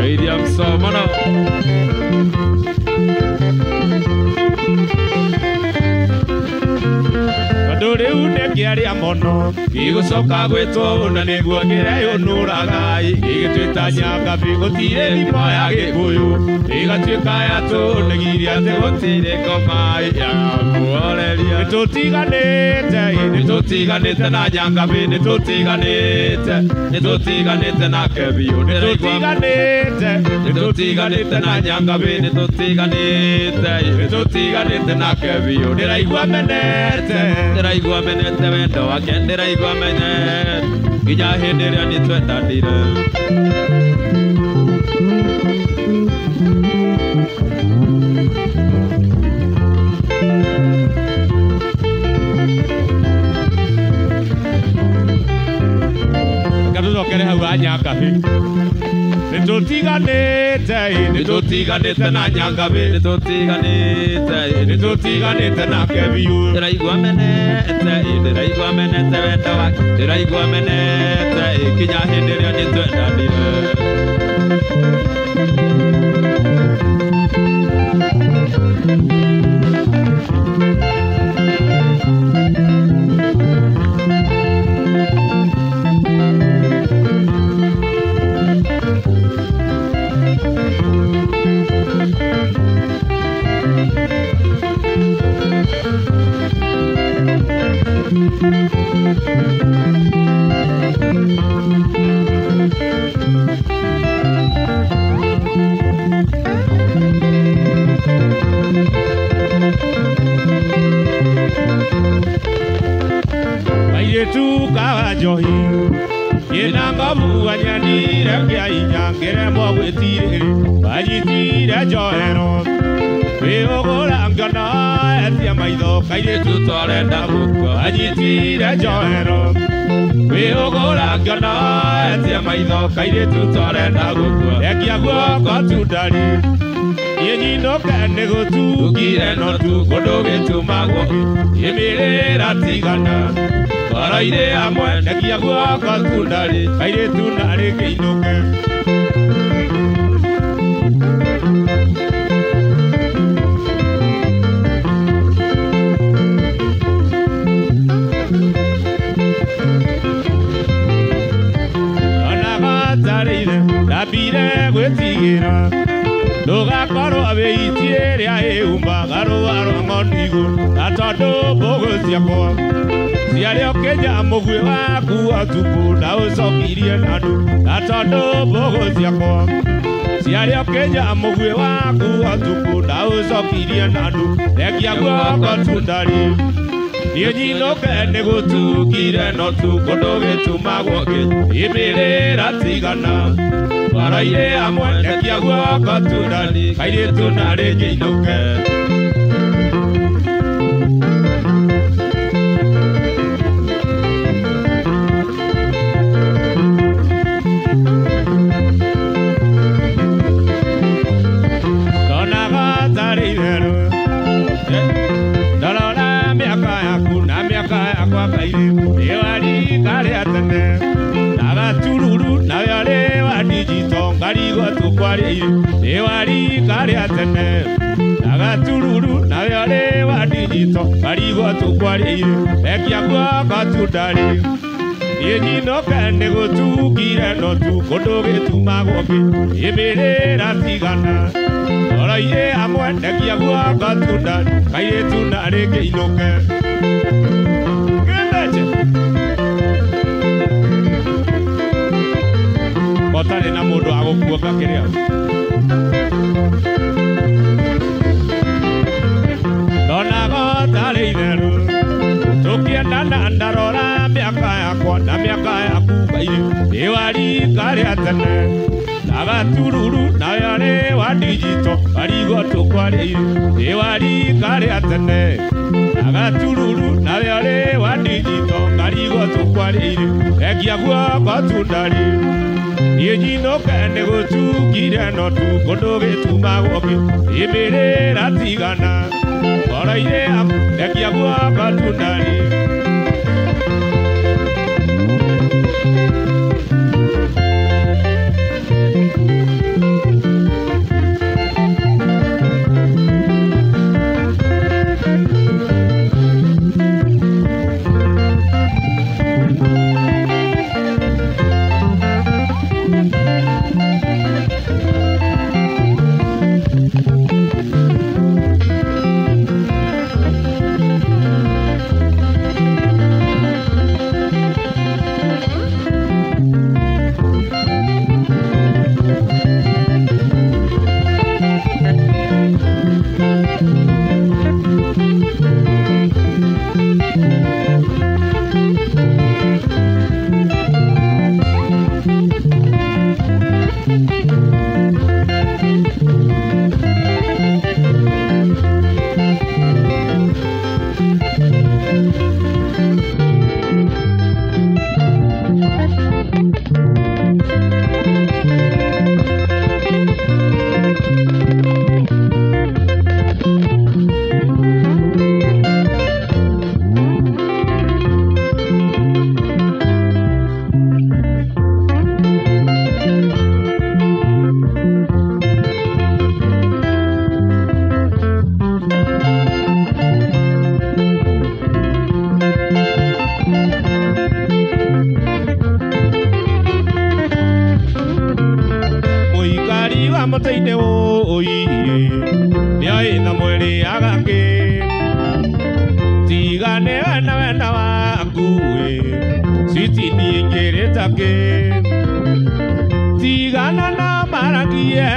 Aidia msomano Tondũ rĩu nĩkĩarĩa mũno gĩgũcoka gwĩtwo ũna nĩguo kĩreyũnũraga gĩgĩtuĩta Nyakabi gũtirĩ thimo ya gĩkũyũ ĩgatuĩka ya tũnĩgirie atĩ gũtirĩ ngoma ya mũhoreria nĩtũtiganĩte nĩtũtiganĩte na Nyangabi nĩtũtiganĩte nĩtũtiganĩte na Kebiũ nĩtũtiganĩte nĩtũtiganĩte na Nyangabi nĩtũtiganĩte nĩtũtiganĩte na Kebiũ ndĩraigua menete ndĩraigua menete wendo wake ndĩraigua menete nginya hĩndĩ ĩrĩa nĩtwendanire. Ngatũcokere hau ha Nyakabi nĩtũtiganĩte nĩtũtiganĩte na Nyangabi nĩtũtiganĩte nĩtũtiganĩte na Kebiũ ndĩraigua menete ndĩraigua menete wendo wake ndĩraigua menete nginya hĩndĩ ĩrĩa nĩtwendanire. Kairĩtu ka njohi ĩna ngobu anyendire kĩa inya ngĩremwo gwĩtirĩrĩ anyitire njohero wĩũgũra ngĩona etia maitho kairĩtu torenda gũkua anyitire njohero wĩũgũra ngĩona etia maitho kairĩtu torenda gũkua ekia guoko tu ndari niĩ nyinũke nĩ gũtungire no tu kũndũ gĩtumagwo ĩmĩrĩra tigana ngoro-inĩ amwe ndekia guoko tu ndarĩ kairĩtu narĩ kĩinũke. Ona gatarĩire ndambire gwĩtigĩra ndũgakorwo wĩ Na tondũ mbũgũ ciakwa ciarĩ ũkĩnja mũguĩ waku ũtukũ na ũcokirie na ndũ. Na tondũ mbũgũ ciakwa ciarĩ ũkĩnja mũguĩ waku ũtukũ na ũcokirie na ndũ. Rekia guoko tu ndarĩ niĩ nyinũke nĩ gũtukire no tukũ ndũgĩtumagwo kĩ imĩrĩra tigana ngoro-inĩ amwe. Rekia guoko tu ndarĩ kairĩtu narĩ nyinũke. Ndonaga tarĩ itherũ ndarora mĩaka yaku na mĩaka yakwa kairĩtu nĩ warika rĩa tene na gatururu nawe arĩ wa ndijito ngarigwo tũkwarĩire nĩ warika rĩa tene na gatururu nawe arĩ wa ndijito ngarigwo tũkwarĩire. Rekia guoko tu ndarĩ niĩ nyinũke nĩ gũtukire no tukũ ndũgĩtumagwo kĩ imĩrĩra tigana ngoro-inĩ amwe. Rekia guoko tu ndarĩ kairĩtu narĩ ngĩinũke kĩndeche kotarĩ na mũndũ wa gũkuoka kĩrĩa ndonaga tarĩ itherũ tũkĩendana ndarora mĩaka yakwa na mĩaka yaku kairĩtu nĩ warika rĩa tene na gatururu nawe arĩ wa ndijito ngarigwo tũkwarĩire nĩ warika rĩa tene na gatururu nawe arĩ wa ndijito ngarigwo tũkwarĩire. Rekia guoko tu ndarĩ niĩ nyinũke nĩ gũtukire no tukũ ndũgĩtumagwo kĩ imĩrĩra tigana ngoro-inĩ amwe. Rekia guoko tu ndarĩ. Mũikari wa mũtĩ-inĩ ũi nĩoĩ na mwĩrĩ agakĩ tiga nĩ wena wena waku ĩ switi niĩ ngĩrĩta kĩ tigana na marangie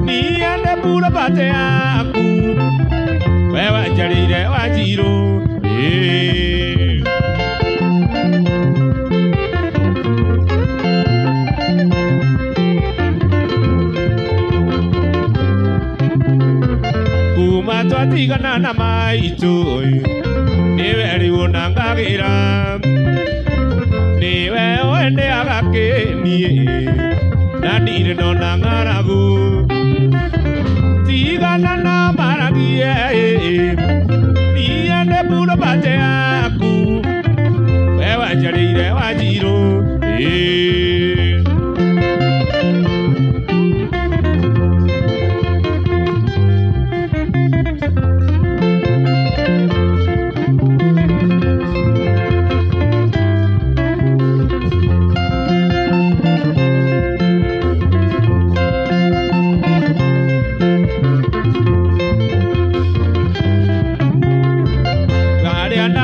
niĩ nĩ puro bate yaku we wanjarĩire wanjirũ ĩ. Kuma twatigana na maitũ nĩwe rĩu na ngagĩra nĩwe wendeaga kĩniĩ na ndirĩ ndona ng'aragu tigana na maragie niĩ nĩ puro bate yaku we wanjarĩire wanjirũ ĩ.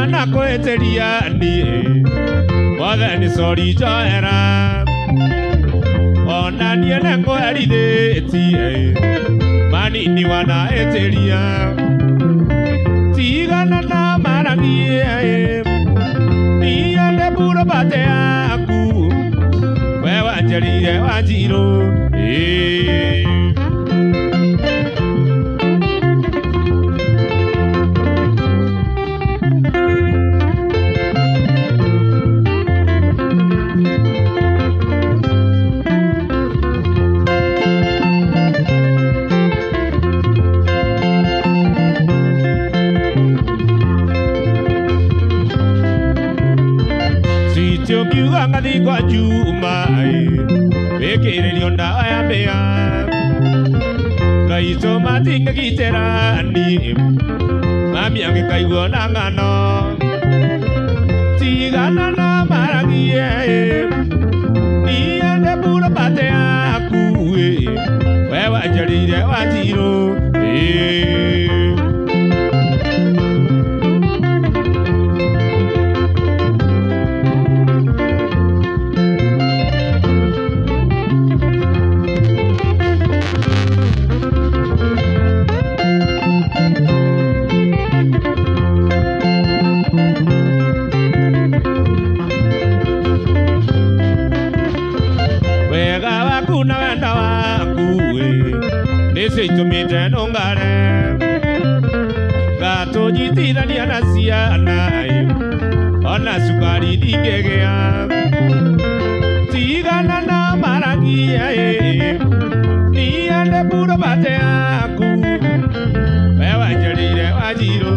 Ndanakwĩtĩria niĩ mothe nĩ sori njoera ona niĩ nĩngũherithĩtie manini wanaĩtĩria tigana na maragie niĩ ndĩ purobate yaku we wanjĩrĩire Wanjirũ Ukiuga ngathi kwa Juma wĩkĩrĩrio ndawa ya mbĩa ngaitũ matingĩgitĩra niĩ mami angĩkaiguo na ng'ano tigana na maragie niĩ ndĩ purobate yaku we wanjĩrĩire Wanjirũ wega waku na wendo waku nĩcio itũmĩte nũngare ngatũnyitithania na ciana ona cukari ndingĩgĩa tigana na maragie niĩ ndĩ purobate yaku we wanjĩrĩire Wanjirũ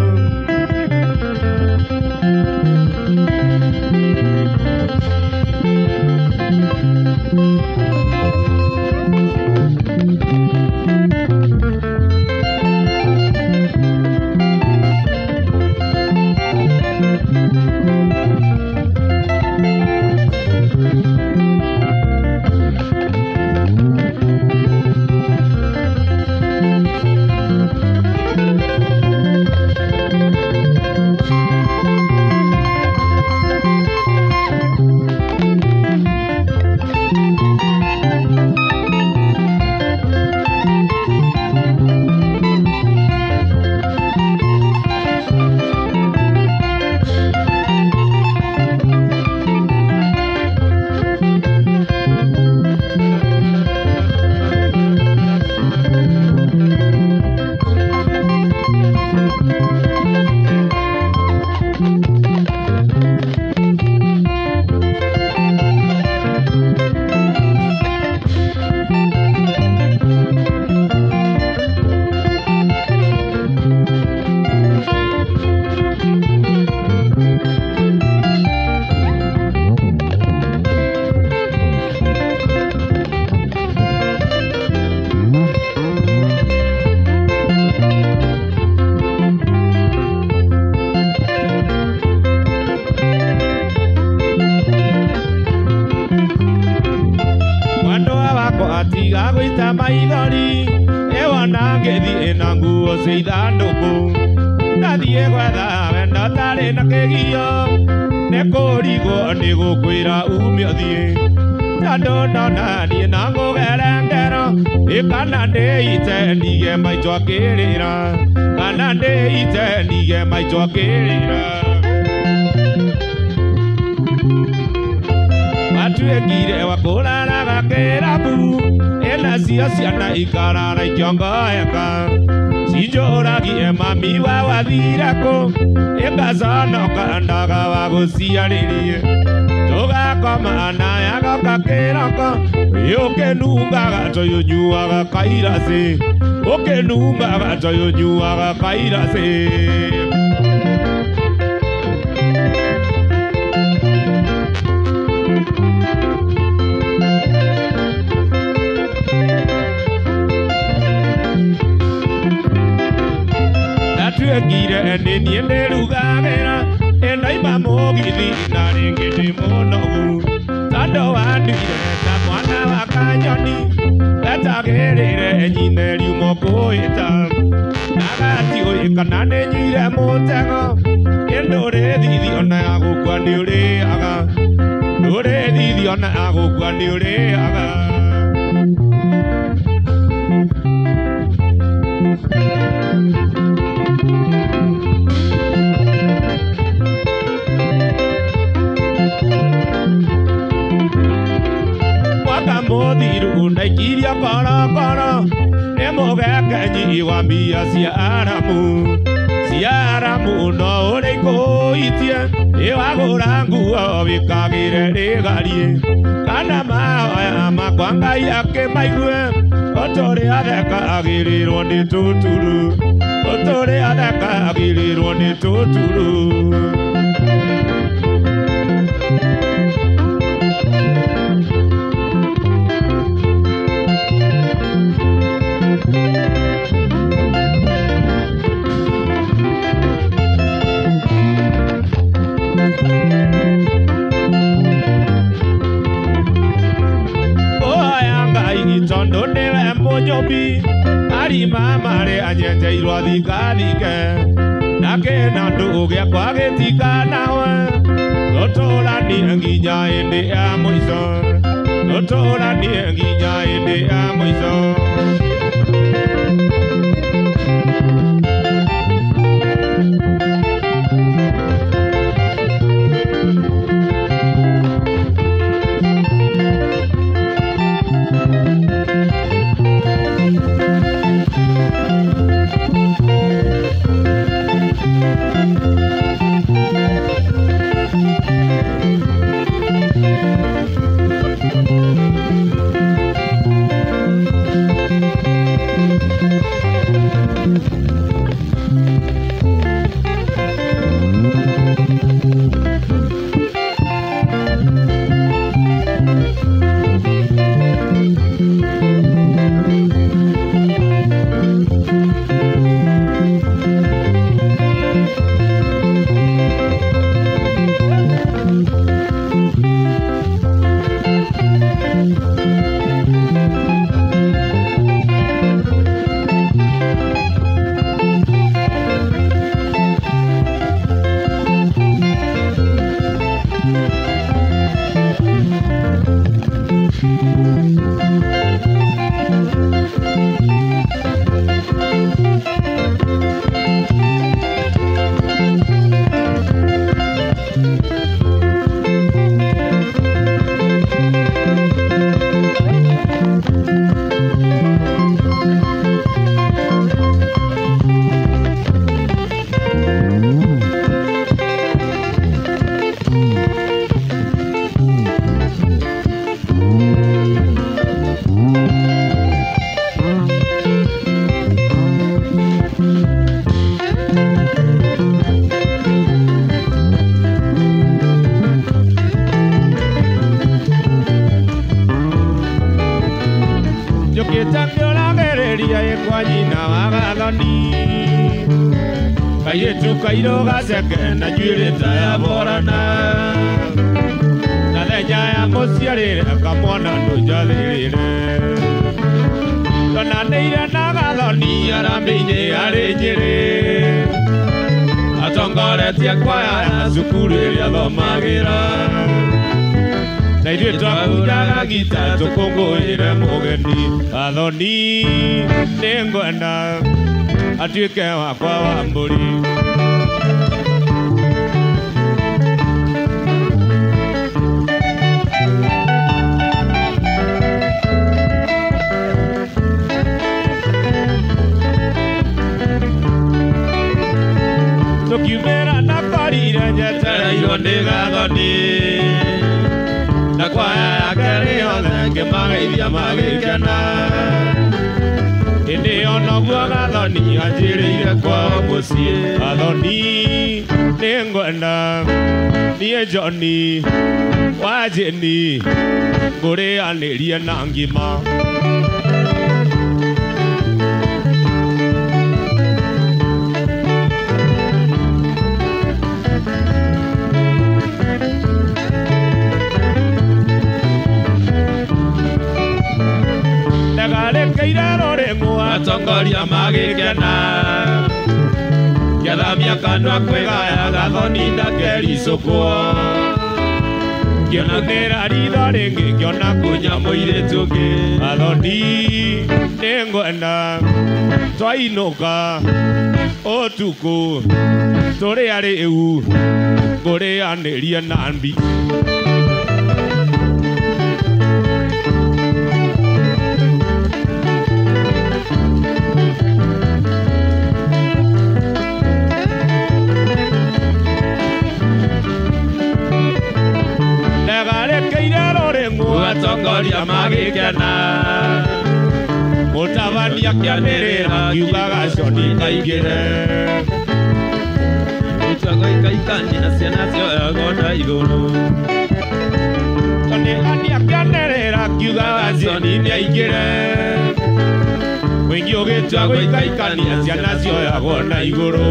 atiga gwĩta maithori ĩwona ngĩthiĩ na nguo cia ithandũkũ ndathiĩ gwetha wendo tarĩ na kĩgio nĩ kũrigwo nĩ gũkwĩra ume ũthiĩ tondũ ndona niĩ na ngũgere ngero ĩ kana ndĩite ndige maitũ akĩrĩra kana ndĩite ndige maitũ akĩrĩra atuĩkire wa kũraraga kĩrabu ĩna cio ciana ikarara ikĩongoeka cinjũragie mami wa wathire kũ ĩgaconoka ndaga wa gũciarĩrie tũgakoma naye agoka kĩroko ũkĩnungaga tũyũnyuaga kairacĩ ũkĩnungaga tũyũnyuaga kairacĩ Ndatuĩkire nĩ niĩ ndĩrugagĩra ĩndaima mũgithi na rĩngĩ ndĩ mũnogu tondũ wanduire ta mwana wa kanyoni etagĩrĩre nyine riuma kũĩta ndagatiũĩ kana nĩ nyuire mũtego Ndũrĩ thithi ona ya gũkua nĩ ũrĩaga. Ndũrĩ thithi ona ya gũkua nĩ ũrĩaga. Mwaka mũthiru ndaikirie korokoro nĩ mũgekenyi wa mbia cia Aramu. Cia Aramu no ũrĩ ikũitie ĩwagũra nguo wĩkagĩre rĩgarie. Kana mahoya makwa Ngai akĩmaigue ũtũrĩ atheka agĩrĩrwo nĩ tũturu. Ũtũrĩ atheka agĩrĩrwo nĩ tũturu. Oya Ngai tondũ nĩwe mũnyũmbi marima marĩa nyenjeirwo thikathike na kĩna ndũgũ gĩakwa gĩtikanawe tũtũranie nginya hĩndĩ ya mũico. Tũtũranie nginya hĩndĩ ya mũico. Njũkĩte ngĩũragĩrĩria ĩ kwa nyina wa Gathoni. Kairĩtu kairũ gaceke na njuĩrĩ ta ya borana. Na thenya ya mũciarĩre kamwana ndũnjathĩrĩre. Tonanĩire na Gathoni arambĩ-inĩ arĩ Nyĩrĩ. Atongoretie kwaya ya cukuru ĩrĩa thomagĩra. Na ithuĩ twakunjaga ngita tũkũngũĩre mũgeni. Gathoni nĩngwenda atuĩke wakwa wa mbũri. Tũkiumĩra ndakorire njetereirwo nĩ Gathoni. Na kwaya yake rĩothe ngĩmageithia magĩkena. Hĩndĩ ĩyo noguo Gathoni anjĩrĩire kwao mũciĩ. Gathoni nĩngwenda niĩ John wa Jane ngũrĩanĩrie na ngima. Ndagarĩkĩire rũrĩng'ũ atongoria magĩkena. Ngĩetha Ndathamia kanua kwĩgaya gathoni ndakericũkwo. Ngĩonanĩra ritho rĩngĩ ngĩona kunya mũirĩtu ũngĩ. Gathoni nĩngwenda twainũka ũtukũ tũrĩa rĩu ngũrĩanĩrie na mbi. Ndagarekeire rũrĩng'ũ atongoria magĩkena. Mũtabania kĩanĩrĩra ngiugaga coni kaingĩre. Gũikaikania ciana cioyagwo na igũrũ. Tondũ kĩanĩrĩra ngiugaga coni nĩaingĩre. Mũingĩ ũgĩtua gũikaikania ciana cioyagwo na igũrũ.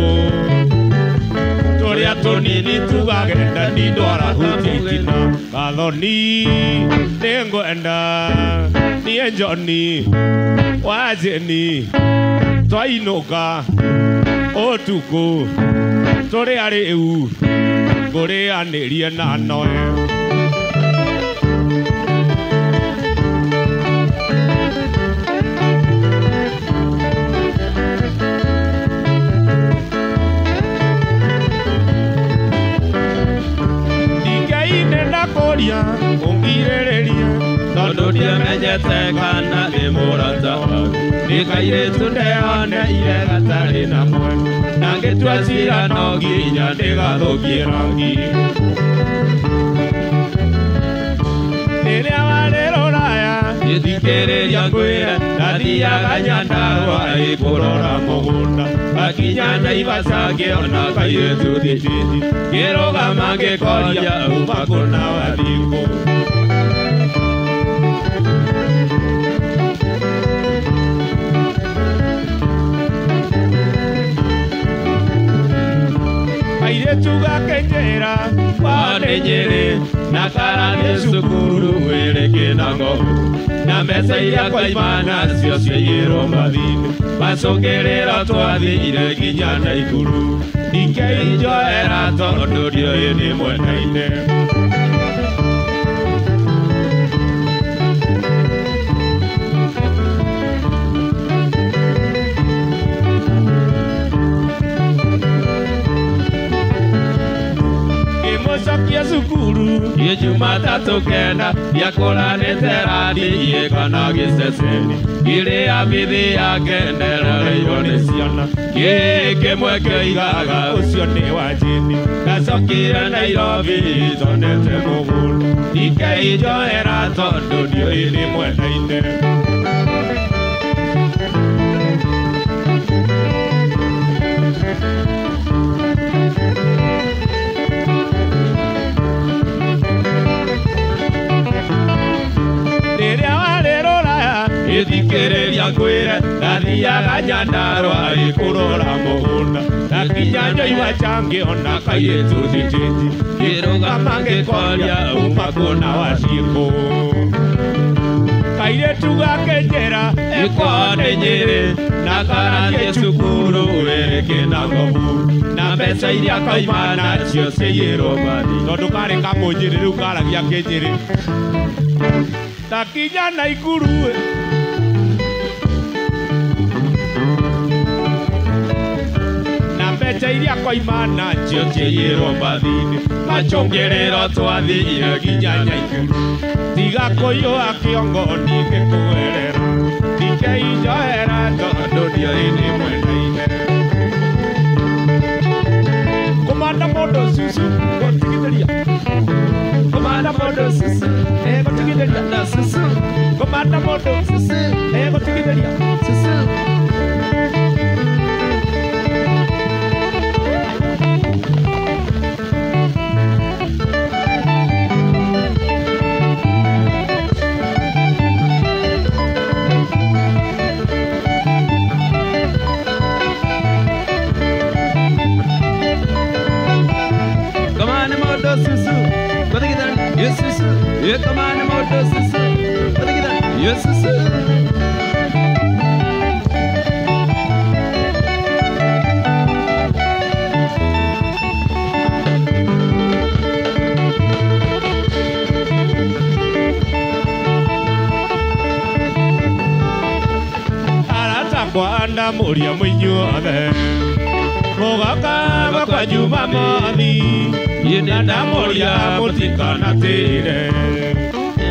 Tũrĩa tũnini tugagenda ndindwara hutia itina. Gathoni nĩngwenda niĩ Njoni wa Jeni twainũka ũtukũ tũrĩa rĩu ngũrĩanĩrie na noe. Ndikeine ndakũria ũngirĩrĩrie Tondũ ndiamenyete kana nĩ mũrata waku. Nĩ kairĩtu ndeoneire gatarĩ na mwene. Na ngĩtua cira no nginya ndĩgathũkie rangi. Rĩrĩa warĩ rũraya Thikĩrĩria ngwĩre ndathiaga Nyandarũa kũrora mũgũnda. Ngakinya Naivasha ngĩona kairĩtu thititi. Ngĩrũgama ngĩkoria uma kũ na wathiĩ kũ. Kairĩtu gakĩnjĩra Kwao nĩ Nyĩrĩ na karathiĩ cukuru wĩrĩ Kĩnangobu. Na mbeca iria twaima nacio ciaiyĩrwo mathiinĩ. Macũngĩrĩro twathire nginya Naikuru. Ndikeinjoera tondũ ndioĩ nĩ mwena-inĩ. Ngĩmũcokia cukuru Niĩ Jumatatũ kenda ndiakũranĩte rathiĩ kana gĩceceni. Ngĩrĩa bithi yake nderoreirwo nĩ ciana. Gĩkĩ kĩmwe kĩoigaga ũcio nĩ wa Jeni. Ndacokire Nairobi tonete mũgũnda. Ndikeinjoera tondũ ndioĩ nĩ mwena-inĩ. Rĩrĩa warĩ rũraya Thikĩrĩria ngwĩre ndathiaga Nyandarũa kũrora mũgũnda. Ndakinya Naivasha ngĩona kairĩtu thititi. Ngĩrũgama ngĩkoria uma kũ na wathiĩ kũ. Kairĩtu gakĩnjĩra Kwao nĩ Nyĩrĩ na karathiĩ cukuru wĩrĩ Kĩnangobu. Na mbeca iria kauma nacio ciaiyĩrwo mathiinĩ. Tondũ karĩ kamũnjĩrĩ rĩu karagia kĩnjĩrĩ. Ndakinya Naikuru na mbeca iria koima nacio ciaiyĩrwo mathiinĩ. Macũngĩrĩro twathire nginya Naikuru. Tiga kũiyũa kĩongo niĩ ngĩkũerera. Ndikeinjoera tondũ ndioĩ nĩ mwena-inĩ. Kũmanda mũndũ cucu gũtigithĩria. Kũmanda mũndũ cucu gũtigithĩria. Na cucu Kũmanda mũndũ cucu gũtigithĩria. cucu. Kamane moto susu, kotigidhan yesusu. Ye kamane moto susu, kotigidhan yesusu. Ndamũria mũinyuothe mũgoka gwakwa Jumamothi na ndamũria mũtikanatĩre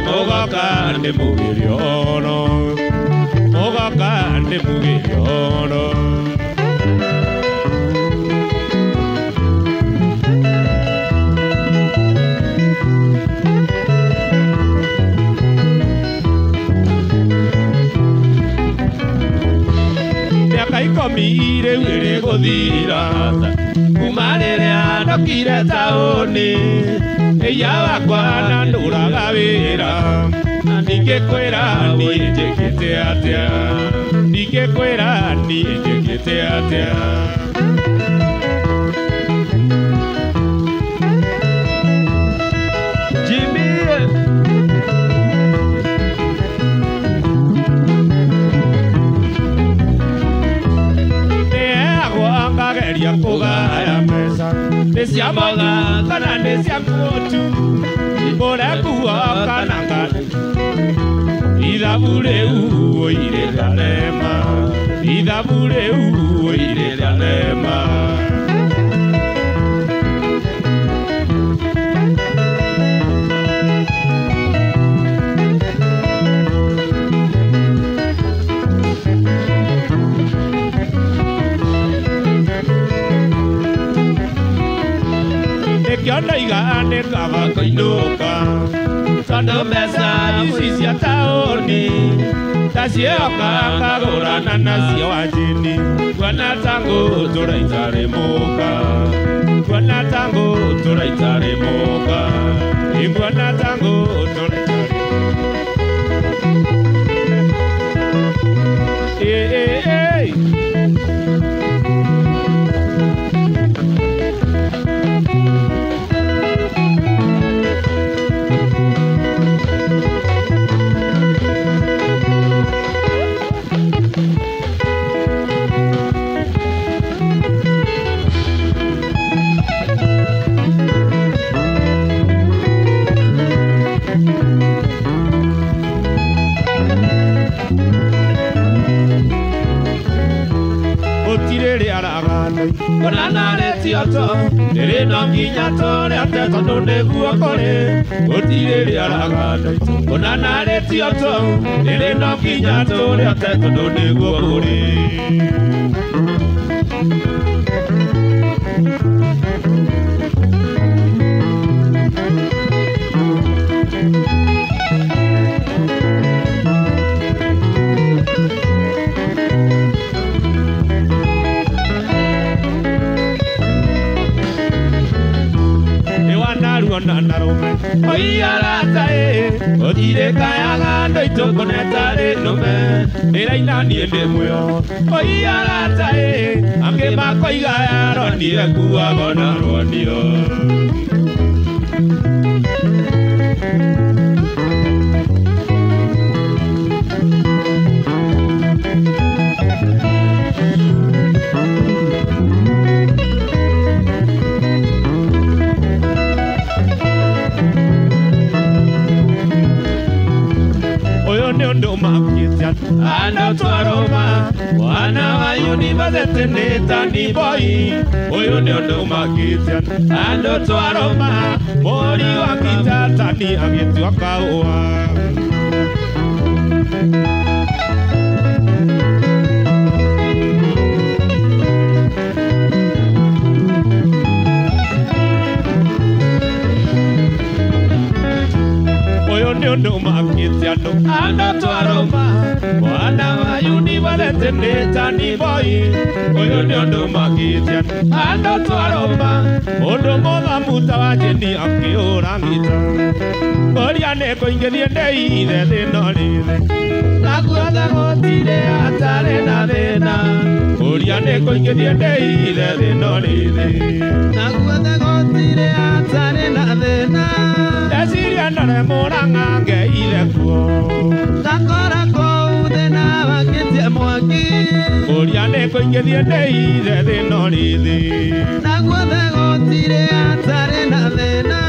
mũgoka ndĩmugĩre ũhoro mũgoka ndĩmugĩre ũhoro. Mĩaka 10 rĩu ĩrĩ gũthira kuma rĩrĩa ndokire taũni ĩya wakwa na ndũraga wĩra na ndingĩkwĩra niĩ njĩkĩte atĩa ndingĩkwĩra niĩ njĩkĩte atĩa. Kũgaya mbeca nĩ cia mboga kana nĩ cia mũtu ngũre nguo kana ngari ithabu rĩu ũire rĩarema ithabu rĩu ũire rĩarema. Nĩkĩo ndaiga nĩ kaba kũinũka tondũ mbeca ici cia taũni ndaciĩhoka ngagũrana nacio wanjini kuona ta ngũtũra itarĩ mũka kuona ta ngũtũra itarĩ mũka kuona ta ngũtũra itarĩ ĩ. Ona narĩtio to ndĩrĩ no nginya tũrĩa te tondũ nĩguo kũrĩ gũtirĩ rĩaraga ona narĩtio to ndĩrĩ no nginya tũrĩa te tondũ nĩguo kũrĩ. Oiarata ĩ gũtirĩ kayaga andũ aitũ kũnetarĩ nũme ndĩraina niĩ ndĩ muoyo oiarata ĩ angĩ makoiga yaronire kuago na rwonio. Andũ twarũma mwana wa yunivasĩtĩ nĩ tani boy ũyũ nĩ ũndũ makĩte andũ twarũma mũri wa gĩtatani agĩtua kahũa. Ũyũ nĩ ũndũ makĩte andũ twarũma mwana wa yunivasĩtĩ nĩ tani boy ũyũ nĩ ũndũ makĩte andũ twarũma mũndũ mũthamu ta wa jini akĩũra ngita ũrĩa nĩ kũingĩrie ndeithe thĩna rĩthĩ naguothe gũtirĩ hatarĩ na thĩna ũrĩa nĩ kũingĩrie ndeithe thĩna rĩthĩ naguothe gũtirĩ hatarĩ na thĩna ndeciria ndore mũrang'a ngeire kuo ndakora kũu thĩna wakĩtie mwaki ũrĩa nĩ kũingĩrie ndeithe thĩna rĩthĩ naguothe gũtirĩ hatarĩ na thĩna.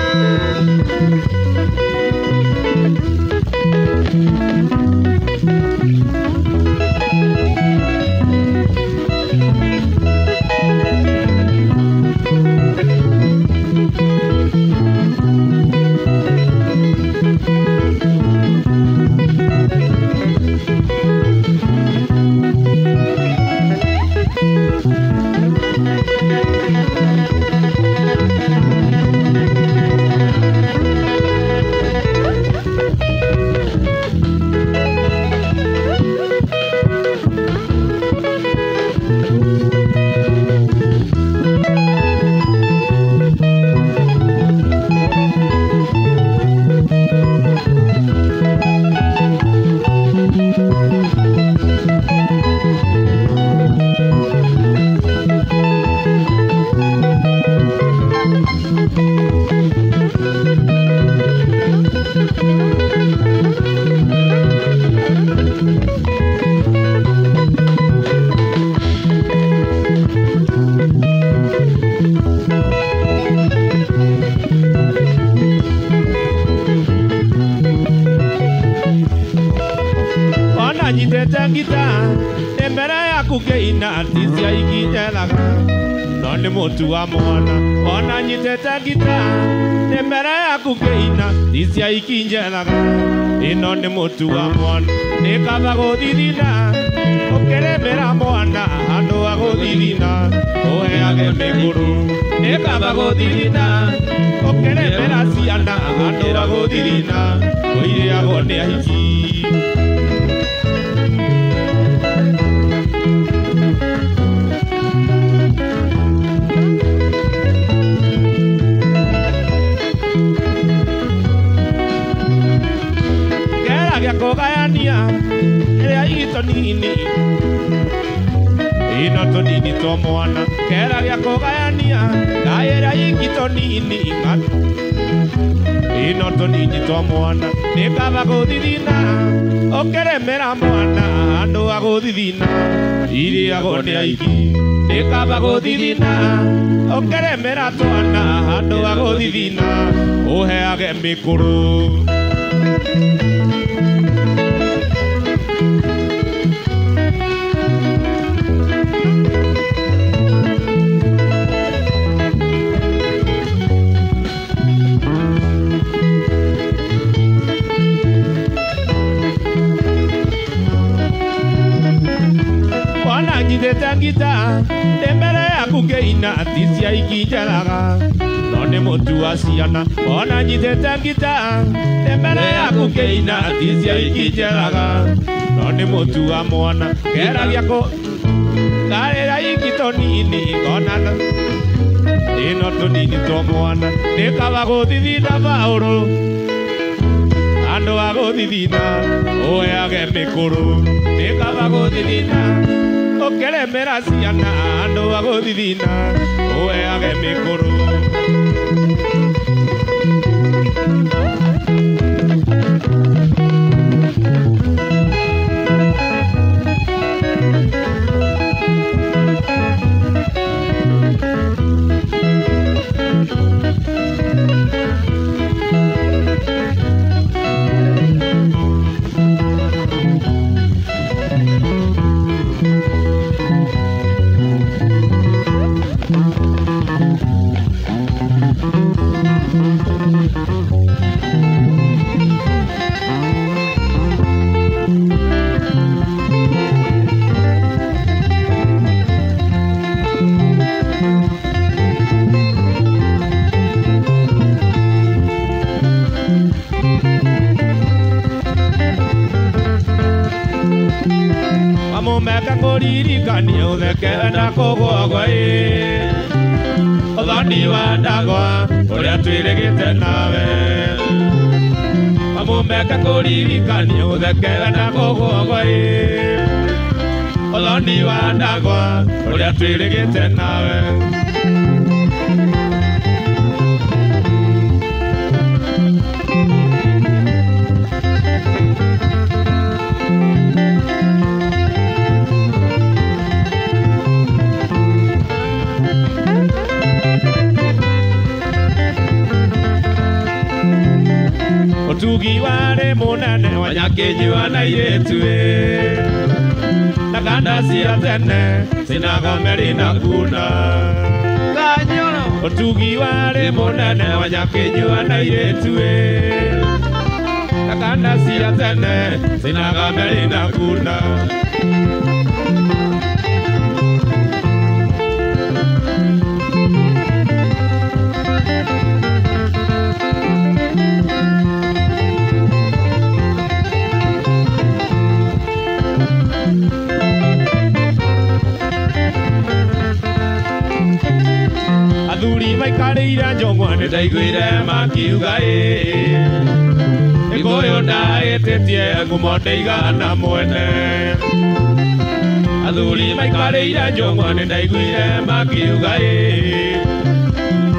Nĩ mũtu wa mwana ona nyitĩte ngita nĩ mbere yaku ngĩina icia ikinjeraga ĩno nĩ mũtu wa mwana nĩ kaba gũthithina ũkĩrĩmĩra mwana andũ a gũthithina ũheage mĩkũrũ nĩ kaba gũthithina ũkĩrĩmĩra ciana andũ a gũthithina ũirĩagwo nĩ ahiki. Kũgayania ĩrĩa itũ nini ĩno tũnini twa mwana kera gĩa kũgayania ĩrĩa itũ nini ĩno tũnini twa mwana nĩ kaba gũthithina ũkĩrĩmĩra mwana andũ a gũthithina irĩagwo nĩ aingĩ nĩ kaba gũthithina ũkĩrĩmĩra twana andũ a gũthithina ũheage mĩkũrũ. Nyitĩte ngita nĩ mbere yaku ngĩina ti cia ikinjeraga no nĩ mũtu wa ciana ona nyitĩte ngita nĩ mbere yaku ngĩina ti cia ikinjeraga no nĩ mũtu wa mwana kera gĩakũ ngarĩra iki tũnini ngona ĩno tũnini twa mwana nĩ kaba gũthithina baũrũ andũ a gũthithina ũheage mĩkũrũ nĩ kaba gũthithina ũkĩrĩmĩra ciana andũ a gũthithina ũheage mĩkũrũ. Amomeka kũririkania ũtheke na kũgwagwa ĩ ũthoni wa ndagwa ũrĩa twĩrĩgĩte nawe Amomeka kũririkania ũtheke na kũgwagwa ĩ ũthoni wa ndagwa ũrĩa twĩrĩgĩte nawe. Ũtugi warĩ mũnene wa Nyakinyua na airĩtu ĩ na kanda cia tene cinagomeri na kuna. Ũtugi warĩ mũnene wa Nyakinyua na airĩtu ĩ na kanda cia tene cinagomeri na kuna. Athuri maikarĩire njũng'wa nĩ ndaiguire makiuga ĩ Gĩkũyũ ndaĩtĩtie ngumo ndĩigana mwene. Athuri maikarĩire njũng'wa nĩ ndaiguire makiuga ĩ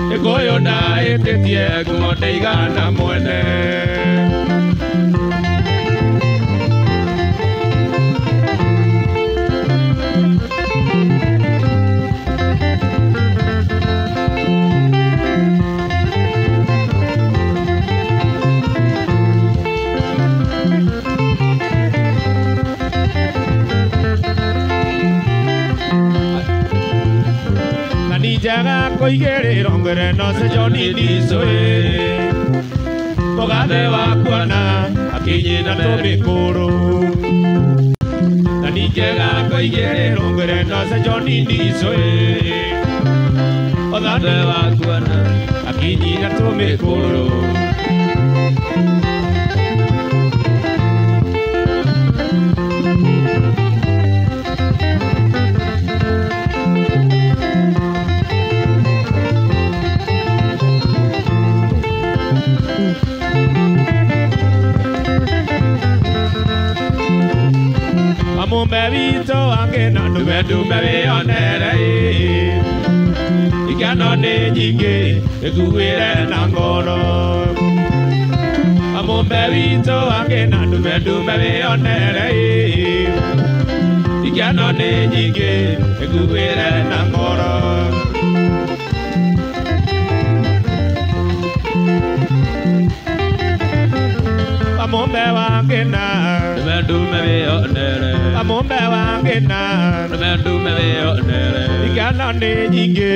Gĩkũyũ ndaĩtĩtie ngumo ndĩigana mwene. koigĩrĩrwo ngwĩre no cejoni ndicũĩ mũgathe wakuona akinyina tũmĩkũrũ na ningĩ gakoigĩrĩrwo ngwĩre no cejoni ndicũĩ mũgathe wakuona akinyina tũmĩkũrũ. Amumbe witũ angĩ na ndume ndume wĩonere ikeno nĩ nyingĩ ĩkuĩre na ngoro. Amumbe witũ angĩ na ndume ndume wĩonere ikeno nĩ nyingĩ ĩkuĩre na ngoro. Amumbe wangĩ na ndume ndume wĩonere amumbe wangĩ na ndume ndume wĩonere ikeno nĩ nyingĩ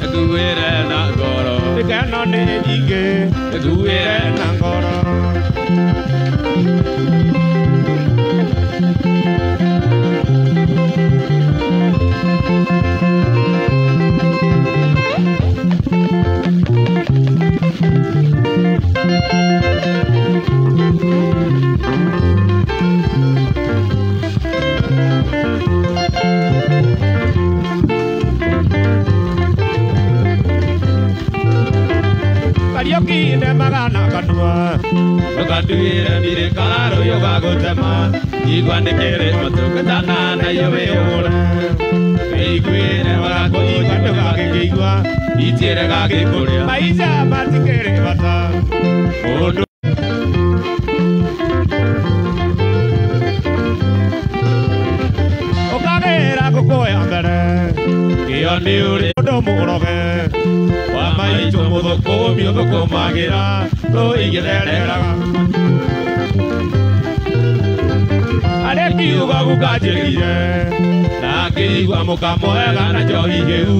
ĩkuĩre na ngoro ikeno nĩ nyingĩ ĩkuĩre na ngoro. Kariũki ndemaga na kanua ndũkanduĩre ndirĩ karũyũ ga gũtema igua nĩkĩrĩ matũkatana na iyo wĩyũre wĩiguĩre wagakũigua ndũgagĩkĩigua itiĩre gagĩkũrĩa maica matikĩrĩ bata mũndũ ũkagĩra ngũkũ ya mbere kĩo nĩ ũrĩ ũndũ mũroge wa maitũ mũthũkũmi ũthũkũmagĩra rũigĩthereraga arĩ kiugo gukanjĩrire na ngĩigua mũkamwega na njohi hĩu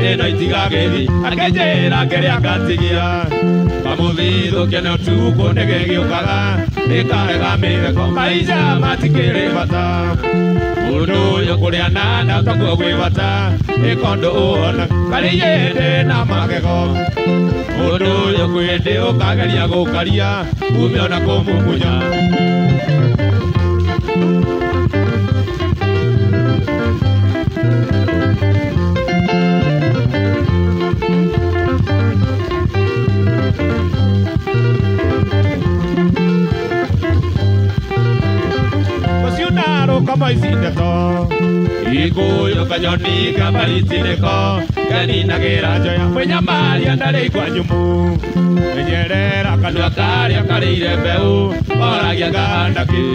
ĩno itigagĩthi akĩnjĩra kĩrĩa ngatigia kamũthithũkie nĩ ũtukũ nĩgĩgĩũkaga nĩkarega mĩtheko maica matikĩrĩ bata mũndũ ũyũ kũrĩa nanda takuo gwĩ bata ĩkondo ũona karĩ yĩndĩ na magego mũndũ ũyũ kwĩndĩ ũkageria gũkaria ume ona kũmumunya. Kama ici ndeto Gĩkũyũ kanyoni kamaritinĩko kaninagĩra njoya mwĩnyamaria ndarĩ igwa nyũmũ menyerera kanua karĩa karĩire mbeũ oragia ngahanda kĩ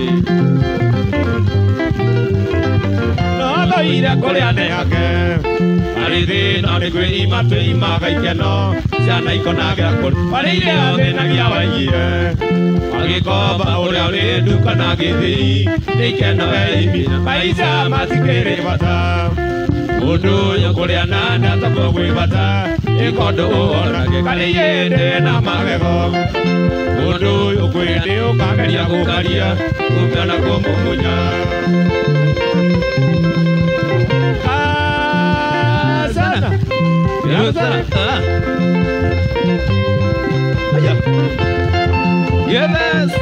no thũire kũrĩa nĩake arĩ thĩna nĩ kwĩima twĩimaga ikeno ciana ikonagĩra kũrĩ warĩire athĩnagia waigire agĩkomba ũrĩa ũrĩ nduka na gĩthĩi nĩikeno eimire maica matikĩrĩ bata mũndũ ũyũ kũrĩa nanda takuo gwĩ bata ĩkondo ũonage karĩ yĩndĩ na magego mũndũ ũyũ kwĩndĩ ũkageria gũkaria ume ona kũmumunya. Sana. Sana. Aya. Yes.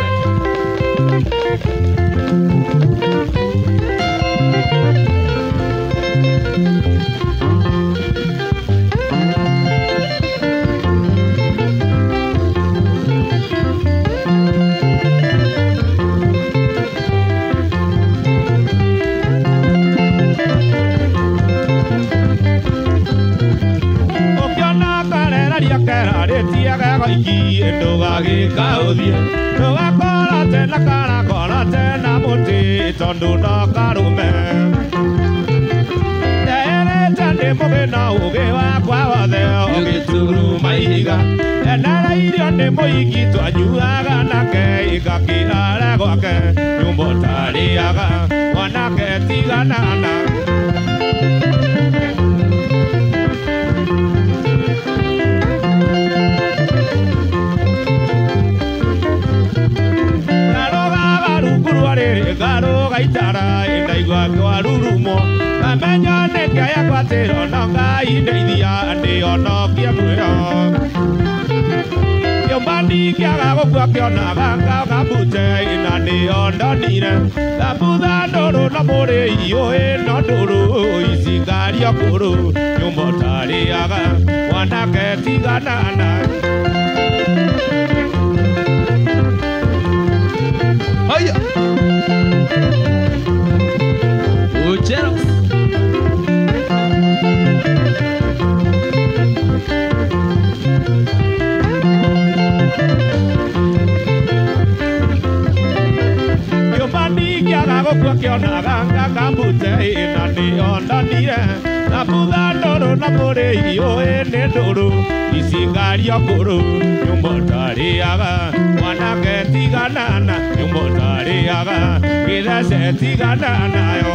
Ndũgagĩka ũthiĩ ndũgakora tena karakora tena mũtĩ tondũ no karũme ndeerete ndĩ mũgĩ na ũgĩ wakwa wothe ũgĩturuma ihiga enereirio nĩ mũigi twanyuaga nake igakĩrare gwake nyũmba ũtarĩaga mwanake tiganana. Kĩũmbani kĩaga gũkua kĩonaga ngagambute na nĩyo ndonire thambutha ndũrũ na mũrĩi ĩno ndũrũ ici ngario kũrũ nyũmba ũtarĩaga mwanake tiganana. Haya. Uchero. Kĩũmbani kĩaga gũkua kĩonaga ngagambute na nĩyo ndonire thambutha ndũrũ na mũrĩi nĩ ndũrũ ici ngario kũrũ nyũmba ũtarĩaga mwanake tiganana nyũmba ũtarĩaga gĩthece tiganana yo.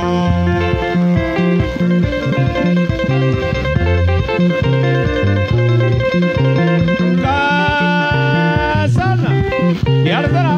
Kasana Yarthara.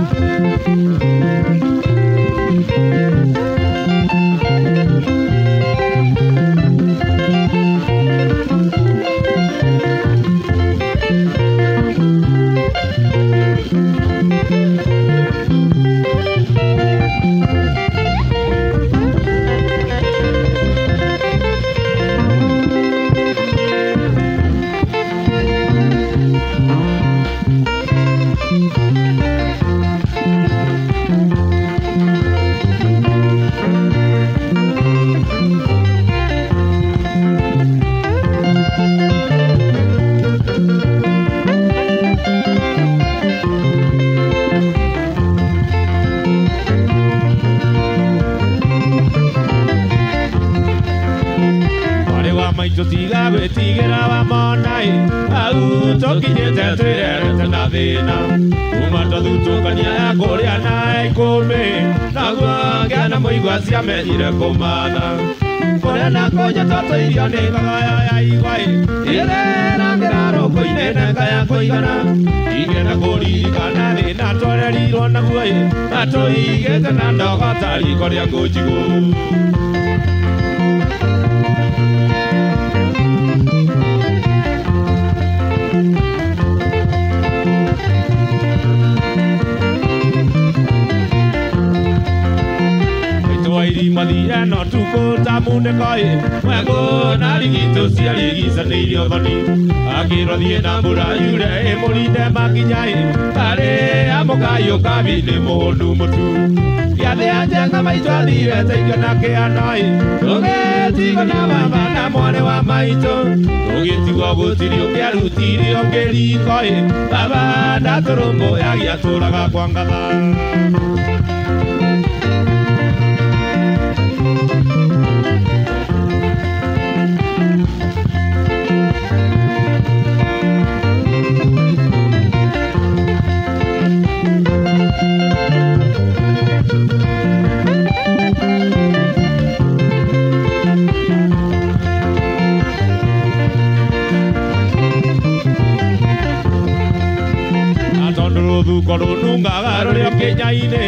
Tutiga gwĩtigĩra wa monai hau tũkinyĩte twĩrerete na thĩna kuma twathutũkania ya kũrĩa na ikũmbĩ naguo ngĩana mũigua ciamenyire kũmatha kũrĩa na kũnyua twatũirio nĩ ngagaya ya igwa ĩrerangĩra rũkũ-inĩ nenga ya kũigana ingĩenda kũririkana thĩna twarerirwo naguo na tũigĩte na ndogo ta riko rĩa ngũnjigũ. Mathire no tukũ ta munĩko mwegũ na rigitũ ciarigicanĩirio thoni akĩrwo thiĩ na mbura yure ĩmũrinde makinya arĩ amũkayũ kabi-inĩ mũhũnu mũtu gĩathĩ anjenga maitũ athire teikio na kĩano tũgĩtigwo na baba na mwarĩ wa maitũ tũgĩtigwo gũtirĩ ũngĩarutirie ũngĩ riko baba ndatũrũmbũyagia atũraga kwa ngatha. Rũthuko rũnungaga rũrĩ o kĩnya-inĩ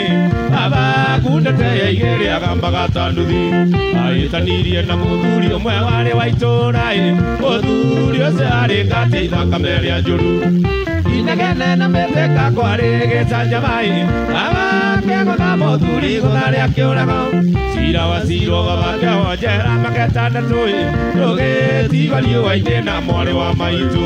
baba kundete yaigĩrĩ agambaga ta nduthi ahĩtanirie na mũthuri ũmwe warĩ wa itũũra mũthuri ũcio arĩ ngatĩ ithakame rĩa njũru inegene na mĩtĩka kwarĩ gĩcanjama baba akĩgũtha mũthuri igũtha rĩa kĩũrago cira wacirwo baba akĩohwo njera maketandatũ tũgĩtigwo riũa-inĩ na mwarĩ wa maitũ.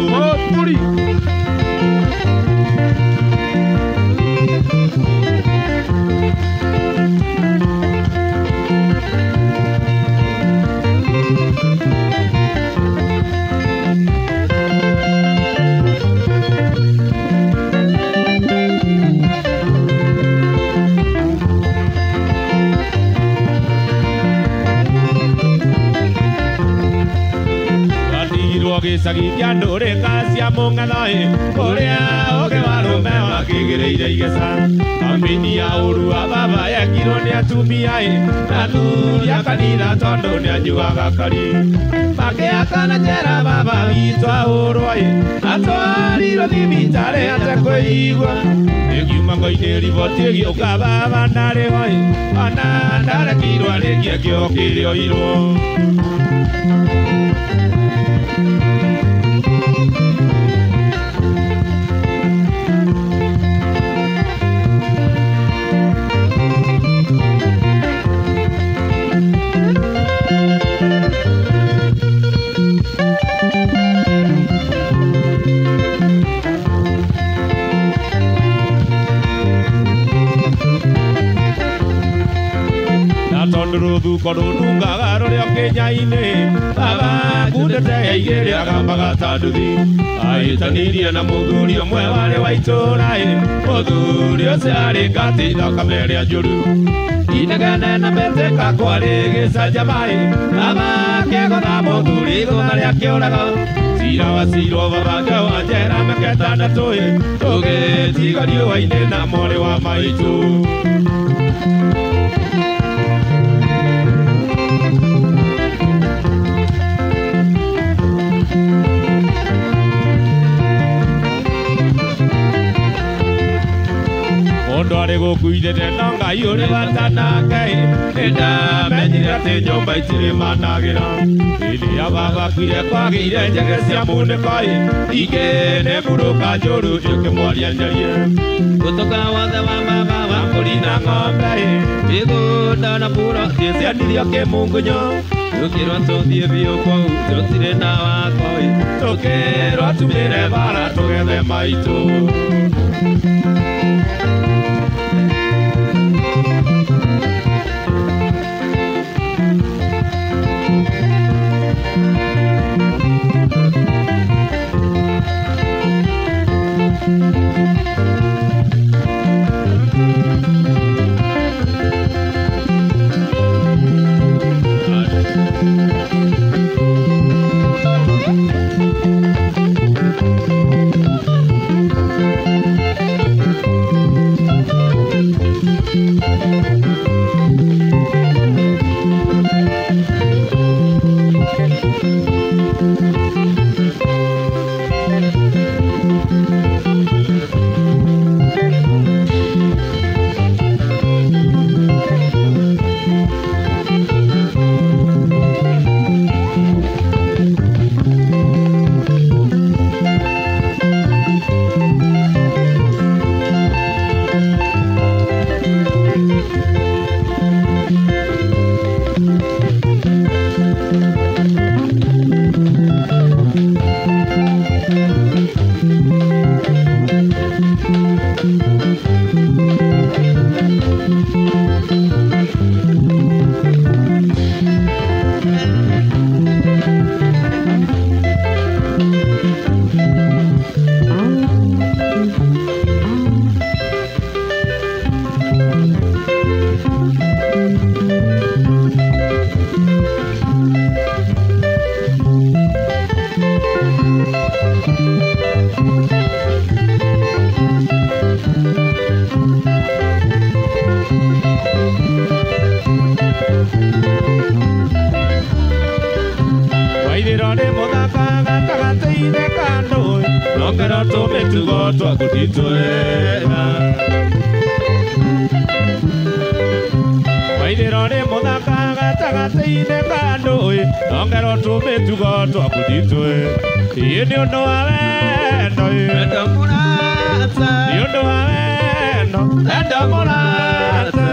Gĩcagi kĩa ndũrĩka cia mũng'etho kũrĩa ũgĩ wa rũme wakĩgĩrĩire igeca kambĩini ya ũru wa baba yekirwo nĩ atumia na athuri a kanitha tondũ nĩanyuaga kari makĩakana njera baba witũ ahũrwo atwarirwo thibitarĩ atekũigua ĩkiuma ngo-inĩ riboti ĩgĩũka baba ndarĩ ho ona ndarekirwo arĩkie kĩoho kĩrĩa oirwo. Rũthuko rũnungaga rũrĩ o kĩnya-inĩ baba kundĩte igĩrĩ agambaga ta nduthi ahĩtanirie na mũthuri ũmwe warĩ wa itũũra mũthuri ũcio arĩ ngati thakame ĩrĩa njũru inegene na mĩtĩka kwarĩ gĩcanjama-ĩ baba akĩgũtha mũthuri igũtha rĩa kĩũrago cira wacirwo baba njowa njera mĩaka ĩtandatũ-ĩ tũgĩtiga riũa-inĩ na mwarĩ wa maitũ. Mũndũ arĩ gũkuithĩte no Ngai ũrĩ bata nake nĩndamenyire atĩ nyũmba itirĩ managĩra hĩndĩ ya baba akuire kwagĩire njege cia munĩko-ĩ ingĩ nĩ mburũka njũru njũkĩmwaria njarie Gũtũka wothe wa baba wa mbũri na ng'ombe-ĩ mĩgũnda na mbura cianirio kĩmungunyo tũkĩrwo tũthiĩ biũ kũu tũtirĩ na wako-ĩ tũkĩrwo tumĩre bara tũgethe maitũ. Waithĩro nĩ mũthaka gatagatĩ-inĩ ka andũ nongero tũmĩtugo twaku ti twega. Waithĩro nĩ mũthaka gatagatĩ-inĩ ka andũ nongero tũmĩtugo twaku ti twega. Ĩ nĩ ũndũ wa wendo ĩ Wendo mũrata nĩ ũndũ wa wendo wendo mũrata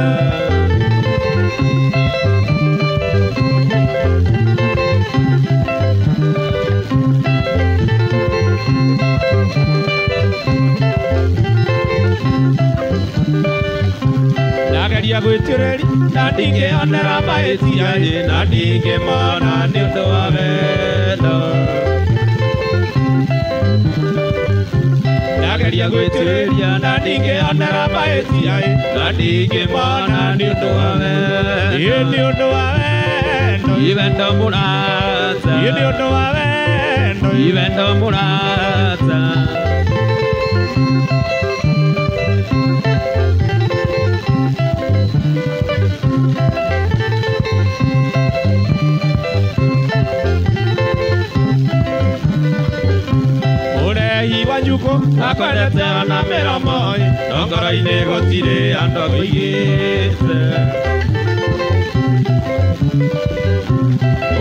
Ndageria gwĩtĩrĩria na ndingĩonera mahĩtia ĩ na ndingĩmona nĩ ũndũ wa wendo. Ndageria gwĩtĩrĩria na ndingĩonera mahĩtia ĩ na ndingĩmona nĩ ũndũ wa wendo. Ĩ nĩ ũndũ wa wendo Ĩ wendo mũrata ĩ nĩ ũndũ wa wendo Ĩ wendo mũrata Ũrehi wa nyuko akwendete ona mĩromo ĩ no ngoro-inĩ gũtirĩ andũ akũigĩte.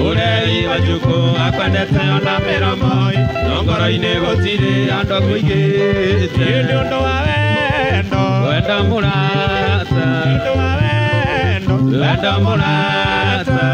Ũrehi wa nyuko akwendete ona mĩromo ĩ no ngoro-inĩ gũtirĩ andũ akũigĩte. Ĩ nĩ ũndũ wa wendo Wendo mũrata nĩ ũndũ wa wendo wendo mũrata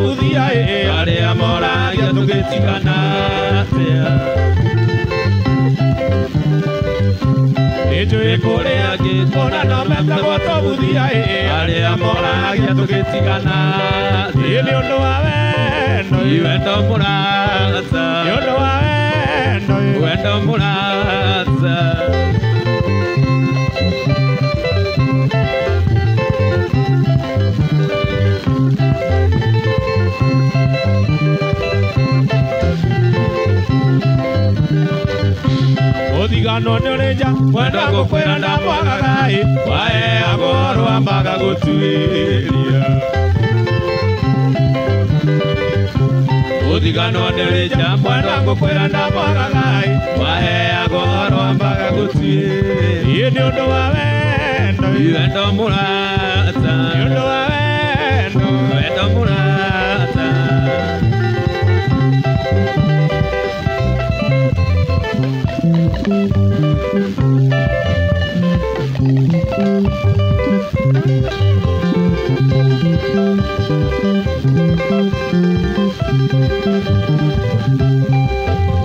tũbuthia arĩa moragia tũgĩtigana atĩa nĩnjũĩ kũrĩ angĩ ona no metagwo tũbuthia arĩa moragia tũgĩtigana atĩa nĩ ũndũ wa wendo wendo mũrata nĩ ũndũ wa wendo wendo mũrata Othigano nĩ ũrĩ nja mwenda gũkwĩra ndamwagaga ĩ waheagwo rwambaga gũtuĩria Othigano nĩ ũrĩ nja mwenda gũkwĩra ndamwagaga ĩ waheagwo rwambaga gũtuĩria nĩ ũndũ wa wendo wendo mũrata nĩ ũndũ wa wendo wendo mũrata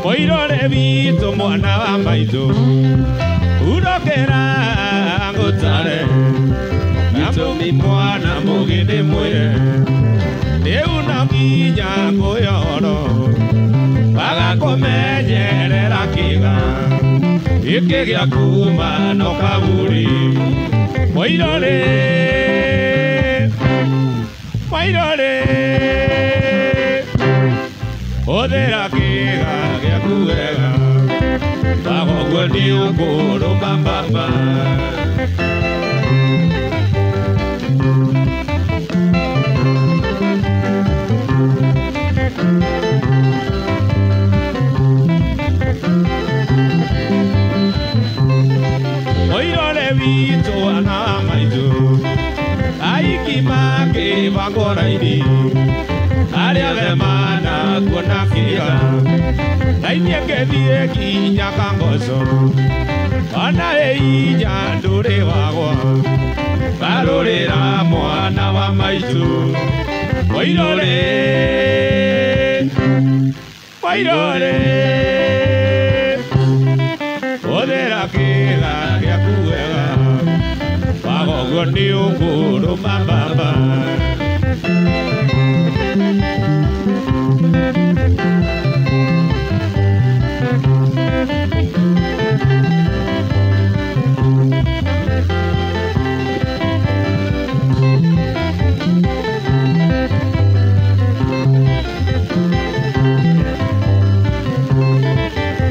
Mũirore witũ mwana wa maitũ urokera ngũtare gĩtũmi mwana mũgĩ ndĩmwĩre rĩu no nginya ngũyoro bagakũmenyerera kĩga gĩkĩ gĩa kuma no kaburi Mũirore Mũirore hũthĩra kĩga gĩaku wega wagoguo nĩ ũkũrũma mbamba Mũirore witũ ana wa maitũ aiki makĩbangwo raini arĩa othe manakuona kĩga na inyuĩ ngĩthiĩ nginya Kangoco ona ĩ inya ndũrĩ wagwa garũrĩra mwana wa maitũ Mũirore Mũirore hũthĩra kĩga gĩaku wega wagoguo nĩ ũkũrũma mbamba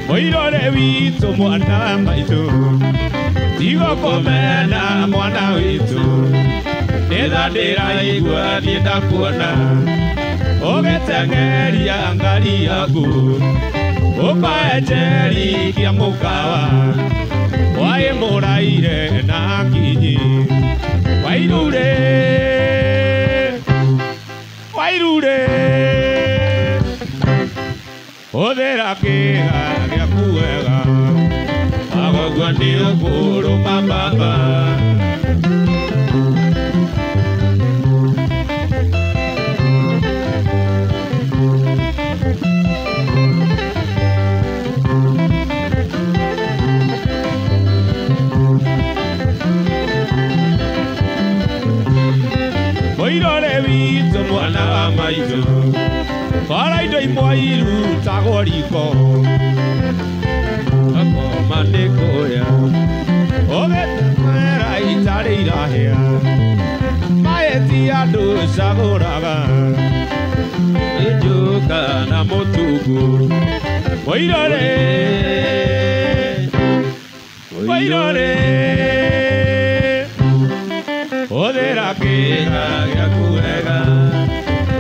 Mũirore witũ mwana wa maitũ tigũkũmena mwana witũ nĩtha ndĩraigua niĩ ndakuona ũgĩteng'eria ngari yaku ũkaenjerikia mũkawa waĩ mũraire na kinyi wairure wairure hũthĩra kĩga gĩaku wega wagoguo nĩ ũkũrũma mbamba Mũirore witũ mwana wa maitũ bara indo imwe irutagwo riko akoma nĩ kũhĩa ũgĩteng'era itarĩ irahĩa maĩ ti andũ cagũraga nĩ njuka na mũtungu Mũirore Mũirore hũthĩra kĩga gĩaku wega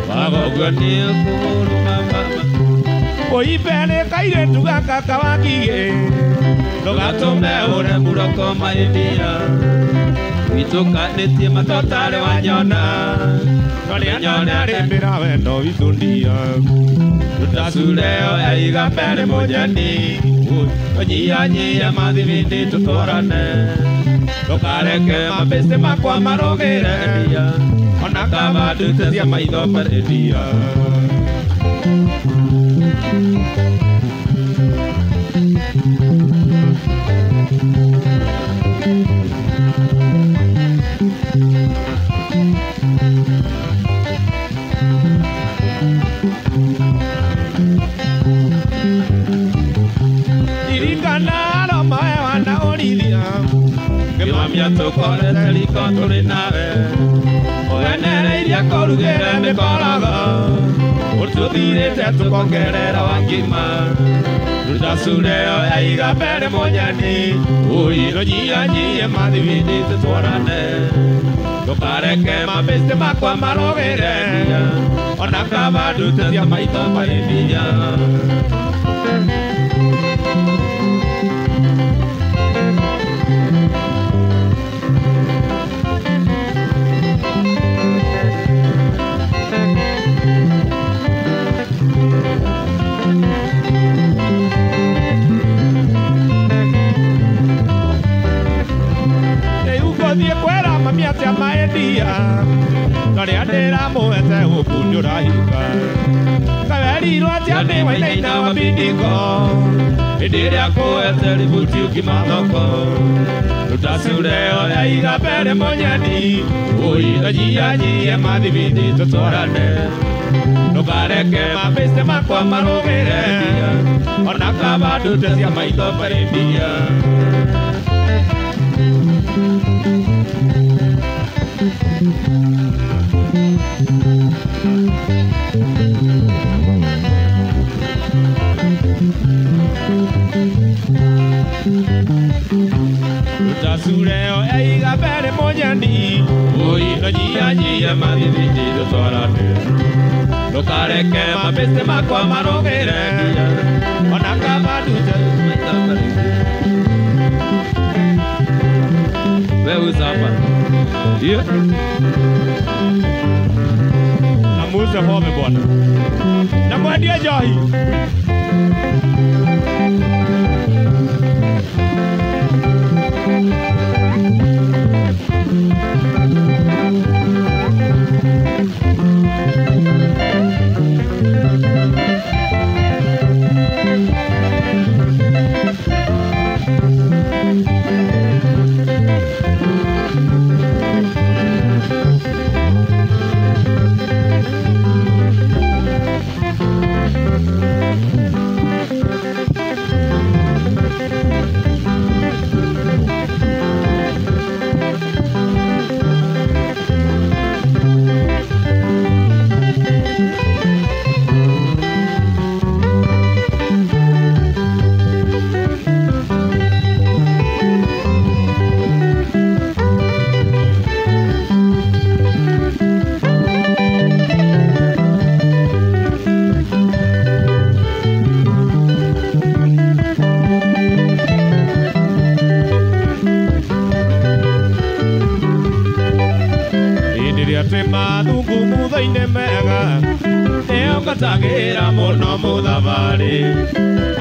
wagoguo nĩ ũkũrũma mbamba Ũimbere kairĩtu gaka kawakigĩ ndũgatũme ũre mũroko mainia witũkanĩtie matotarĩ wanyona Nĩarĩmbĩra wendo witũ ndia tũtacureo eiga mbere mũnyeni tũnyihanyihe mathibindi tũtwarane ndũkareke mabĩcĩ makwa marũgĩre ndia Ona kaba ndute cia maitho mbere. Ngĩmamia tũkorete riko tũrĩ nawe ũgenereirie kũrugĩre mĩkorogo ũtũthirĩte tũkongerera wa ngima ruta cure ĩyo ya iga mbere mũnyeni ũirũnyianyie mathiwindi tũtwarane ndũkareke mabĩcĩ makwa marũgĩre ona kaba ndute cia maitho marĩ hinya. Thiĩ kwĩra mami atĩa maendia norĩa ndĩramũhete gũkũ nĩũrahinga kawerirwo atĩa nĩ wainaina wa bindiko hĩndĩ ĩrĩa kũhete ributi ũkima thoko ruta cure ĩyo ya iga mbere mũnyeni ũinanyianyie mathibindi tũtwarane ndũkareke mabĩcĩ makwa marũgĩre ona kaba ndute cia maitho mbere mbia. Ruta cure ĩyo ya iga mbere mũnyeni ũinanyianyie mathibindi tũtwarane ndũkareke mabĩcĩ makwa marũgĩre ona kaba ndute maitho mbere. Wewe uzapa. Yeah. Na muuze home bwana. Na mwendie njohi. Mathungumutho-inĩ mega nĩongatagĩra mũno mũthabarĩ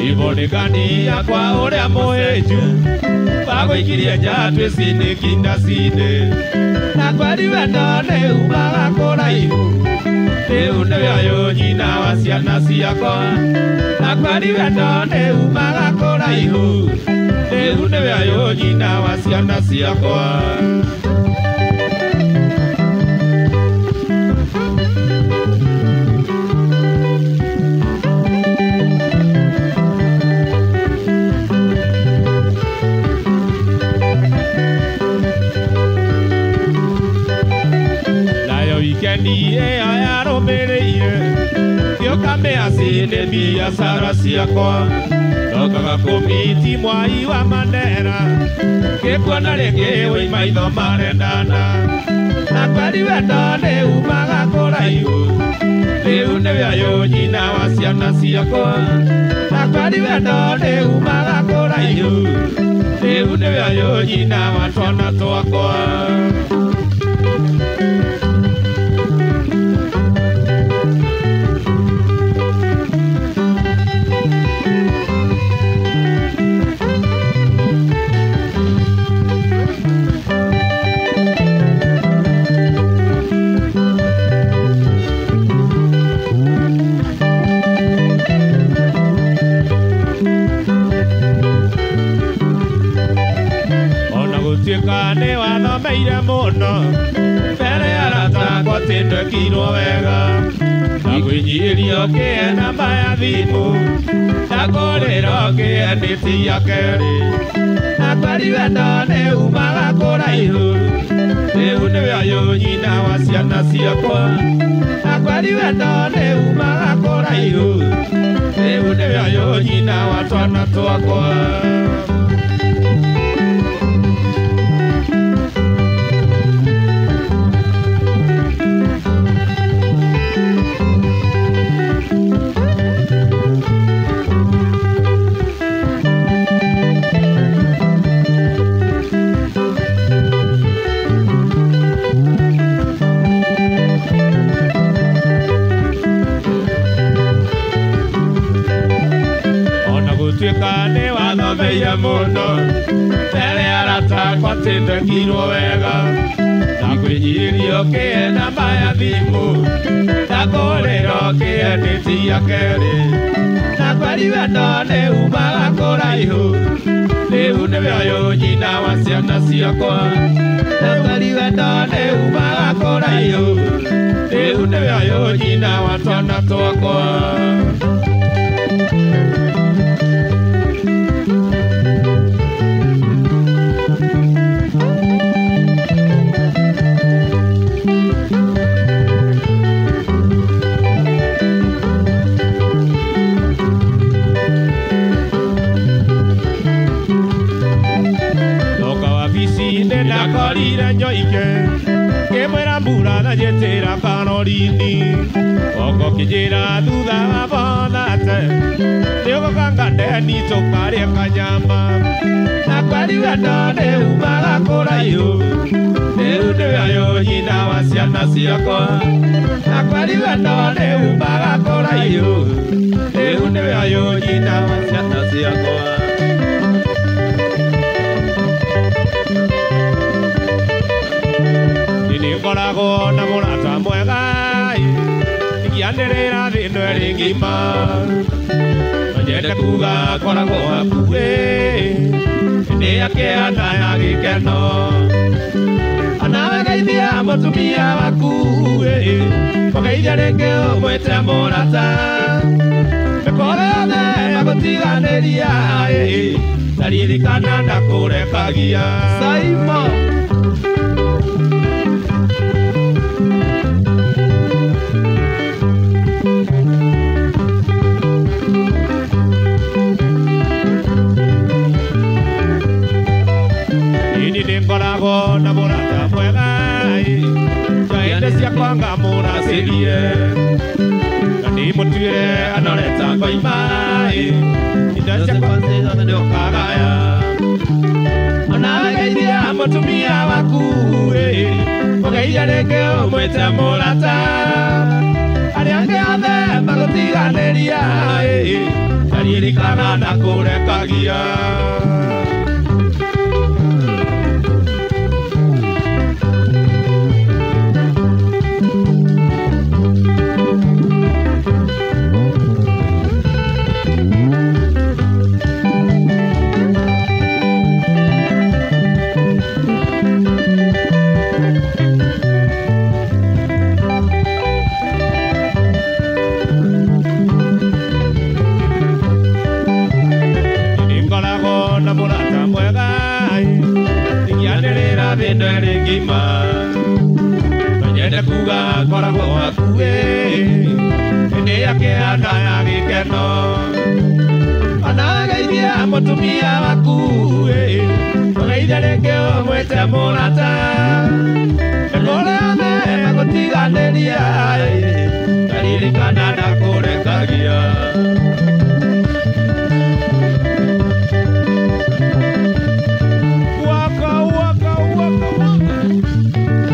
ibonekani yakwa ũrĩa mũhĩnju bagũikirie nja twĩcinĩ kindacinĩ na kweri wendo nĩ umaga kũraihu rĩu nĩwe ũyũ nyina wa ciana ciakwa na kweri wendo nĩ umaga kũraihu rĩu nĩwe ũyũ nyina wa ciana ciakwa. Wikendi ĩyo yarũmĩrĩire ngĩũka mĩaci-inĩ biacara ciakwa ndokaga kũmiti mwai wa Mandera ngĩkuona rĩngĩ wĩ maitho marendana na kweri wendo nĩ umaga kũraihu rĩu nĩwe ũyũ nyina wa ciana ciakwa na kweri wendo nĩ umaga kũraihu rĩu nĩwe ũyũ nyina wa twana twakwa. wega Ndakwĩnyihirio kĩe namba ya thimũ Ndakũrĩrwo kĩe nĩ cia kerĩ Nakweri wendo nĩ umaga kũraihu Rĩu nĩwe ũyũ nyina wa ciana ciakwa Nakweri wendo nĩ umaga kũraihu Rĩu nĩwe ũyũ nyina wa twana twakwa Wathomeire mũno mbere arata akwa tindekirwo wega Ndakwĩnyihirio kĩe namba ya thimũ Ndakũrĩrwo kĩe nĩ cia kerĩ Nakweri wendo nĩ umaga kũraihu Rĩu nĩwe ũyũ nyina wa ciana ciakwa Nakweri wendo nĩ umaga kũraihu Rĩu nĩwe ũyũ nyina wa twana twakwa Ndakorire njoike ngĩmwĩra mbura na njĩtĩra karorini Oko kĩnjĩra thutha wa bothate nĩũgũka ngandeni tũkarĩe kanyama Nakweri wendo nĩ umaga kũraihu Rĩu nĩwe ũyũ nyina wa ciana ciakwa Nakweri wendo nĩ umaga kũraihu Rĩu nĩwe ũyũ nyina wa ciana ciakwa Nĩngoragwo na mũrata mwega ingĩanĩrĩra thĩ ĩno ĩrĩ ng'ima No nyende kuga ngoragwo hakuhĩ hĩndĩ ya kĩeha na ya gĩkeno Onawe geithia mũtumia waku ũgeithia rĩngĩ ũmwĩte mũrata Mĩkora yothe ya gũtiganĩria ndaririkana ndakũrekagia Simon Nĩngoragwo na mũrata mwega njaĩndĩ ciakwa ngamũracĩrie na ndĩmũtuĩre anoreta ngoima indo ciakwa ciothe nĩũkagaya Onawe geithia mũtumia waku ũgeithia rĩngĩ ũmwĩte mũrata Arĩa angĩ othe magũtiganĩria ndaririkana ndakũrekagia Thĩ ĩno ĩrĩ ng'ima No nyende kuga ngoragwo hakuhĩ hĩndĩ ya kĩeha na ya gĩkeno Onawe geithia mũtumia waku ũgeithia rĩngĩ ũmwĩte mũrata Mĩkora yothe magũtiganĩria ndaririkana ndakũrekagia Waka waka waka waka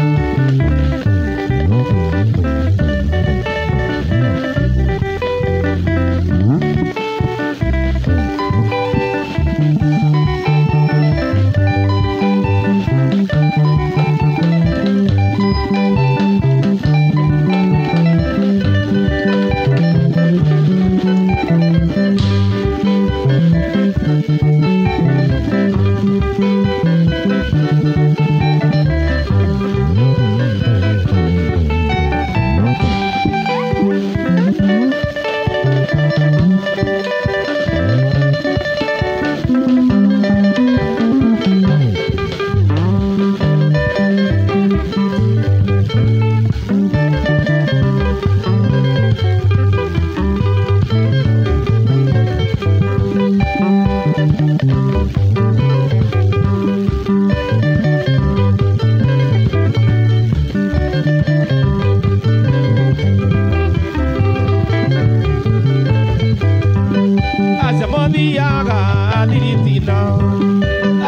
nao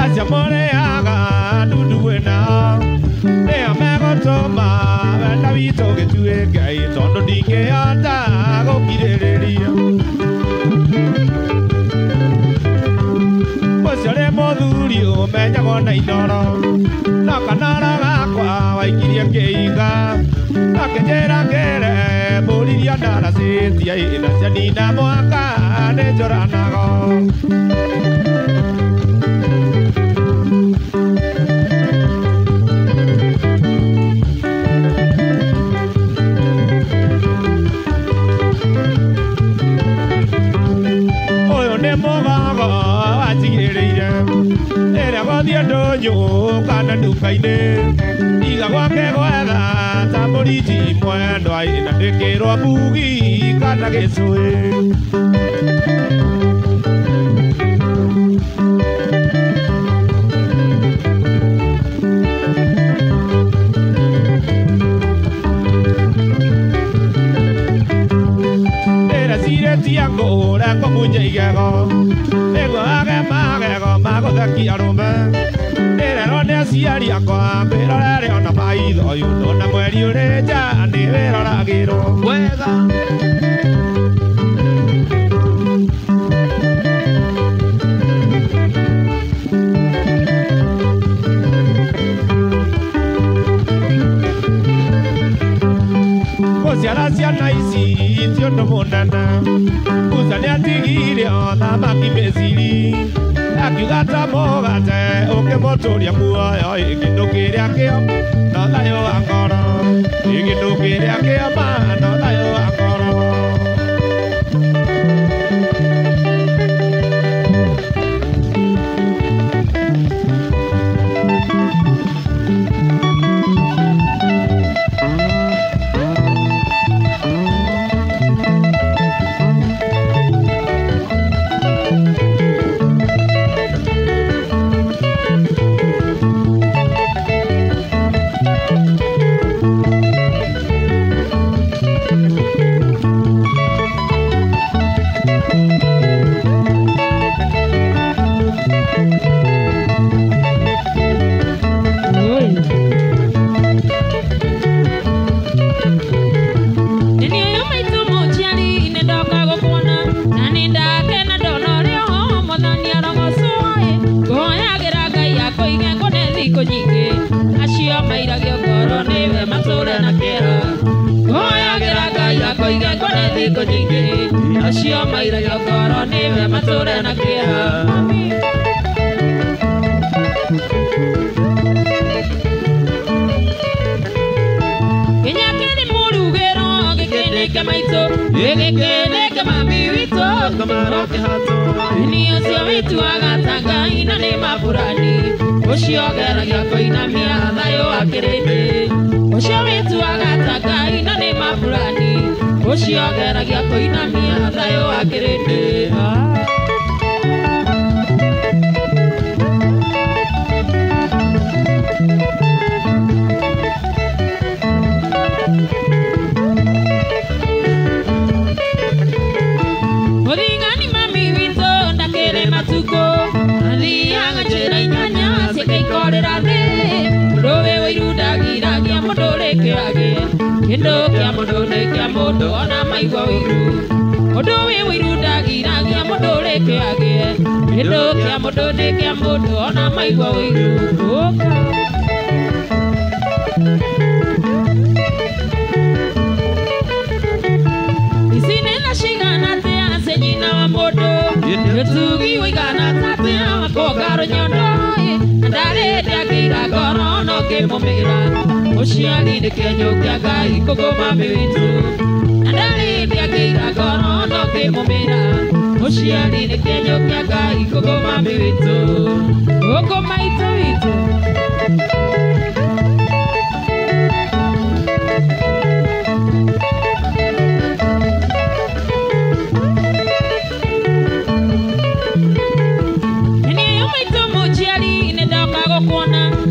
acio moreaga ndundu nao nĩo megũtũma wenda witũ gĩtuĩke tondũ ndingĩhota gũkirĩrĩria ũcio nĩ mũthuri ũmenyagwo na inoro no kanoro gakwa waikirie kĩiga akĩnjĩra ngĩre mbũriria ndaracĩtie na cianina mwaka nĩ njũranago ũyũ nĩ mũgogo wanjigĩrĩire ĩrĩa gũthiĩ ndũnyũ kana nduka-inĩ iga gwake gwetha ta mũriji mwendwa na ndĩkĩrwo mbugi kana gĩcũĩ ndĩrecirĩtie ngũre ngũmunye igego nĩguo age magego magũthekia arũme ndĩrerwo nĩ aciari akwa ngwĩrorere ona maitho ũyũ ndona mweri ũrĩ nja nĩ wĩroragĩrwo wega gũciara ciana ici ti ũndũ mũnene Musa nĩatigire thamaki Misiri akiuga ta mũgate ũkĩmũtũria muoyo ĩ kĩndũ kĩrĩa kĩo no thayũ wa ngoro ĩ kĩndũ kĩrĩa kĩo ma no thayũ wa ngoro Acio mairagio ngoro nĩwe matũre na kĩeha Kinya kĩrĩ mũrugĩro gĩkĩnĩke maitũ gĩgĩkĩnĩke mami witũ Nĩ ũcio wĩtuaga ta Ngai na nĩ maburani ũcio geragia kũinamia thayũ wa kĩrĩndĩ ũcio wĩtuaga ta Ngai na nĩ maburani ũcio geragia kũinamia thayũ wa kĩrĩndĩ Mũthigani mami witũ ndakĩrĩ matukũ athiaga njĩra inyanya ciakaikorĩra thĩ mũndũ wĩ ũiru ndagiragia mũndũ ũrĩ kĩage kĩndũ kĩa mũndũ nĩ kĩa mũndũ ona maigua ũiru mũndũ wĩ ũiru ndagiragia mũndũ ũrĩ kĩage kĩndũ kĩa mũndũ nĩ kĩa mũndũ ona maigua ũiru ũka Ici nĩ tha cigana atĩa cia nyina wa mũndũ ũtugi ũigana atĩa wa kuonga rũnyondo na ndarĩ hĩndĩ angĩira ngoro no ngĩmũmĩra ũciari nĩ kĩenyũ kĩa Ngai kũgũ mami witũ na ndarĩ hĩndĩ angĩira ngoro no ngĩmũmĩra ũciari nĩ kĩenyũ kĩa Ngai kũgũ mami witũ gũkũ maitũ witũ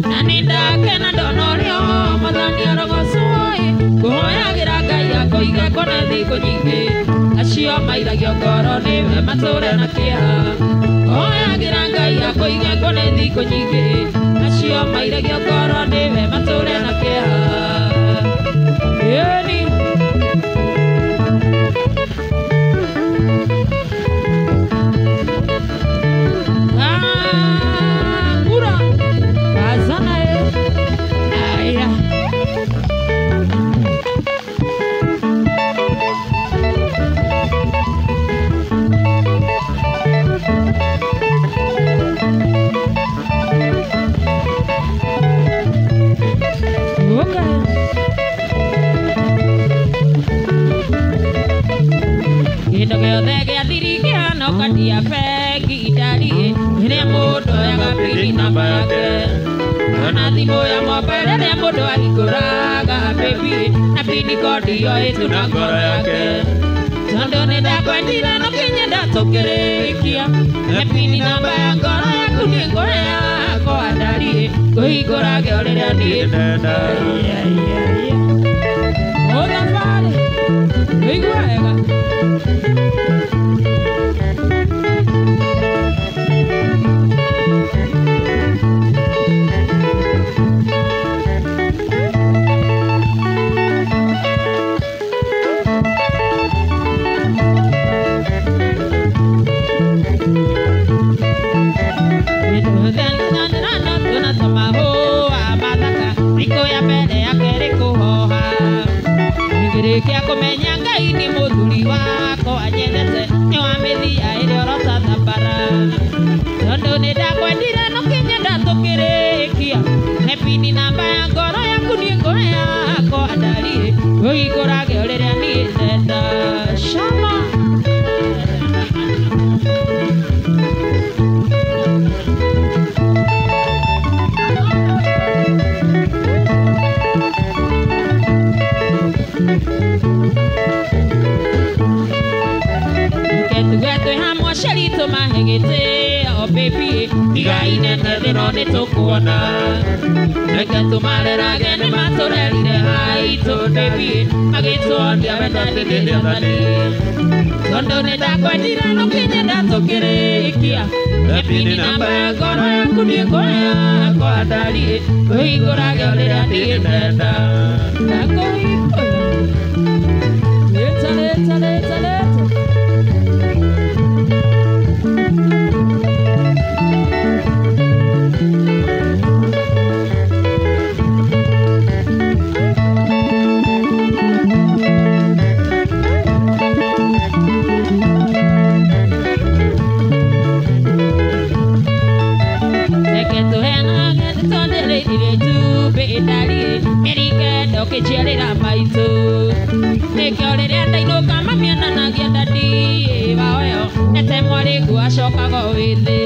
Na nĩndakena ndona ũrĩa Mwathani arogocwo ĩ ngũhoyagĩra Ngai akũige kũna thikũ nyingĩ acio mairagio ngoro nĩwe matũre na kĩeha hoyagĩra Ngai akũige nguo nĩ thikũ nyingĩ acio mairagio ngoro nĩwe matũre na kĩeha ĩni Kura kazana aya Kĩndũ gĩothe gĩathiri kĩhana ũkatia bengi ndari rĩrĩa mũndũ oyaga pini namba yake ona thimũ ya moko rĩrĩa mũndũ ahingũraga baby na pini kodi yoĩtu na ngoro yake tondũ nĩndakwendire no kĩnyenda tũkĩrĩkia na pini namba ya ngoro yaku nĩ ngoro yakwa ndari kũhingũrage o rĩrĩa niĩ ndenda Thabarĩ wĩigua wega Ngĩrĩkia kũmenya Ngai nĩ mũthuri wakwa anyendete nĩ wa mĩthia ĩrĩa ũrota thabara tondũ nĩndakwendire no kĩnyenda tũkĩrĩkia he pini namba ya ngoro yaku nĩ ngoro yakwa ndari ũhingũrage o rĩrĩa niĩ ndenda cama Mahegete oh baby tiga inene thĩno nĩtũkuona reke tũmarerage nĩ matũrerire haitũ baby magĩtuonia wendani nĩ rĩathani tondũ nĩndakwendire no kĩnyenda tũkĩrĩkia pini namba ya ngoro yaku nĩ ngoro yakwa ndari ũhingũrage o rĩrĩa niĩ ndenda ndakũhingũra leta leta leta leta Ũkĩnjiarĩra maitũ nĩkĩo rĩrĩa ndainũka mami onanagia ndadi waoyo ete mwarĩngu acokaga o wĩthĩ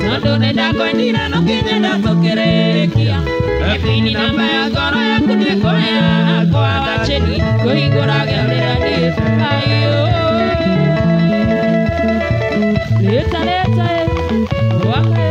tondũ nĩndakwendire no kĩnyenda tũkĩrĩkia pini namba ya ngoro yaku nĩ ngoro yakwa wacheni kũhingũrage o rĩrĩa niĩ ayo leta leta wake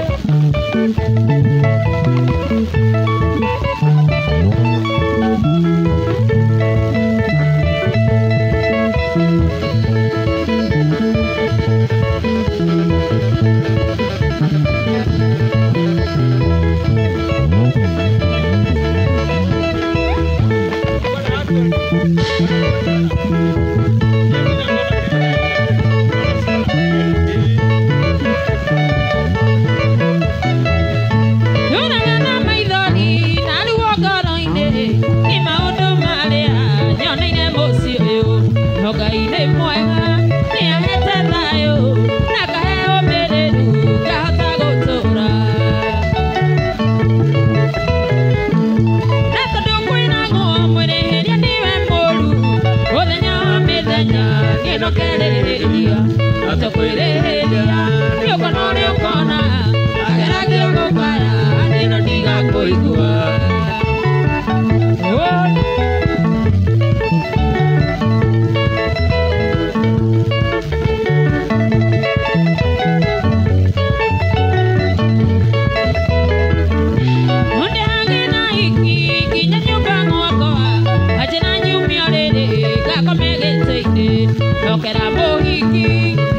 Okera ũhiki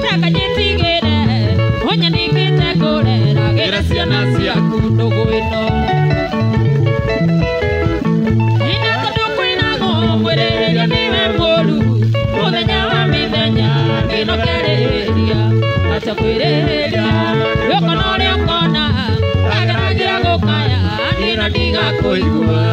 Reka njĩtigĩre ũnyandĩkĩte kũrera gĩra ciana ciaku ndũgũ ĩno Ina tondũ kwĩnagwo mwĩrĩrĩria nĩwe mũru mũthenya wa mĩthenya ngĩnokerĩria acha kwĩrĩrĩria rĩũkona ũrĩa ũkona ageragia gũkaya niĩ na ndigakũigua.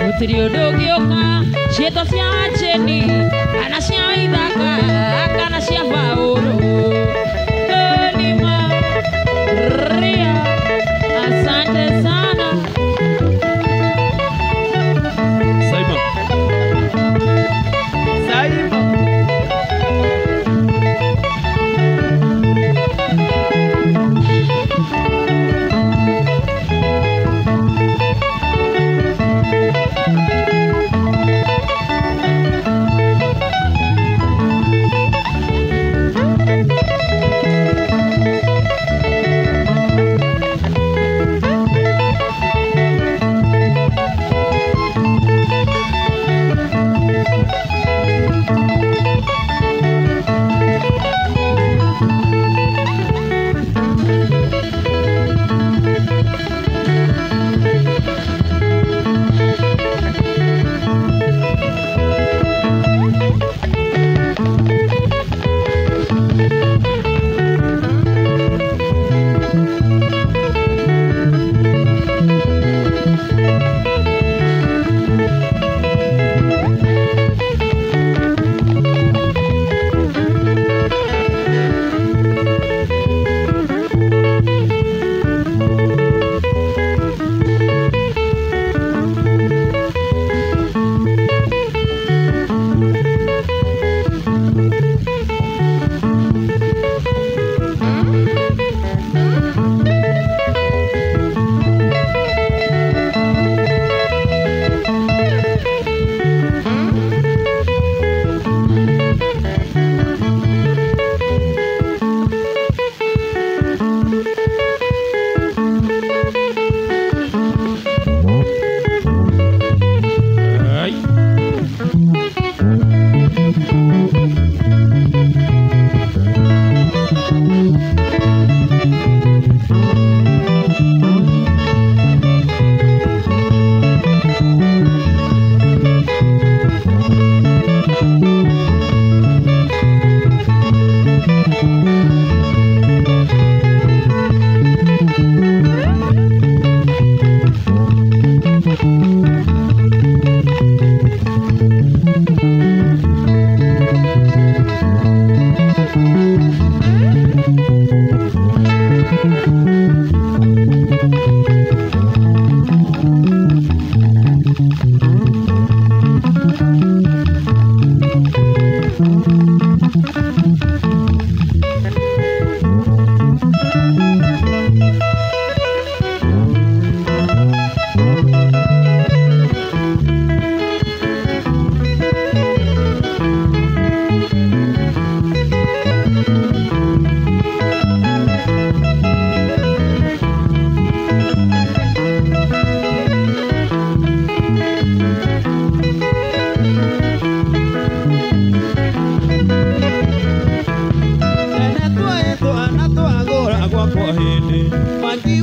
Gũtirĩ ũndũ ũngĩũka ciĩto cia Jeni kana cia Ithaka kana cia Paũlũ. Elima Ria, asante sana. Simon. Simon.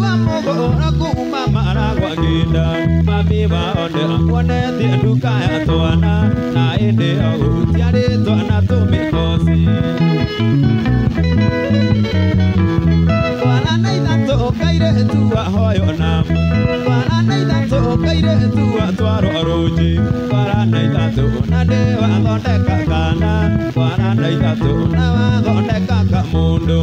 Wa mũgũra kuma maragwa ngĩnda mami wao nĩ amuonetie nduka ya twana na ĩndĩ ĩyo gũtiarĩ twana tũmĩkoci Twana na ithatũ kairĩtu ahoywo nama Twana na ithatũ kairĩtu atwarwo rũnji Twana na ithatũ na ndĩ wathondeka kana Twana na ithatũ na wathondeka kamũndũ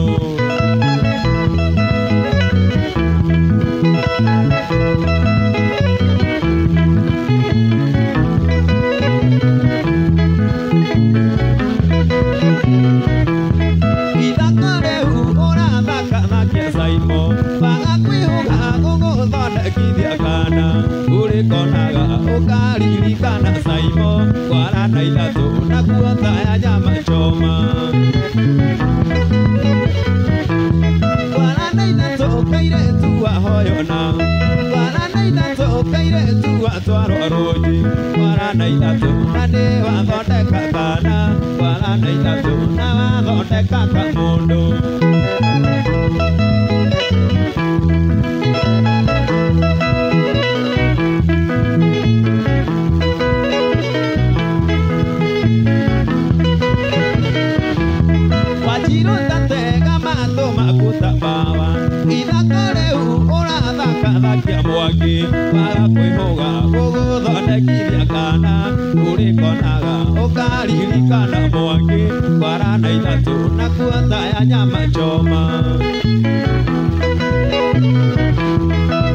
Ithaka rĩu ũrathaka thakia Saimo waga kwĩhũga gũgũthondekithia kana ũrĩkonaga ũkaririkana Saimo kwara na ithatũ nakuo taya nyama choma Kwara na ithatũ kairĩtu ahoywo na Kwara na ithatũ kairĩtu atwarwo rũnji Kwara na ithatũ na nĩ wathondeka kana Kwara na ithatũ na wathondeka kamũndũ Wanjiru tatega matũ maku ta bawa Ithaka rĩu ũrathaka thakia mwaki Waga kwĩhũga gũgũthondekithia kana Ũrĩkonaga ũkaririkana mwaki Kwara na ithatũ nakuo taya nyama choma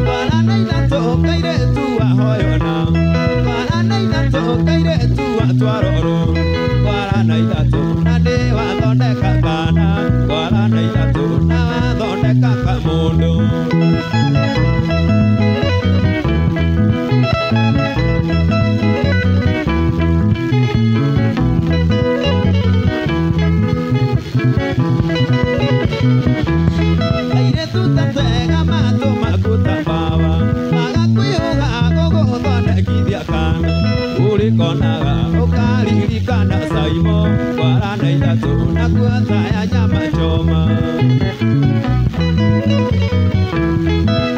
Kwara na ithatũ kairĩtu ahoywo na Kwara na ithatũ kairĩtu atwarwo rũru Kwara na ithatũ na ndĩ wathondeka kana Kwara na ithatũ na wathondeka kamũndũ Kairĩtu tatega matũ maku ta bawa Waga kwĩhũga gũgũthondekithia kana Ũrĩkonaga ũkaririkana Saimo Kwara na ithatũ nakuo taya nyama choma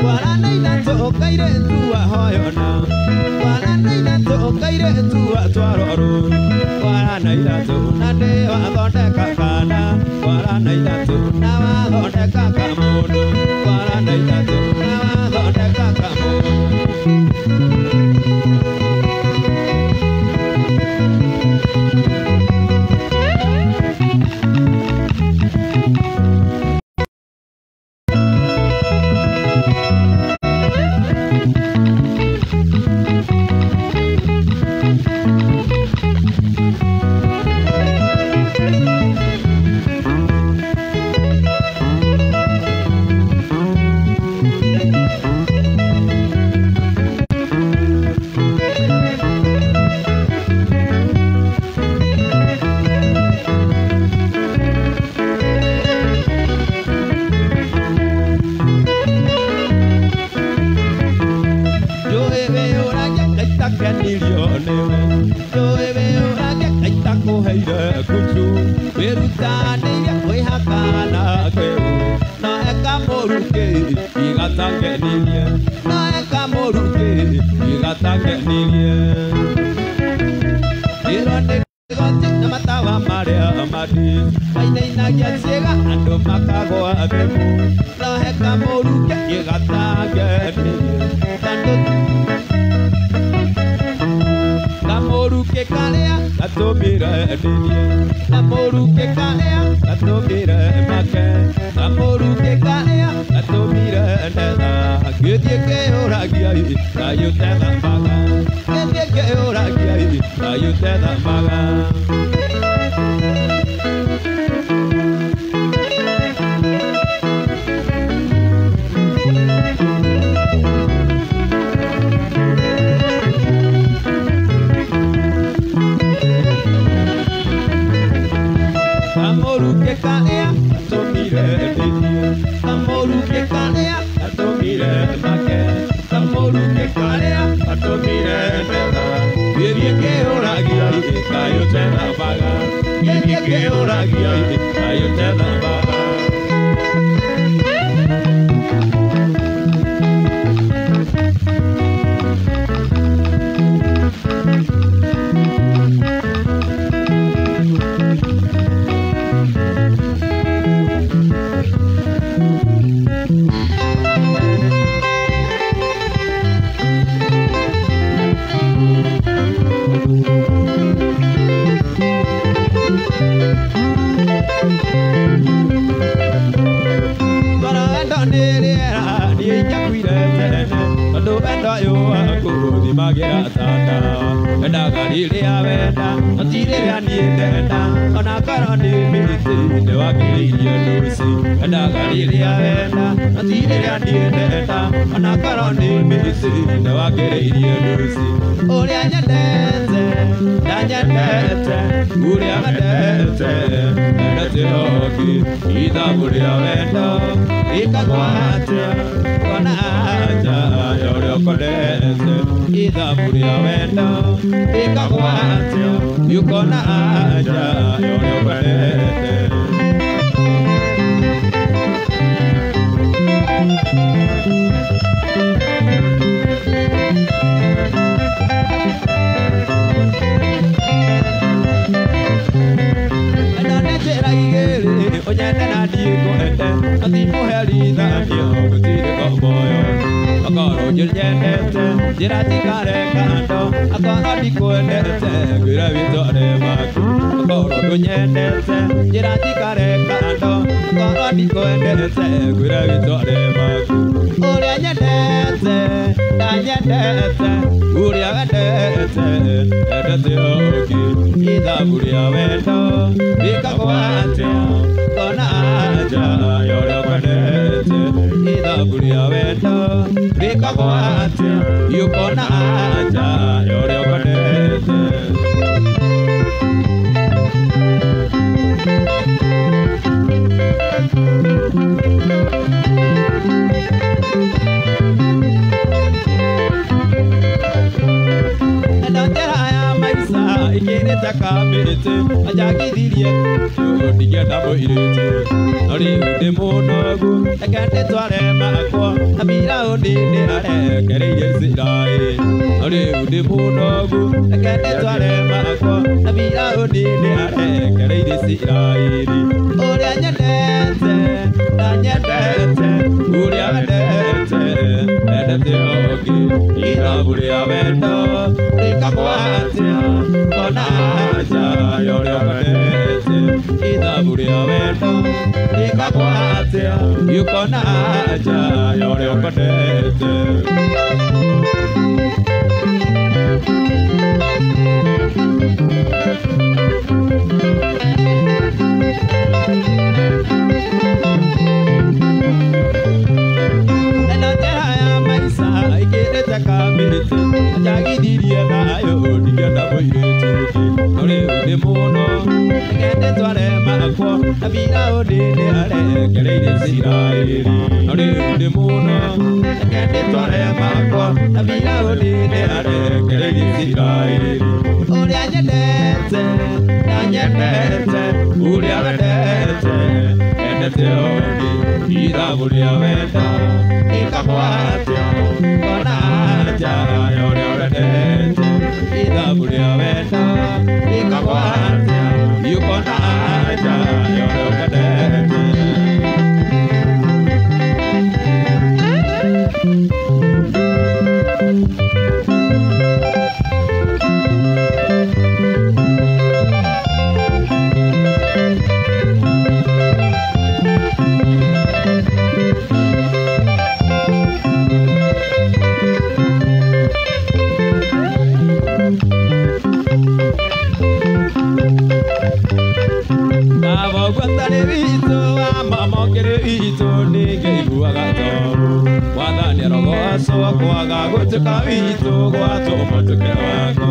Kwara na ithatũ kairĩtu ahoywo na Kwara na ithatũ kairĩtu atwarwo rũru Kwara na ithatũ na ndĩ wathondeka kana Kwara na ithatũ na wathondeka kamũndũ Kwara na ithatũ na wathondeka kamũndũ Njũĩ wĩyũragia ngaitakenirio nĩwe Njũĩ wĩyũragia ngaitakũheire kucu Wĩrutanĩirie kwĩhakana kĩu No eka mũrukĩ igatangenirie No eka mũrukĩ igatangenirie Ĩro nĩ goti na matawa marĩa mati Mainainagia ciĩga andũ makagwa thimũ No eka mũrukĩ igatangenirie Tondũ Kamũrukĩ karĩa gatũmire ndĩrie Kamũrukĩ karĩa gatũmire make Kamũrukĩ karĩa gatũmire ndetha Ngĩthiĩ ngĩyũragia ĩ thayũ tethambaga Ngĩthiĩ ngĩyũragia ĩ thayũ tethambaga Kamũrukĩ karĩa gatũmire ndĩrie Kamũrukĩ karĩa gatũmire make Kamũrukĩ karĩa gatũmire ndetha Ngĩthiĩ ngĩyũragia ĩ thayũ tethambaga Ngĩthiĩ ngĩyũragia ĩ thayũ tethambaga. Ndũngĩhũthagĩra ta ndawa endaga rĩrĩa wenda no ti rĩrĩa niĩ ndenda ona korwo nĩ mĩtĩ nĩwakĩrĩirie nũci endaga rĩrĩa wenda no ti rĩrĩa niĩ ndenda ona korwo nĩ mĩtĩ nĩwakĩrĩirie nũci ũrĩa nyendete ndanyendete ũrĩa wendete endete ũngĩ ithabu rĩa wendo rĩkagwo atĩa kona anja ya ũrĩa ũkondete ithabu rĩa wendo rĩkagwo atĩa ũkona anja ya ũrĩa ũkondete. Ũnyende na niĩ ngwende no ti mũherithanio gũtirĩ ngomboyo akorwo nyendete njĩra njikare kando akorwo ndikwendete ngwĩre wĩtware maku akorwo ndũnyendete njĩra njikare kando akorwo ndikwendete ngwĩre wĩtware maku ũrĩa nyendete ndanyendete ũrĩa wendete endete ũngĩ ithabu rĩa wendo rĩkagwo atĩa kona anja ya ũrĩa ũkwendete ithabu rĩa wendo rĩkagwo atĩa ũkona anja ya ũrĩa ũkwendete. Ikĩrĩte kamĩtĩ anjagithirie ndingĩenda mũirĩtu no rĩu ndĩ mũnogu reke ndĩtware makwa na Firaũni nĩ arekereirie Isiraeli no rĩu ndĩ mũnogu reke ndĩtware makwa na Firaũni nĩ arekereirie Isiraeli ũrĩa nyendete ndanyendete ũrĩa wendete endete ũngĩ ithabu rĩa wendo rĩkagwo atĩa kona anja ya ũrĩa ũkondete ithabu rĩa wendo rĩkagwo atĩa ũkona anja ya ũrĩa ũkondete. Ĩno njĩra ya maica ĩkĩrĩte kamĩtĩ anjagithirie thayũ ndingĩenda mũirĩtu ũngĩ no rĩu ndĩ mũnogu reke ndĩtware makwa na Firaũni nĩ arekereirie Isiraeli no rĩu ndĩ mũnogu reke ndĩtware makwa na Firaũni nĩ arekereirie Isiraeli ũrĩa nyendete ndanyendete ũrĩa wendete endete ũngĩ ithabu rĩa wendo rĩkagwo atĩa kona anja ya ũrĩa wendete ithabu rĩa wendo rĩkagwo atĩa ũkona anja ya ũrĩa ũkondete. Mwathani arogocwo kwaga gũtuĩka witũ gwatũma tũke waku.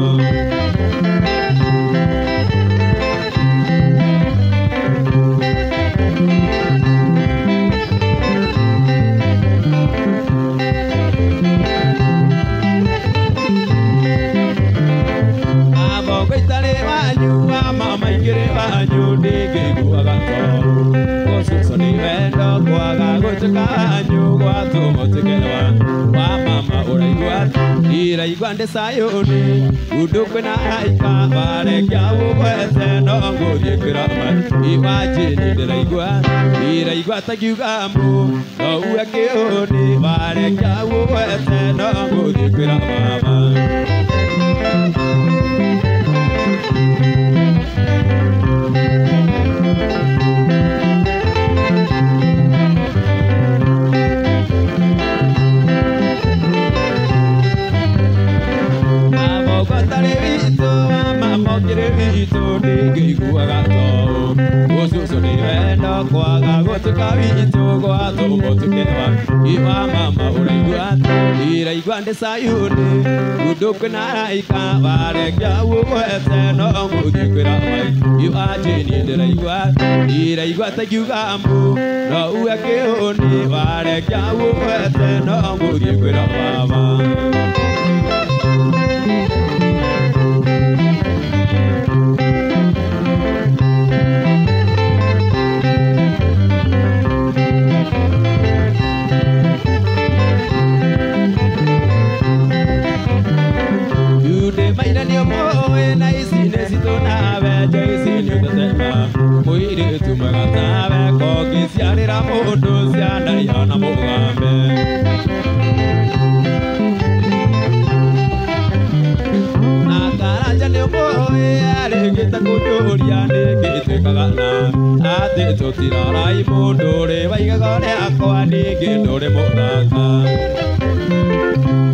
Abongo itarĩ wanyu mama ikĩrĩ wanyu ndingĩiguaga toro gũcucwo nĩ wendo kwaga gũtuĩka wanyu gwatũma ũtuĩke wa mama ũraigua iraigua ndĩ Sayuni ũndũ kwĩna araika warekia ũgwete no ngũthiĩ kwĩrama imagine ndĩraigua iraigua ta ngiuga mbu no uge kĩũni warekia ũgwete no ngũthiĩ kwĩra mama. Mũtuka witũ gwatũmwo tũkewa Iwa mama ũraigua Iraigua ndĩ Sayuni Ũndũ kwĩna araika Warekia ũgwete no ngũthiĩ kwĩra mai Iwa Jane ndĩraigua Iraigua ta ngiuga mbu No uge kĩhũni Warekia ũgwete no ngũthiĩ kwĩra baba. Mũirĩtu mwega tawe kongĩciarĩra mũndũ ciana ihana mũgambe. Na Karanja nĩ ũmũĩ arĩgĩte kũnjũria nĩkĩ twĩkaga na atĩ tũtirarai mũndũ ũrĩ wa igego rĩakwa ningĩ ndũrĩ mũthaka.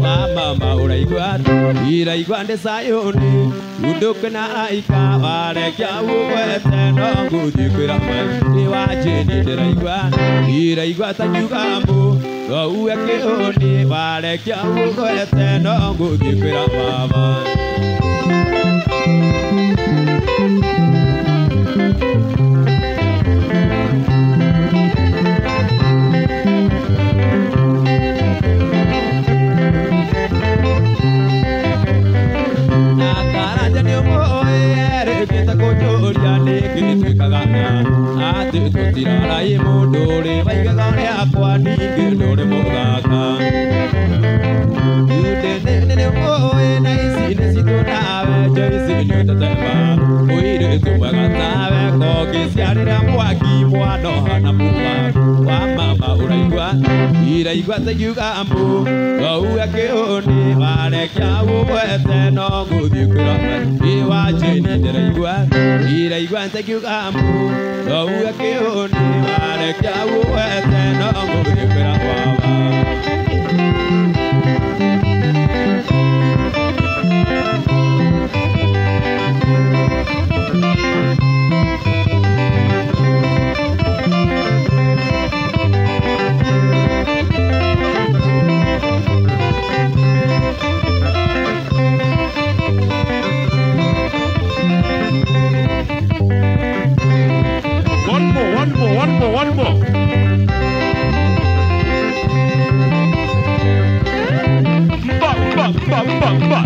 Wa mama ũraigua iraigua ndĩ Sayuni ũndũ kwĩna araika warekia ũgwete no ngũthiĩ kwĩra mai nĩ wa Jane ndĩraigua iraigua ta ngiuga mbu no uge kĩhũni warekia ũgwete no ngũthiĩ kwĩra baba. Rĩgĩte kũnjũria nĩkĩ twĩkaga na atĩ tũtirarai mũndũ ũrĩ wa igego rĩakwa ningĩ ndũrĩ mũthaka. Nĩ ũĩ na ici nĩ citũ nawe Joyce nĩ ũtetema mũirĩtu mwega tawe kongĩciarĩra mwaki mwana ũhana mũga. Wa mama ũraigua iraigua ta ngiuga mbu no uge kĩhũni warekia ũgwete no ngũthiĩ kwĩra mai wa Jane ndĩraigua iraigua ta ngiuga mbu no uge kĩhũni warekia ũgwete no ngũthiĩ kwĩra baba. One more, one more, one more, one more. Mba, mba, mba, mba, mba.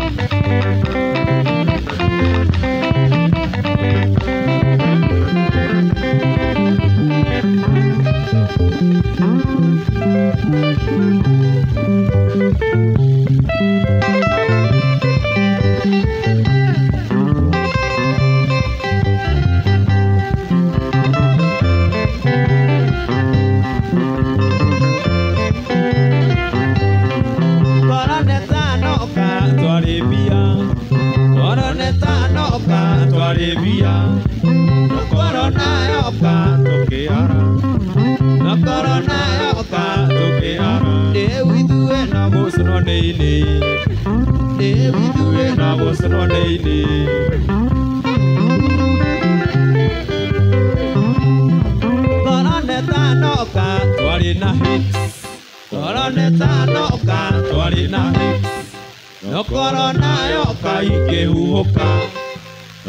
No corona yoka ikĩhuhũka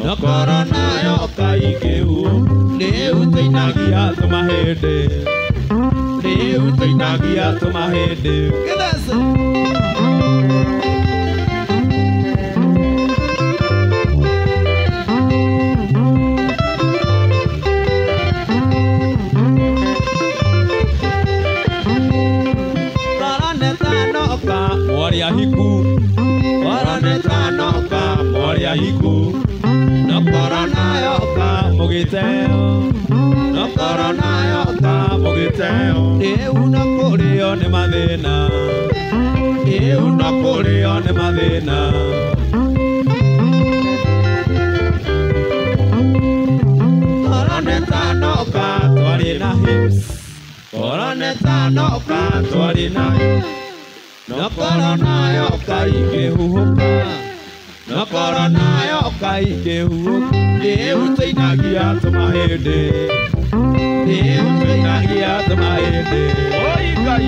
No corona yoka ikĩhuhũka Rĩu tũinagia tũmahĩndĩ Rĩu tũinagia tũmahĩndĩ Gĩthece. Mwarĩ ahiku Korona ĩtanoka mwarĩ ahiku No korona yoka mũgĩteo No korona yoka mũgĩteo Rĩu no kũrĩo nĩ mathĩna Rĩu no kũrĩo nĩ mathĩna Korona ĩtanoka twarĩ na hips Korona ĩtanoka twarĩ na hips No korona yoka ikĩhuhũka No korona yoka ikĩhuhũka Rĩu tũinagia tũmahĩndĩ Nĩũtũinagia tũmahĩndĩ. Oi Ngai.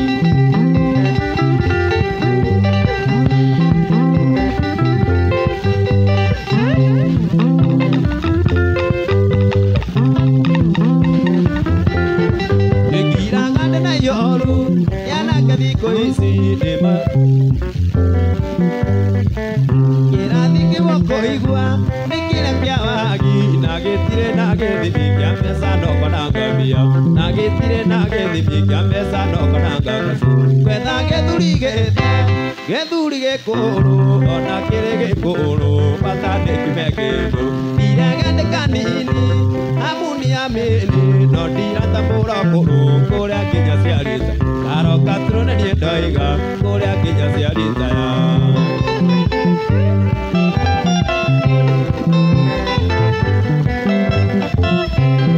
Ngĩkiraga ndĩ na ihoru yanake thikũ ici ndĩma kĩrathi kĩmwe kũigua nĩ kĩrĩa kĩa wagi na gĩtirĩ na gĩthimi kĩa mbeca nokona ngambia na gĩtirĩ na gĩthimi kĩa mbeca nokona ngakaci gwetha gĩthuri gĩthe gĩthuri gĩkũrũ ona kĩrĩ gĩkũrũ bata nĩ kiume kĩndũ ndirege nĩ kanini amu nĩ amĩni no ndiratambũra kũrũ kũrĩa nginya ciarĩte karoka tũrũ nĩ niĩ ndoiga kũrĩa nginya ciarĩte ya.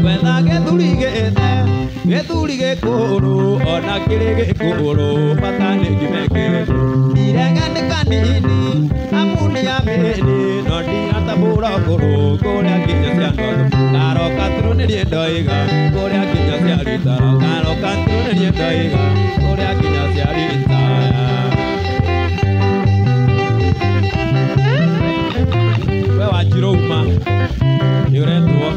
Gwetha gĩthuri gĩthe gĩthuri gĩkũrũ ona kĩrĩ gĩkũrũ bata nĩ kiume kĩndũ ndirege nĩ kanini amu nĩ amĩni no ndiratambũra kũrũ kũrĩa nginya cia ndogo karoka tũrũ nĩ niĩ ndoiga kũrĩa nginya cia ritara karoka tũrũ nĩ niĩ ndoiga kũrĩa nginya cia ritara. We wanjirũ uma nĩ ũretwo.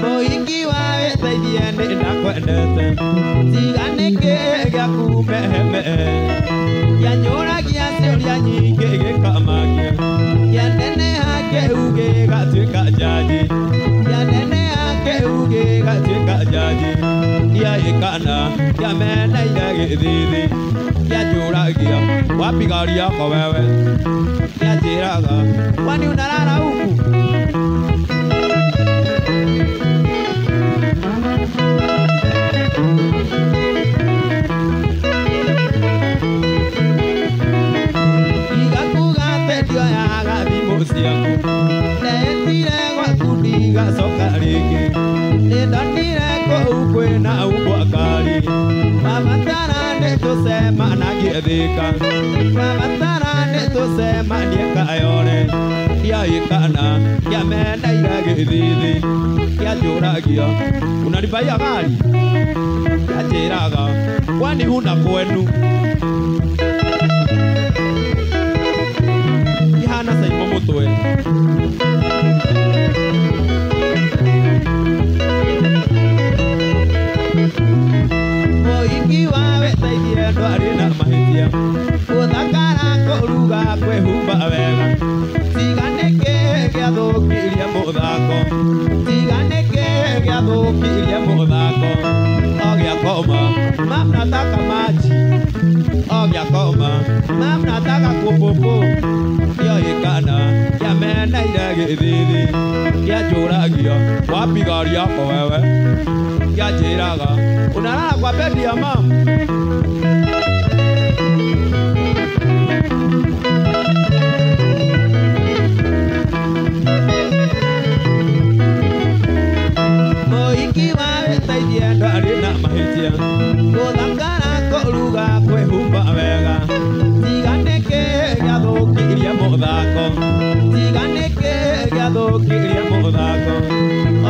Mũingĩ wa wĩteithie nĩ ndakwendete tiga nĩkĩ gĩaku meheme kĩanjũragia ciũria nyingĩ gĩkamakia kĩaneneha kĩu gĩgatuĩka njanji kĩaneneha kĩu gĩgatuĩka njanji kĩaĩkana kĩameneire gĩthithi kĩanjũragia Wapi gari yako wewe? Kĩanjĩraga kwani unalala huku. Igakuga atĩ ndioyaga thimũ ciaku ndetire gwaku ndigacoka rĩngĩ nĩndonire kũu kwĩna umbwa kari mabatara nĩ tũcemanagie Thĩka mabatara nĩ tũcemanie Kayore ndiaĩkana kĩameneire gĩthithi kĩanjũragia Unanibaia gari? Kĩanjĩraga Kwani huna kwenu? Kĩhana caimo mũtwe. Mũingĩ wa wĩteithie ndwarĩ na mahĩtia gũthakara kũruga kwĩhumba wega tiga nĩkĩ gĩathũkirie mũthako tiga nĩkĩ gĩathũkirie mũthako o gĩakoma mam nataka maji o gĩakoma mam nataka kũpũpũ kĩoĩkana kĩameneire gĩthithi kĩanjũragia Wapi gari yako wewe? Kĩanjĩraga Unalala kwa bedi ya mama? Mũingĩ wa wĩteithie ndwarĩ na mahĩtia gũthakara kũruga kwĩhumba wega tiga nĩkĩ gĩathũkirie mũthako tiga nĩkĩ gĩathũkirie mũthako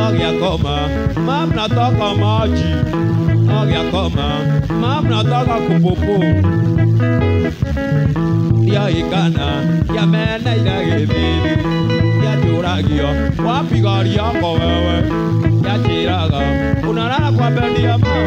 o gĩakoma Mam nataka maji. O gĩakoma Mam nataka kupopo. Ndiaĩkana kĩameneire gĩthithi kĩanjũragio Wapi gari yako wewe? Kĩanjĩraga Unalala kwa bedi ya mama?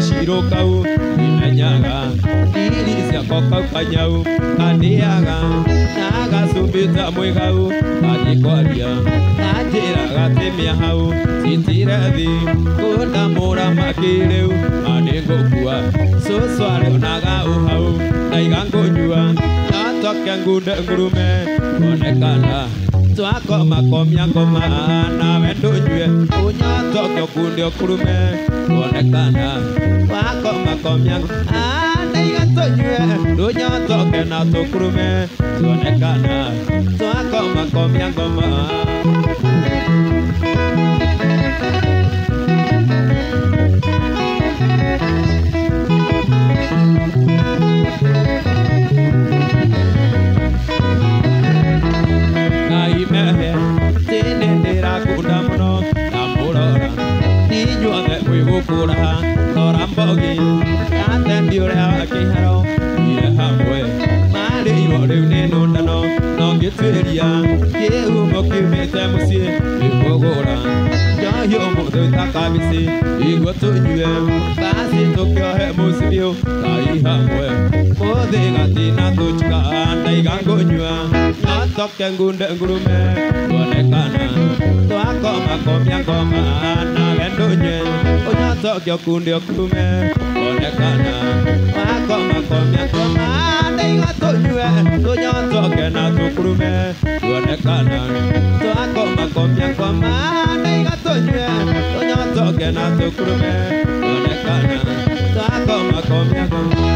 gacirũ kau imenyaga iri ciakwa kau kanyau kandiaga na gacumbĩ ta mwĩgau athiĩ kwaria na njĩraga tĩmĩa hau citire thĩ kũndamũra makĩrĩu ma nĩngũkua cũcũ arĩonaga ũhau ndaiga ngũnyua natoke ngunde ngurume kuonekana twakoma komia ngoma nawe ndũnyue ũnyotoke ũkunde ũkurume kuonekana wakoma komia ndaiga tũnyue ndũnyotoke na tũkurume tuonekana twakoma komia ngoma. Mwĩgũkũra rora mbogi atendi ũrĩa wa kĩharo ire hamwe marĩirwo rĩu nĩ nũndano no ngĩtuĩria kĩhumo kiumĩte mũciĩ nĩkũgũra njohi ũmũthĩ ta kabici iguo tũnyue basi tũkĩohe mũcibiũ kai hamwe mũthĩ gatina tũchika ndaiga ngũnyua notoke ngunde ngurume kuonekana twakoma komia ngoma nawe ndũnyue ũnyotoke ũkunde ũkurume kuonekana wakoma komia ngoma ndaiga tũnyue tũnyotoke na tũkurume kuonekana twakoma komia ngoma ndaiga tũnyue tũnyotoke na tũkurume kuonekana twakoma komia ngoma.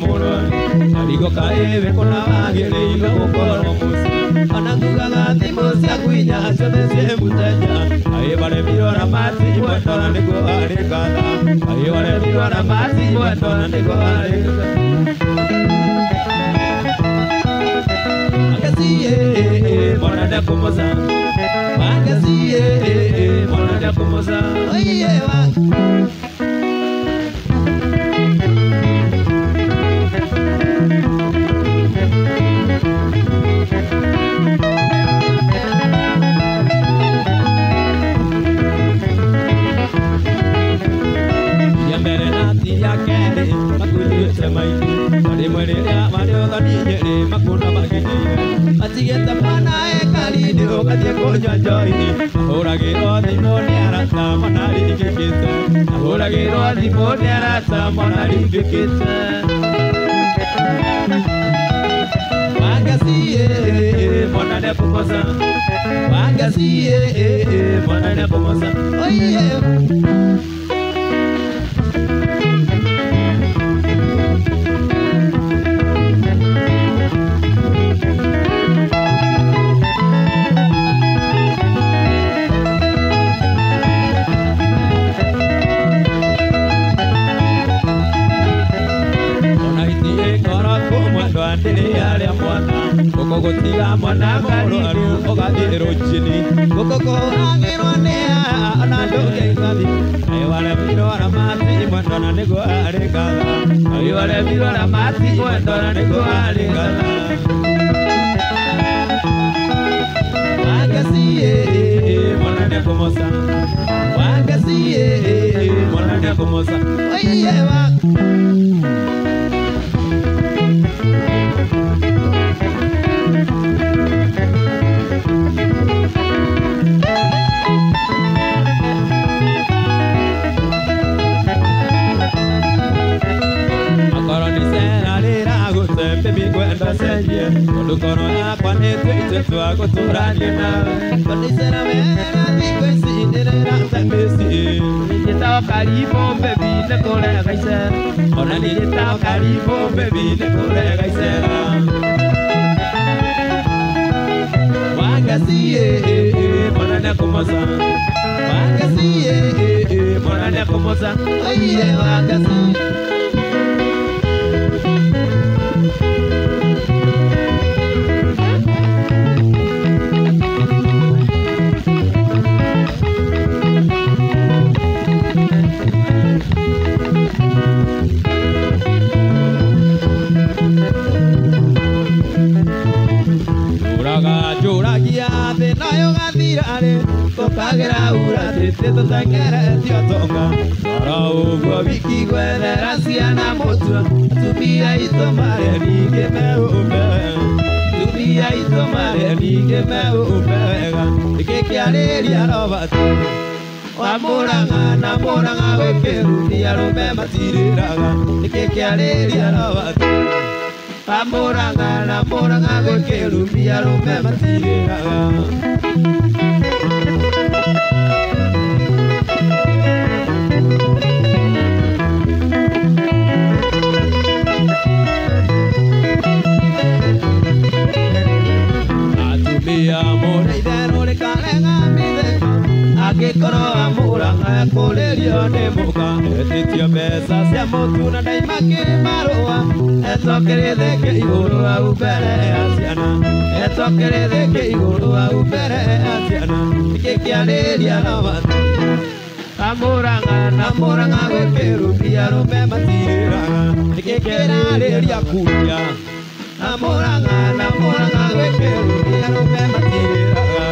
mũrwaru Arigo kaĩwe kũna wagĩrĩirwo gũkorwo mũciĩ Ona ngugaga thimũ ciaku inya ciothe ciĩ mũteja Aĩ waremirwo na mati mwendona nĩguo arĩ ngatha Aĩ waremirwo na mati mwendona nĩguo arĩ ngatha Akasiye mwana ndakumoza Akasiye mwana ndakumoza Oye wa Ya mbere na ti ya kerĩ makunyuĩte maingĩ Rĩmwe rĩrĩa marĩ ũthoni Nyĩrĩ makuna makinyĩire Matigĩte mwana ekarinĩ ũgathiĩ kũnyua njohi Ahũragĩrwo thimũ nĩ arata mwana ringĩkĩte Ahũragĩrwo thimũ nĩ arata mwana ringĩkĩte Wangasiye mwana nĩekũmoca Wangasiye mwana nĩekũmoca Oye Gũtiga mwana mũrwaru ũgathiĩ rũcinĩ Gũkũkũragĩrwo nĩ aya ona ndũngĩigathi Aĩ waremirwo na mati mwendona nĩguo arĩ ngatha Aĩ waremirwo na mati mwendona nĩguo arĩ ngatha Wangasiye mwana nĩekũmoca Wangasiye mwana nĩekũmoca Oye wa Tondu ngoro yakwa nĩtuĩte twa gũtũrania nawe Tondũ icera wega thikũ ici ndĩrĩrate mĩciĩ Njĩtagwo Karibu baby nĩkũrega icera Ona niĩ njĩtagwo Karibu baby nĩkũrega icera Wangasiye mwana nĩekũmoca Wangasiye mwana nĩekũmoca Oye wangasiye Njũragia thĩna ũyũ ũgathira-rĩ Tũkagĩra ura tĩtĩ tũtengeretio tonga Oro ũguo wiki gwethera ciana mũtu Atumia aitũ marĩ ningĩ mehumbe Atumia aitũ marĩ ningĩ mehumbe wega Nĩkĩ kĩarĩria Robert wa Mũrang'a na Mũrang'a gwĩ kĩrumi arũme matirĩraga Nĩkĩ kĩarĩria Robert wa Mũrang'a na Mũrang'a gwĩ kĩrumi arũme matirĩraga Atumia mũrĩ itherũ rĩkarega mĩtheko Angĩkorwo wa Mũrang'a ekũrĩrio nĩ mũka Etĩtio mbeca cia mũtu na ndaima kĩmarũa Etũkĩrĩthĩke igũrũ hau mbere ya ciana Etũkĩrĩthĩke igũrũ hau mbere ya ciana Nĩkĩ kĩarĩria Robert wa Mũrang'a na Mũrang'a gwĩ kĩrumi arũme matirĩraga Nĩkĩ kĩrarĩria kuria na Mũrang'a na Mũrang'a gwĩ kĩrumi arũme matirĩraga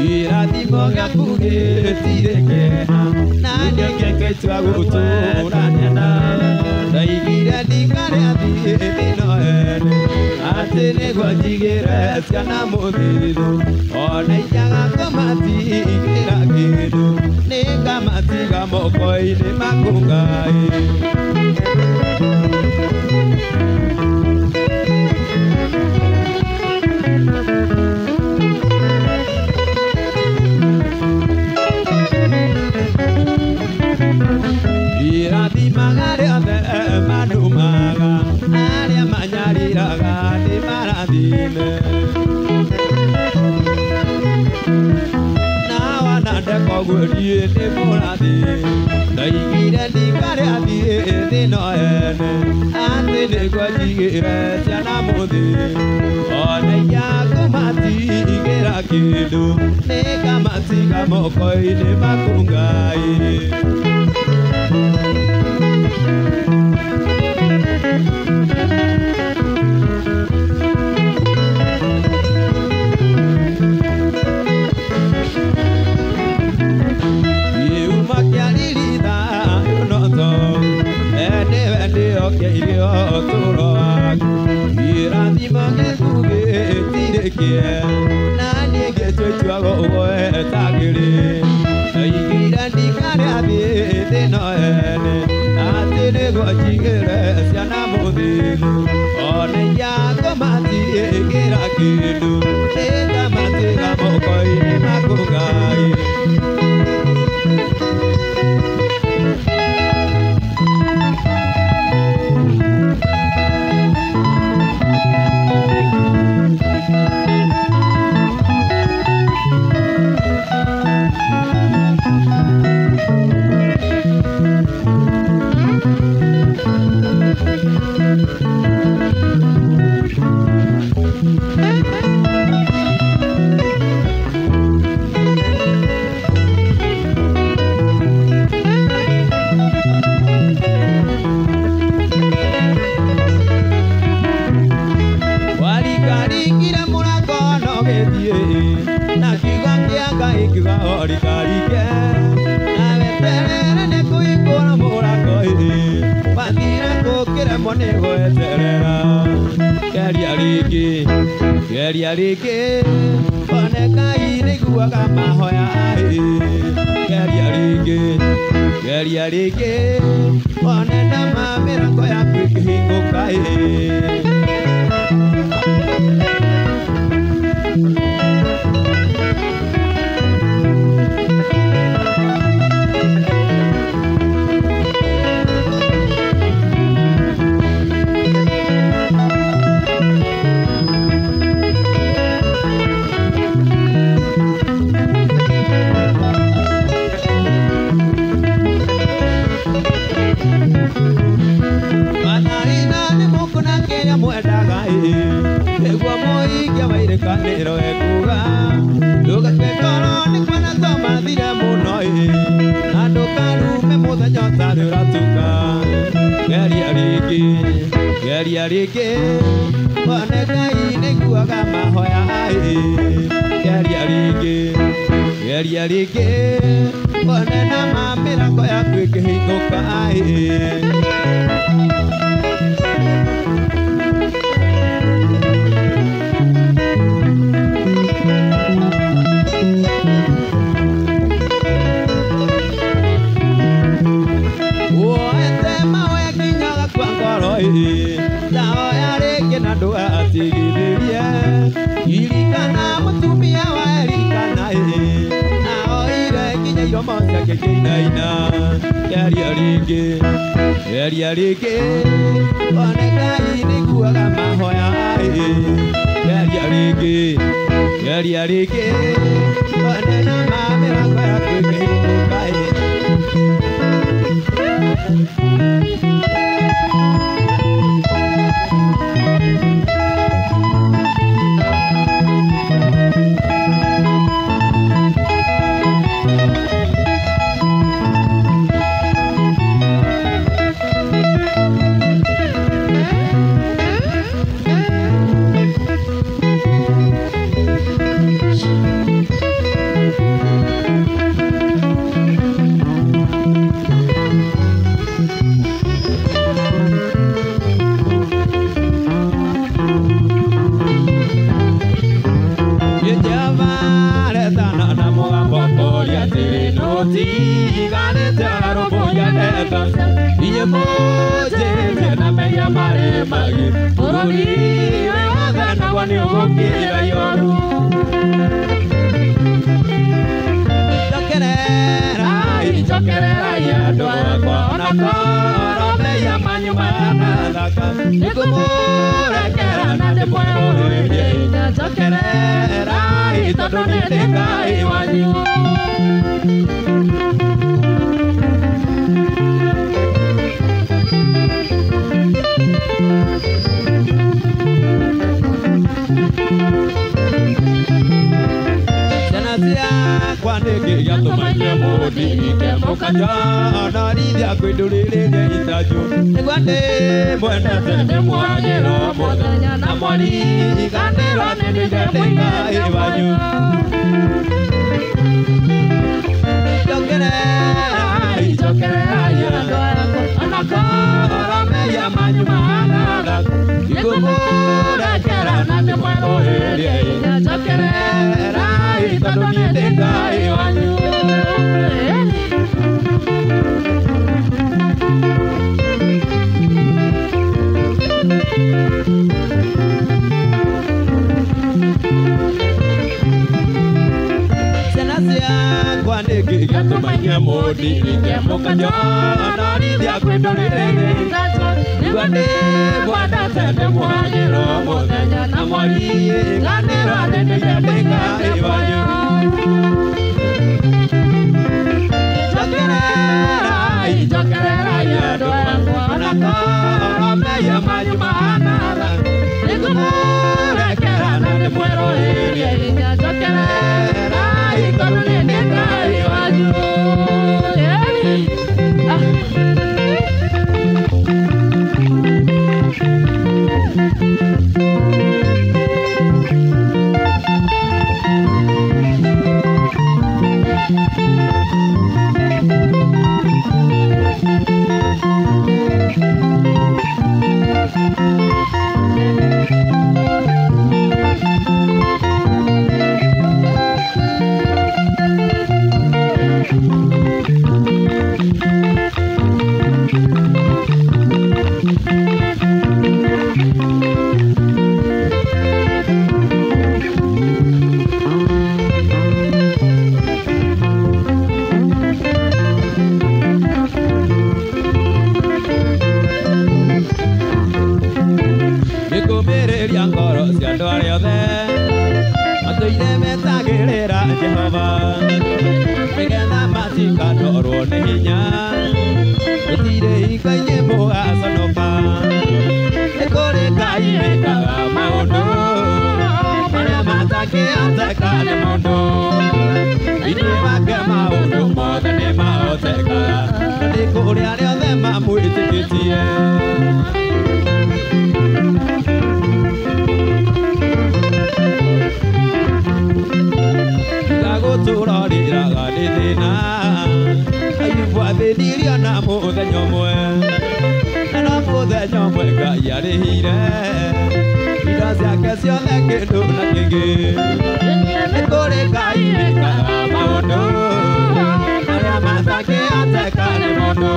Irathimo gĩaku gĩtirĩ kĩeha Na nĩngĩtua gũtũrania nawe Ndaigire ndikarĩa thiĩ ĩno ene Atĩ nĩguo njigĩre ciana mũthithũ ona injaga kũmatigĩra kĩndũ nĩngamatiga moko-inĩ maku Ngai. Irathimaga rĩothe manumaga arĩa manyariraga ndĩmarathime na wanandeka ũguo niĩ nĩ mũrathime ndaigire ndikarĩa thiĩ thĩ no ene atĩ nĩguo njigĩre ciana mũthĩ ona ingĩakũmatigĩra kĩndũ nĩngamatiga moko-inĩ maku Ngai. Geria rĩngĩ one Ngai nĩiguaga mahoya geria rĩngĩ one nama mĩrango yaku ĩkĩhingũka. Geria rĩngĩ one Ngai nĩiguaga mahoya geria rĩngĩ one nama mĩrango yaku ĩkĩhingũka. Irikana mũtumia wa Elikana aoire nginya iromo ciake ikĩinaina. Geria rĩngĩ one Ngai nĩiguaga mahoya geria rĩngĩ one nama mĩrango yaku ĩkĩhingũka. icagi bũrũri wĩ wothe naguo nĩ ũgũkira ihoru. Njokererai, njokererai andũ akwa, ona korwo mehia manyu mahana thaka, nĩngũmũrekera na ndĩmwerũhĩrie. Njokererai tondũ nĩ ndĩ Ngai wanyu. Ciana ciakwa nĩkĩ gĩatũma inyuĩ mũndirike mũkanjonarithia kwĩ ndũrĩrĩ itanju? Nĩguo ndĩmwendete ndĩmuohagĩra o mũthenya na mwariganĩrwo nĩ niĩ ndĩ Ngai wanyu. Njokererai, njokererai andũ akwa, ona korwo mehia manyu mahana thaka, nĩngũmũrekera na ndĩmwerũhĩrie. Njokererai tondũ niĩ ndĩ Ngai wanyu. Ciana ciakwa nĩkĩ gĩatũma inyuĩ mũndirike mũkanjonarithia kwĩ ndũrĩrĩ itanju? Nĩguo ndĩmwendete ndĩmuohagĩra o mũthenya na mwariganĩrwo nĩ niĩ ndĩ Ngai wanyu. Njokererai, njokererai andũ akwa, ona korwo mehia manyu mahana thaka, nĩngũmũrekera na ndĩmwerũhĩrie. Njokererai tondũ niĩ ndĩ Ngai wanyu. Nĩngũmĩrĩria ngoro cia andũ arĩa othe matũire metagĩrĩra Jehova, nĩgetha matikanũrwo nĩ hinya, gũtirĩ hingo-inĩ mũgaconoka. Nĩ kũrĩ Ngai wĩkaga maũndũ marĩa matangĩhoteka nĩ mũndũ. Thĩinĩ wake maũndũ mothe nĩ mahotekaga, na nĩ kũrĩ arĩa othe mamwĩtĩkĩtie. Gũtũra rĩraga nĩ thĩna, Ayubu athĩnirio na mũthenya ũmwe, na no mũthenya ũmwe Ngai arĩhire indo ciake ciothe kĩndũ na kĩngĩ. Nĩ kũrĩ Ngai wĩkaga maũndũ marĩa matangĩhoteka nĩ mũndũ.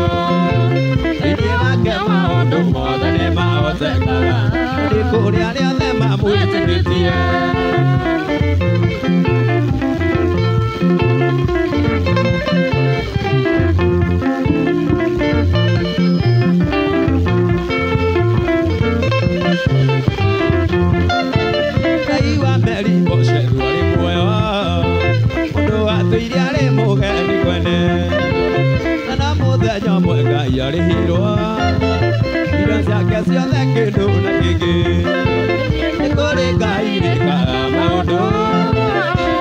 Thĩinĩ wake maũndũ mothe nĩ mahotekaga, nĩ kũrĩ arĩa othe mamwĩtĩkĩtie. Ngai wa Mefiboshethu arĩ muoyo, mũndũ watũire arĩ mũgeni kwene, na no mũthenya ũmwe Ngai arĩhirwo indo ciake ciothe kĩndũ na kĩngĩ. Nĩ kũrĩ Ngai wĩkaga maũndũ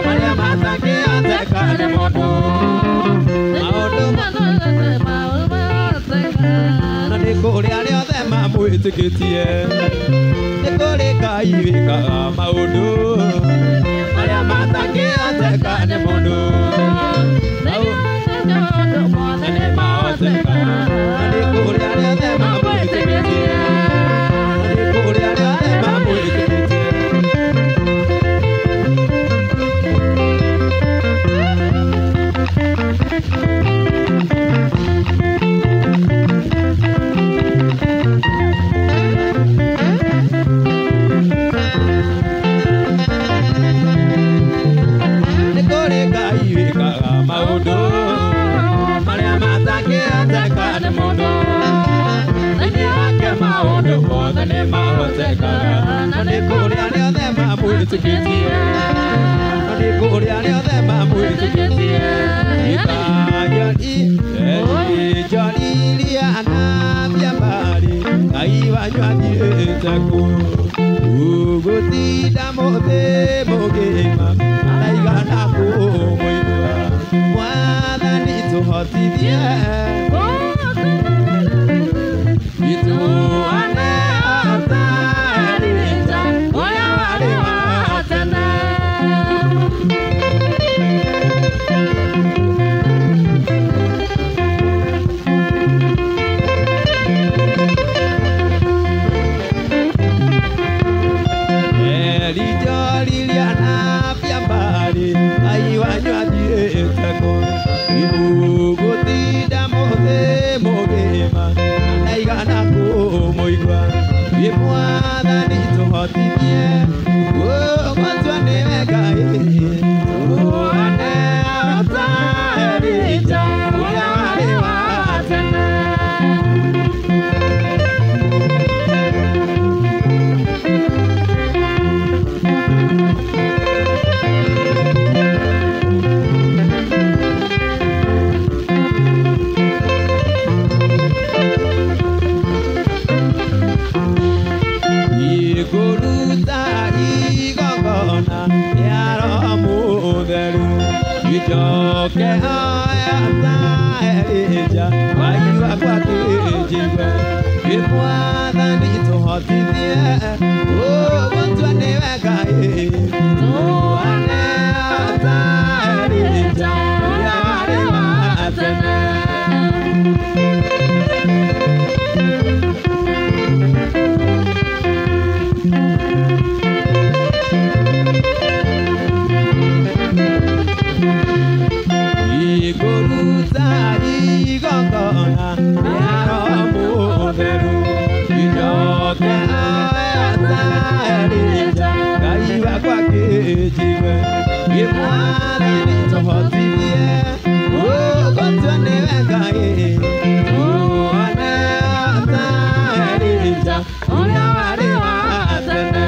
marĩa matangĩhoteka nĩ mũndũ. Maũndũ na nĩ kũrĩ arĩa othe mamwĩtĩkĩtie. Nĩ kũrĩ Ngai wĩkaga maũndũ marĩa matangĩhoteka nĩ mũndũ. Nĩ mahotekaga, na nĩ kũrĩ arĩa othe mamwĩtĩkĩtie. Na nĩ kũrĩ arĩa othe mamwĩtĩkĩtie. mamwĩtĩkĩtie na nĩ kũrĩ arĩa othe mamwĩtĩkĩtie Ijoriria na mbari Ngai wanyu athiĩte kũ Ũgũtinda mũthĩ mũgima ndaigana kũmũigua Mwathani tũhotithie Ituane ata Elija ũrĩa warĩ wa tene. Elijah na mbari Ngai wanyu athiĩte kũ Ũgũtinda mũthĩ mũgima ndaigana kũmũigua Mwathani tũhotithie gũtua nĩwe Ngai Tuone ata Elija ũrĩa warĩ wa tene. Igũruta igongona rĩa Roho Mũtheru Ijoke oya ta Elija Ngai wakwa kĩnjigue Mwathani tũhotithie gũtua nĩwe Ngai Tuone ta Elija ũrĩa warĩ wa tene. Igũruta igongona rĩa Roho Mũtheru Ijoke oya ta Elija Ngai wakwa kĩnjigue Mwathani tũhotithie gũtua nĩwe Ngai Tuone ta Elija ũrĩa warĩ wa tene.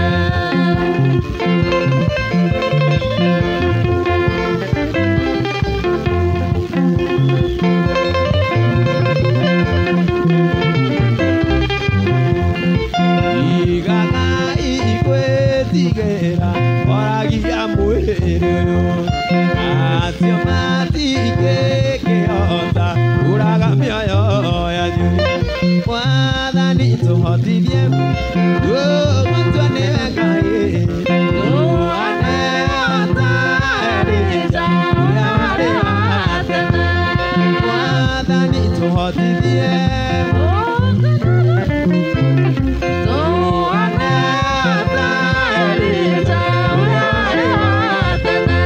Igaga igwĩtigĩra oragia mwĩrĩ ũyũ acio matingĩkĩhota kũraga mĩoyo yanyu Mwathani tũhotithie gũtua nĩwe Ngai Tuone ta Elija ũrĩa warĩ wa tene. Mwathani tũhotithie Tuone ta Elija ũrĩa warĩ wa tene.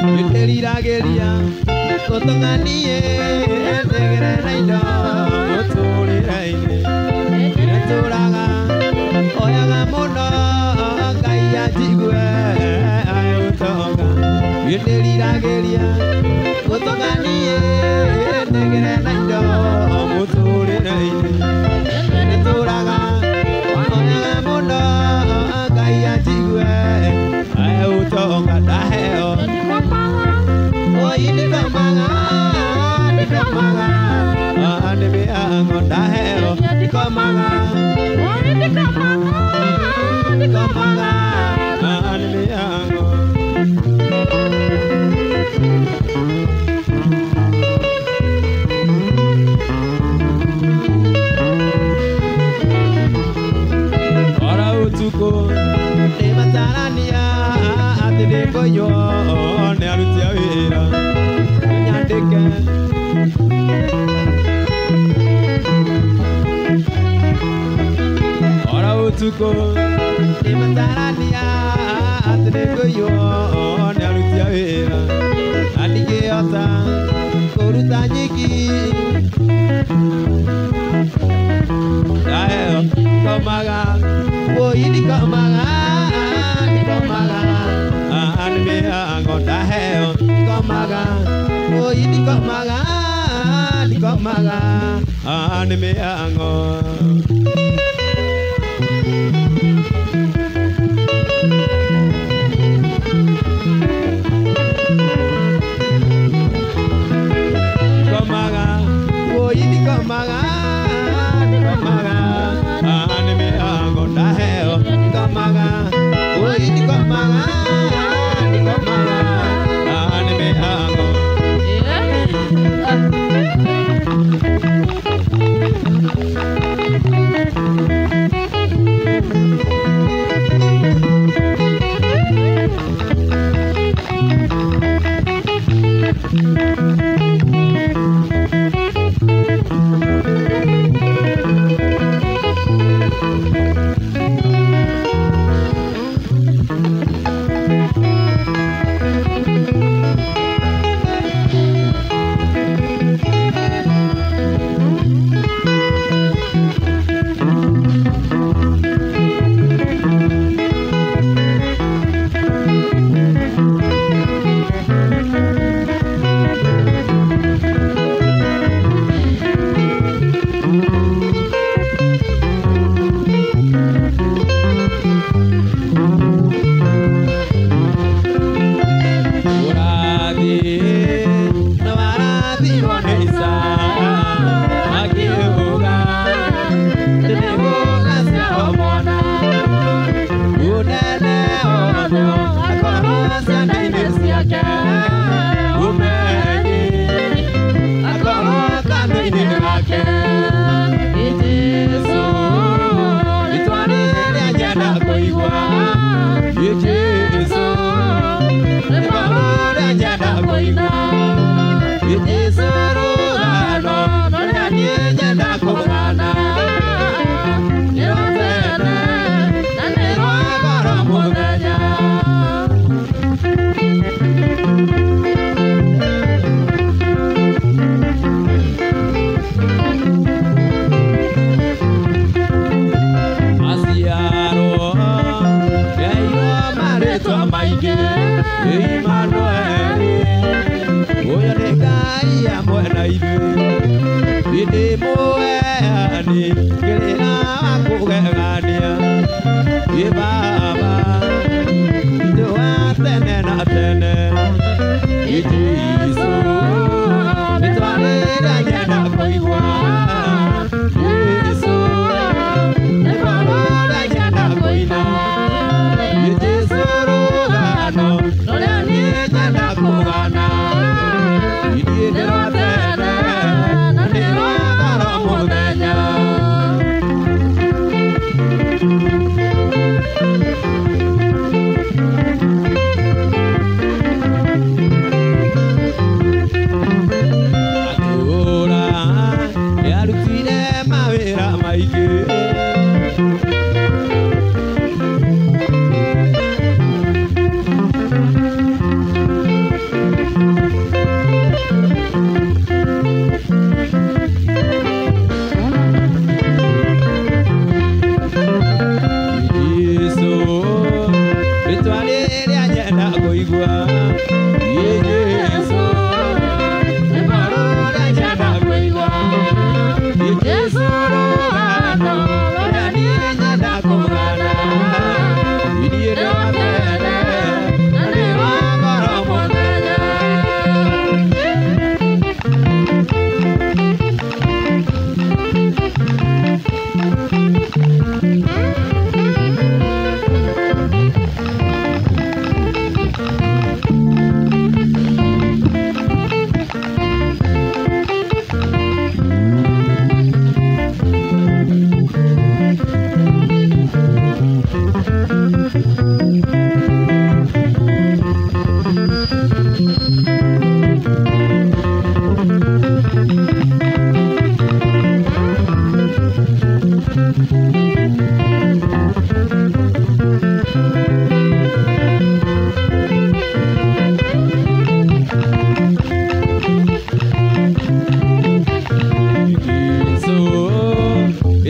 Nĩndĩriragĩria gũtũng'anie ndegere na indo mũtũrĩre-inĩ Ndĩtũraga oyaga mũno Ngai anjigue ae ũtonga Nĩndĩriragĩria gũtũng'anie ndegere na indo mũtũrĩre-inĩ Ndĩtũraga oyaga mũno Ngai anjigue ae ũtonga ndaheo Oi ndikomaga ndikomaga nĩmĩhango ndaheo ndikomaga ndikomaga nĩmĩhango Ora ũtukũ nĩmatarania atĩ nĩngũiywo nĩ aruti a wĩra nyandĩke Ora ũtukũ nĩmatarania atĩ nĩngũiywo nĩ aruti a wĩra na ndingĩhota kũruta nyiki. Ndikomaga woi ndikomaga ndikomaga nĩ mĩhango ndaheo ndikomaga woi ndikomaga ndikomaga nĩ mĩhango. Ndikomaga woi ndikomaga ndikomaga nĩ mĩhango ndaheo ndikomaga woi ndikomaga ndikomaga nĩ mĩhango.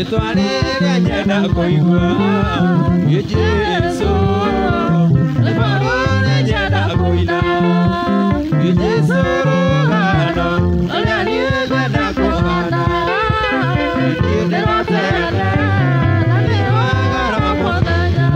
Rĩtwa rĩrĩa nyenda kũigua nĩ Jesũ, rwĩmbo rũrĩa nyenda kũina nĩ Jesũ, rũgano rũrĩa niĩ ngwenda kũgana nĩ ndĩrotene na nĩ rwagara mũthenya.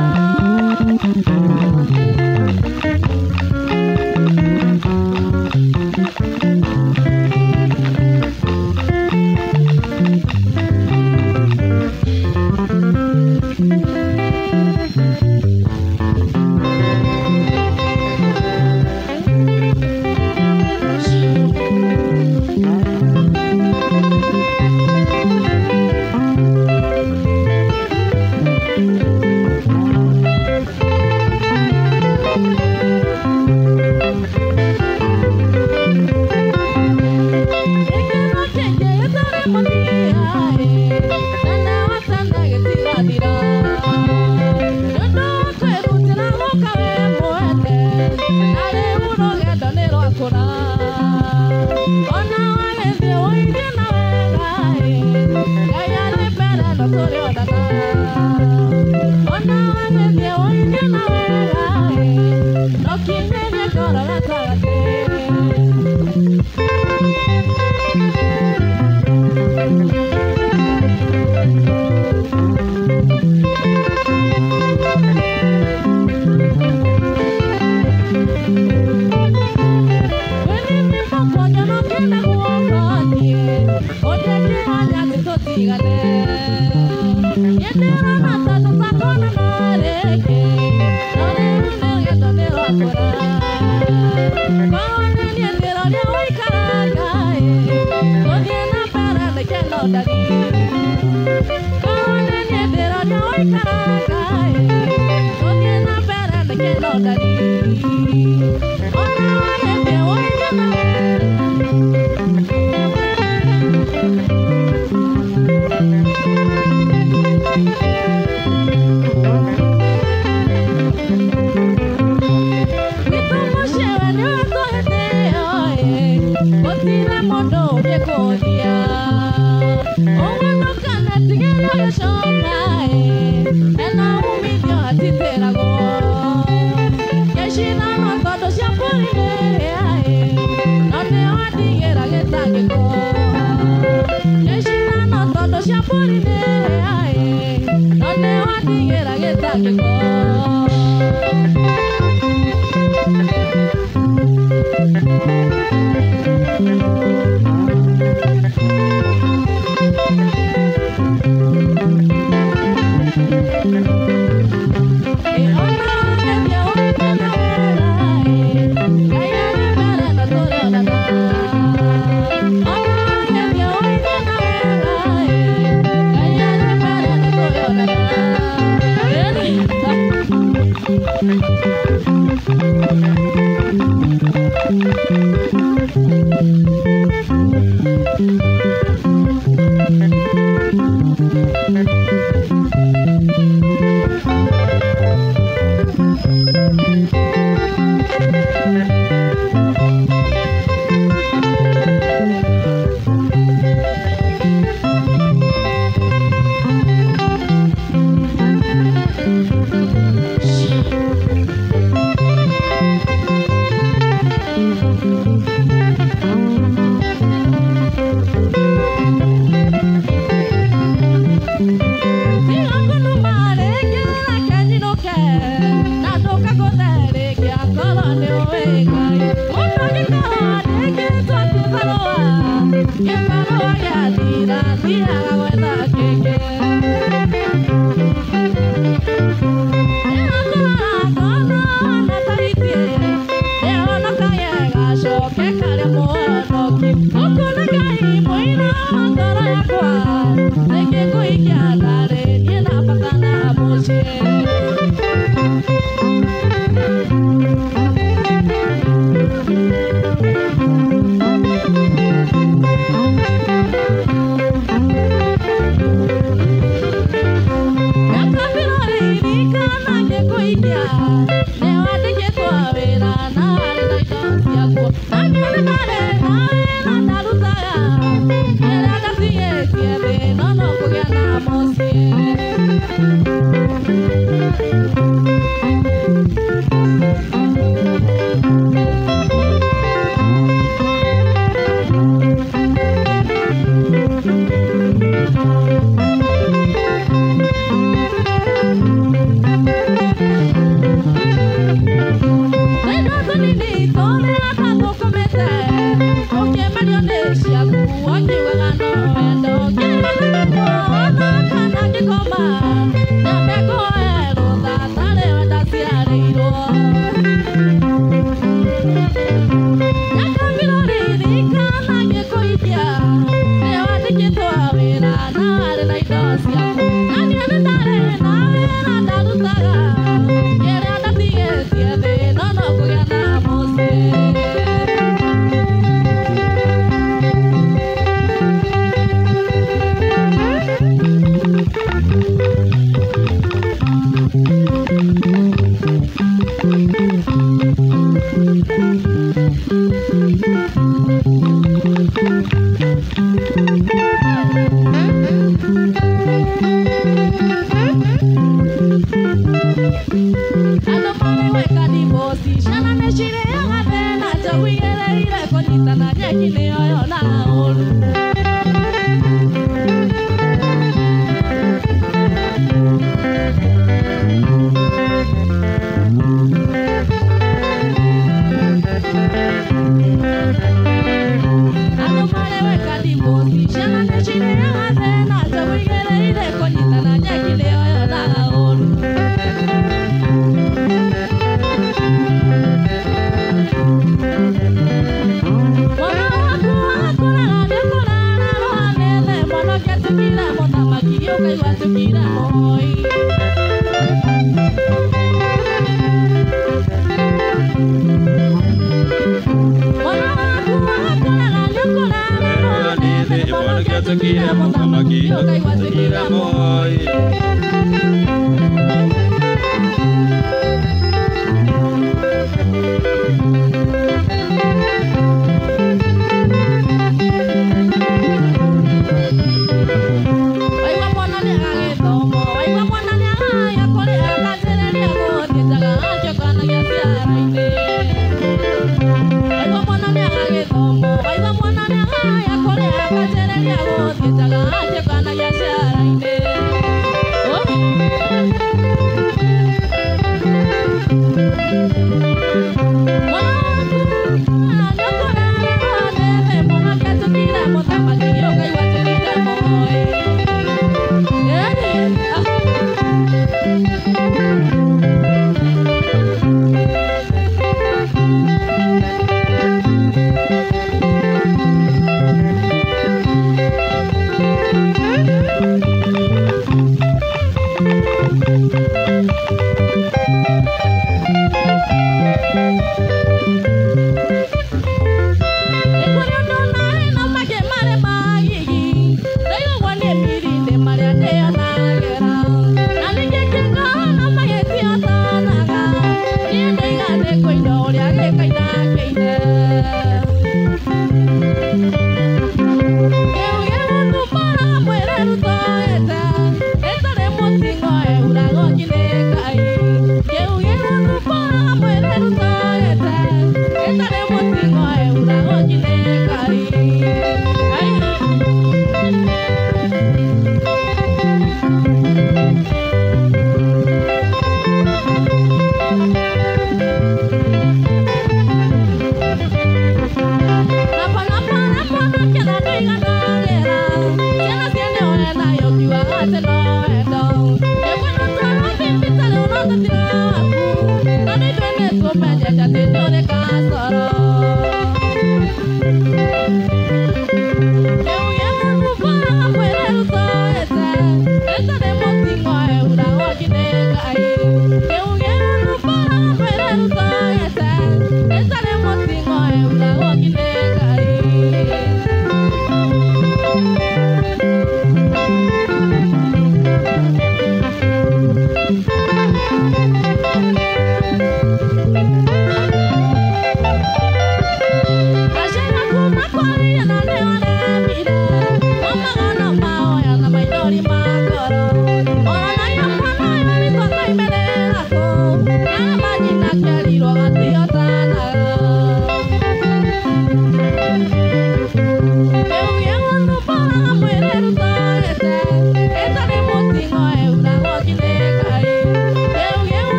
Era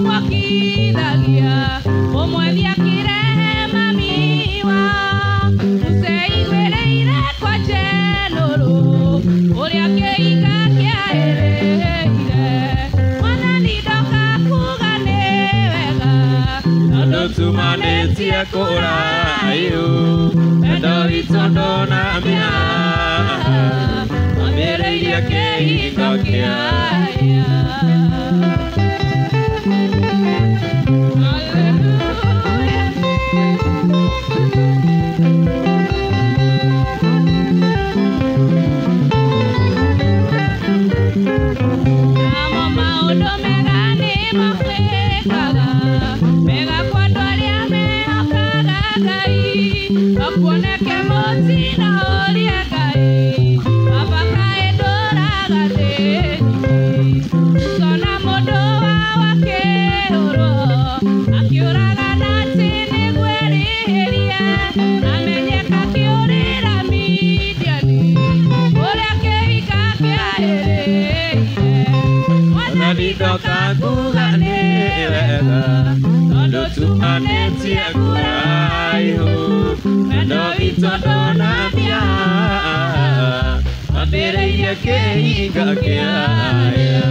Mwakithagia ũmwethi akĩrehe mami wao Mũceiguĩrĩire kwa Njenũrũ ũrĩa kĩhinga kĩaĩrĩire Mwathani ndoka kuga nĩ wega Tondũ tumanĩtie kũraihu wendo witũ ndũnamia Wambĩrĩirie kĩhingo kĩaya. Hallelujah. Namo maũndũ mega nĩmo twĩkaga, mega kwa andũ arĩa mehokaga Ngai. No kuoneke mũtino ũrĩa Ngai, baba kaĩ ndũraga thĩinĩ. Ũkona mũndũ wao akĩhũrwo, akĩũraga na atĩ nĩguo erĩhĩrie, amenyeka akĩũrĩra Midiani, ũrĩa kĩhinga kĩaĩrĩire. Mwathani ndoka kuga nĩ wega tondũ tumanĩtie kũraihu wendo witũ ndũnamia Wambĩrĩirie kĩhingo kĩaya.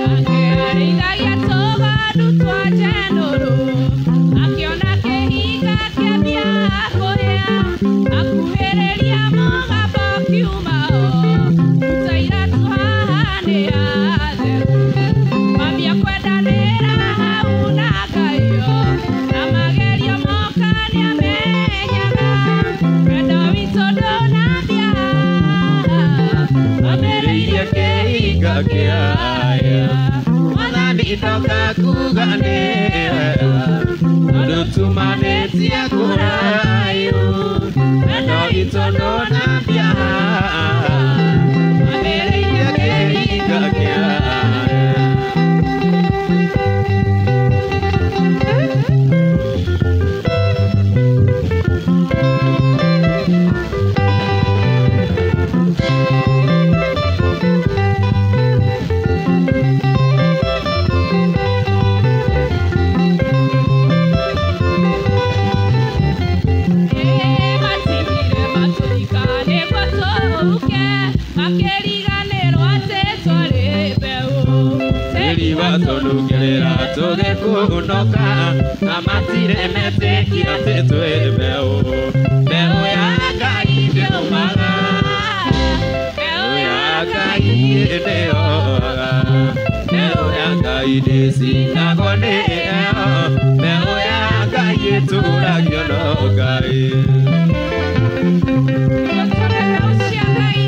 Akĩarĩithagia tũgondu twa Njenũrũ, akĩona kĩhinga kĩambia kũhĩa, akuhĩrĩria mũgambo ũkiuma ho, ruta iratũ haha nĩ hatheru. Mambia kwendanĩra hau na Ngai o, na magerio moka nĩamenyaga, wendo witũ ndũnambia. Wambĩrĩirie kĩhingo kĩaya. Mwathani ndoka kuga nĩ wega tondũ tumanĩtie kũraihu wendo witũ ndũnambia Wambĩrĩirie kĩhingo kĩaya. Matigire matũthika nĩguo tũhuke, makĩriganĩrwo atĩ twarĩ mbeũ. Tĩri watũnungĩrĩra tũgĩkunũka na matirĩ metĩkia atĩ twĩ mbeũ. Mbeũ ya Ngai ndĩũmaga, Mbeũ mbeũ ya ya Ngai Ngai ndĩoaga, mbeũ ya Ngai ndĩcinagwo nĩ heho, mbeũ ya Ngai ĩtũragio no Ngai. Tũrĩ mbeũ cia Ngai.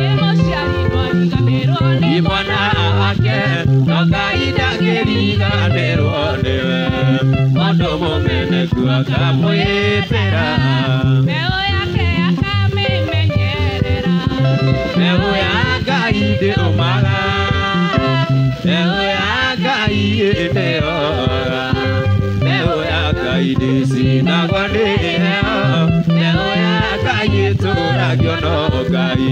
Ĩ mũciari ndwariganĩrwo nĩ Ni mwana wake no Ngai ndangĩriganĩrwo nĩwe, mũndũ mũmeneku akamwĩtĩra. Mbeũ yake akamĩmenyerera. Mbeũ ya Ngai ndĩũmaga, mbeũ ya Ngai ndĩoaga, mbeũ ya Ngai ndĩcinagwo nĩ heho, mbeũ ya Ngai ĩtũragio no Ngai.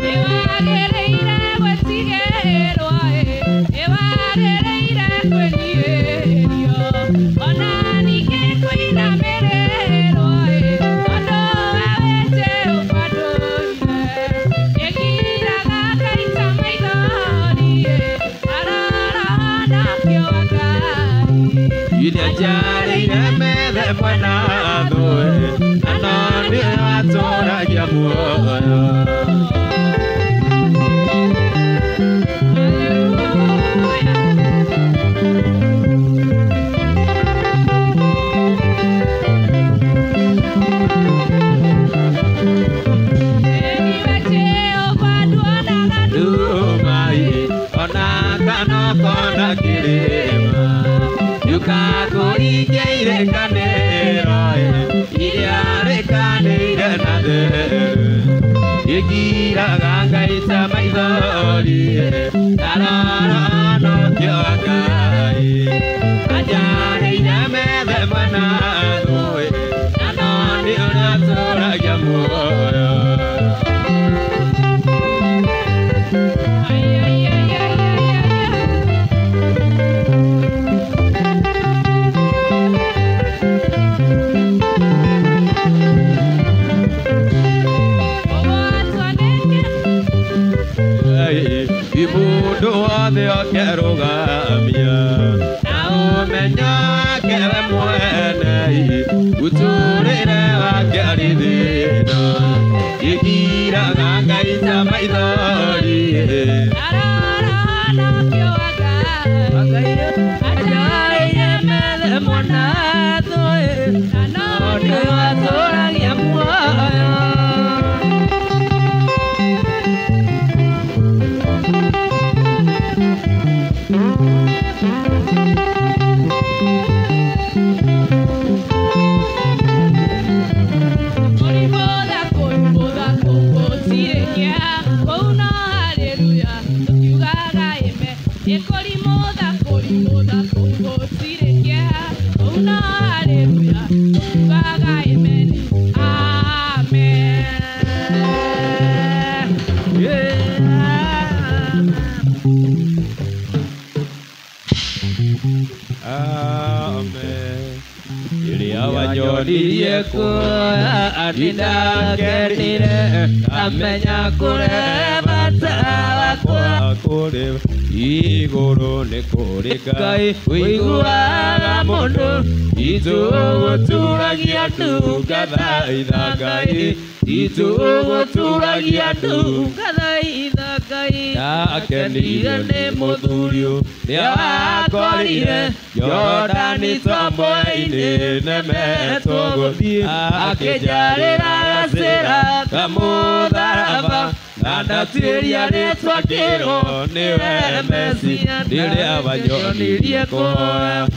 Nĩwagĩrĩire gwĩtigĩrwo ĩ, nĩwagĩrĩire kwĩnyihĩrio, ona ningĩ kũinamĩrĩrwo ĩ, tondũ we wĩ Jehova ndũire. Nĩngiraga ngaita maithori ĩ, ngarora ũhonokio wa Ngai. Iria njarĩire methe mwena thũĩ, na no nĩwe watũragia muoyo. Hallelujah. na theru Ikiraga ngaita maithori Ndarora no kĩo Ngai Anjarĩire methe mwena thũĩ Na no nĩ ũrĩa atũragia muoyo. Imundu wothe okerũgamia na ũmenyo wake we mwene ũtũũrĩre wake arĩ thĩna Ikiraga ngaita maithori Ndarora no kĩo Ngai Anjarĩire methe mwena thũĩ Na no nĩ watũragia muoyo. Wanyonirie kuoya atĩ ndakenire amenya kũrĩ bata wakwa kũrĩ igũrũ nĩ kũrĩ Ngai ũiguaga mũndũ itũgũturagia ndungathaitha Ngai itũgũturagia ndungathaitha Ngai ndakenire nĩ mũthuri ũrĩa wakorire Jordani tomboe-inĩ nemetwo gũthiĩ akĩnjarĩra gacĩra kamũtharaba na ndatuĩria rĩtwa ngĩrwo nĩwe Mesia rĩrĩa wanyonirie kũhoya.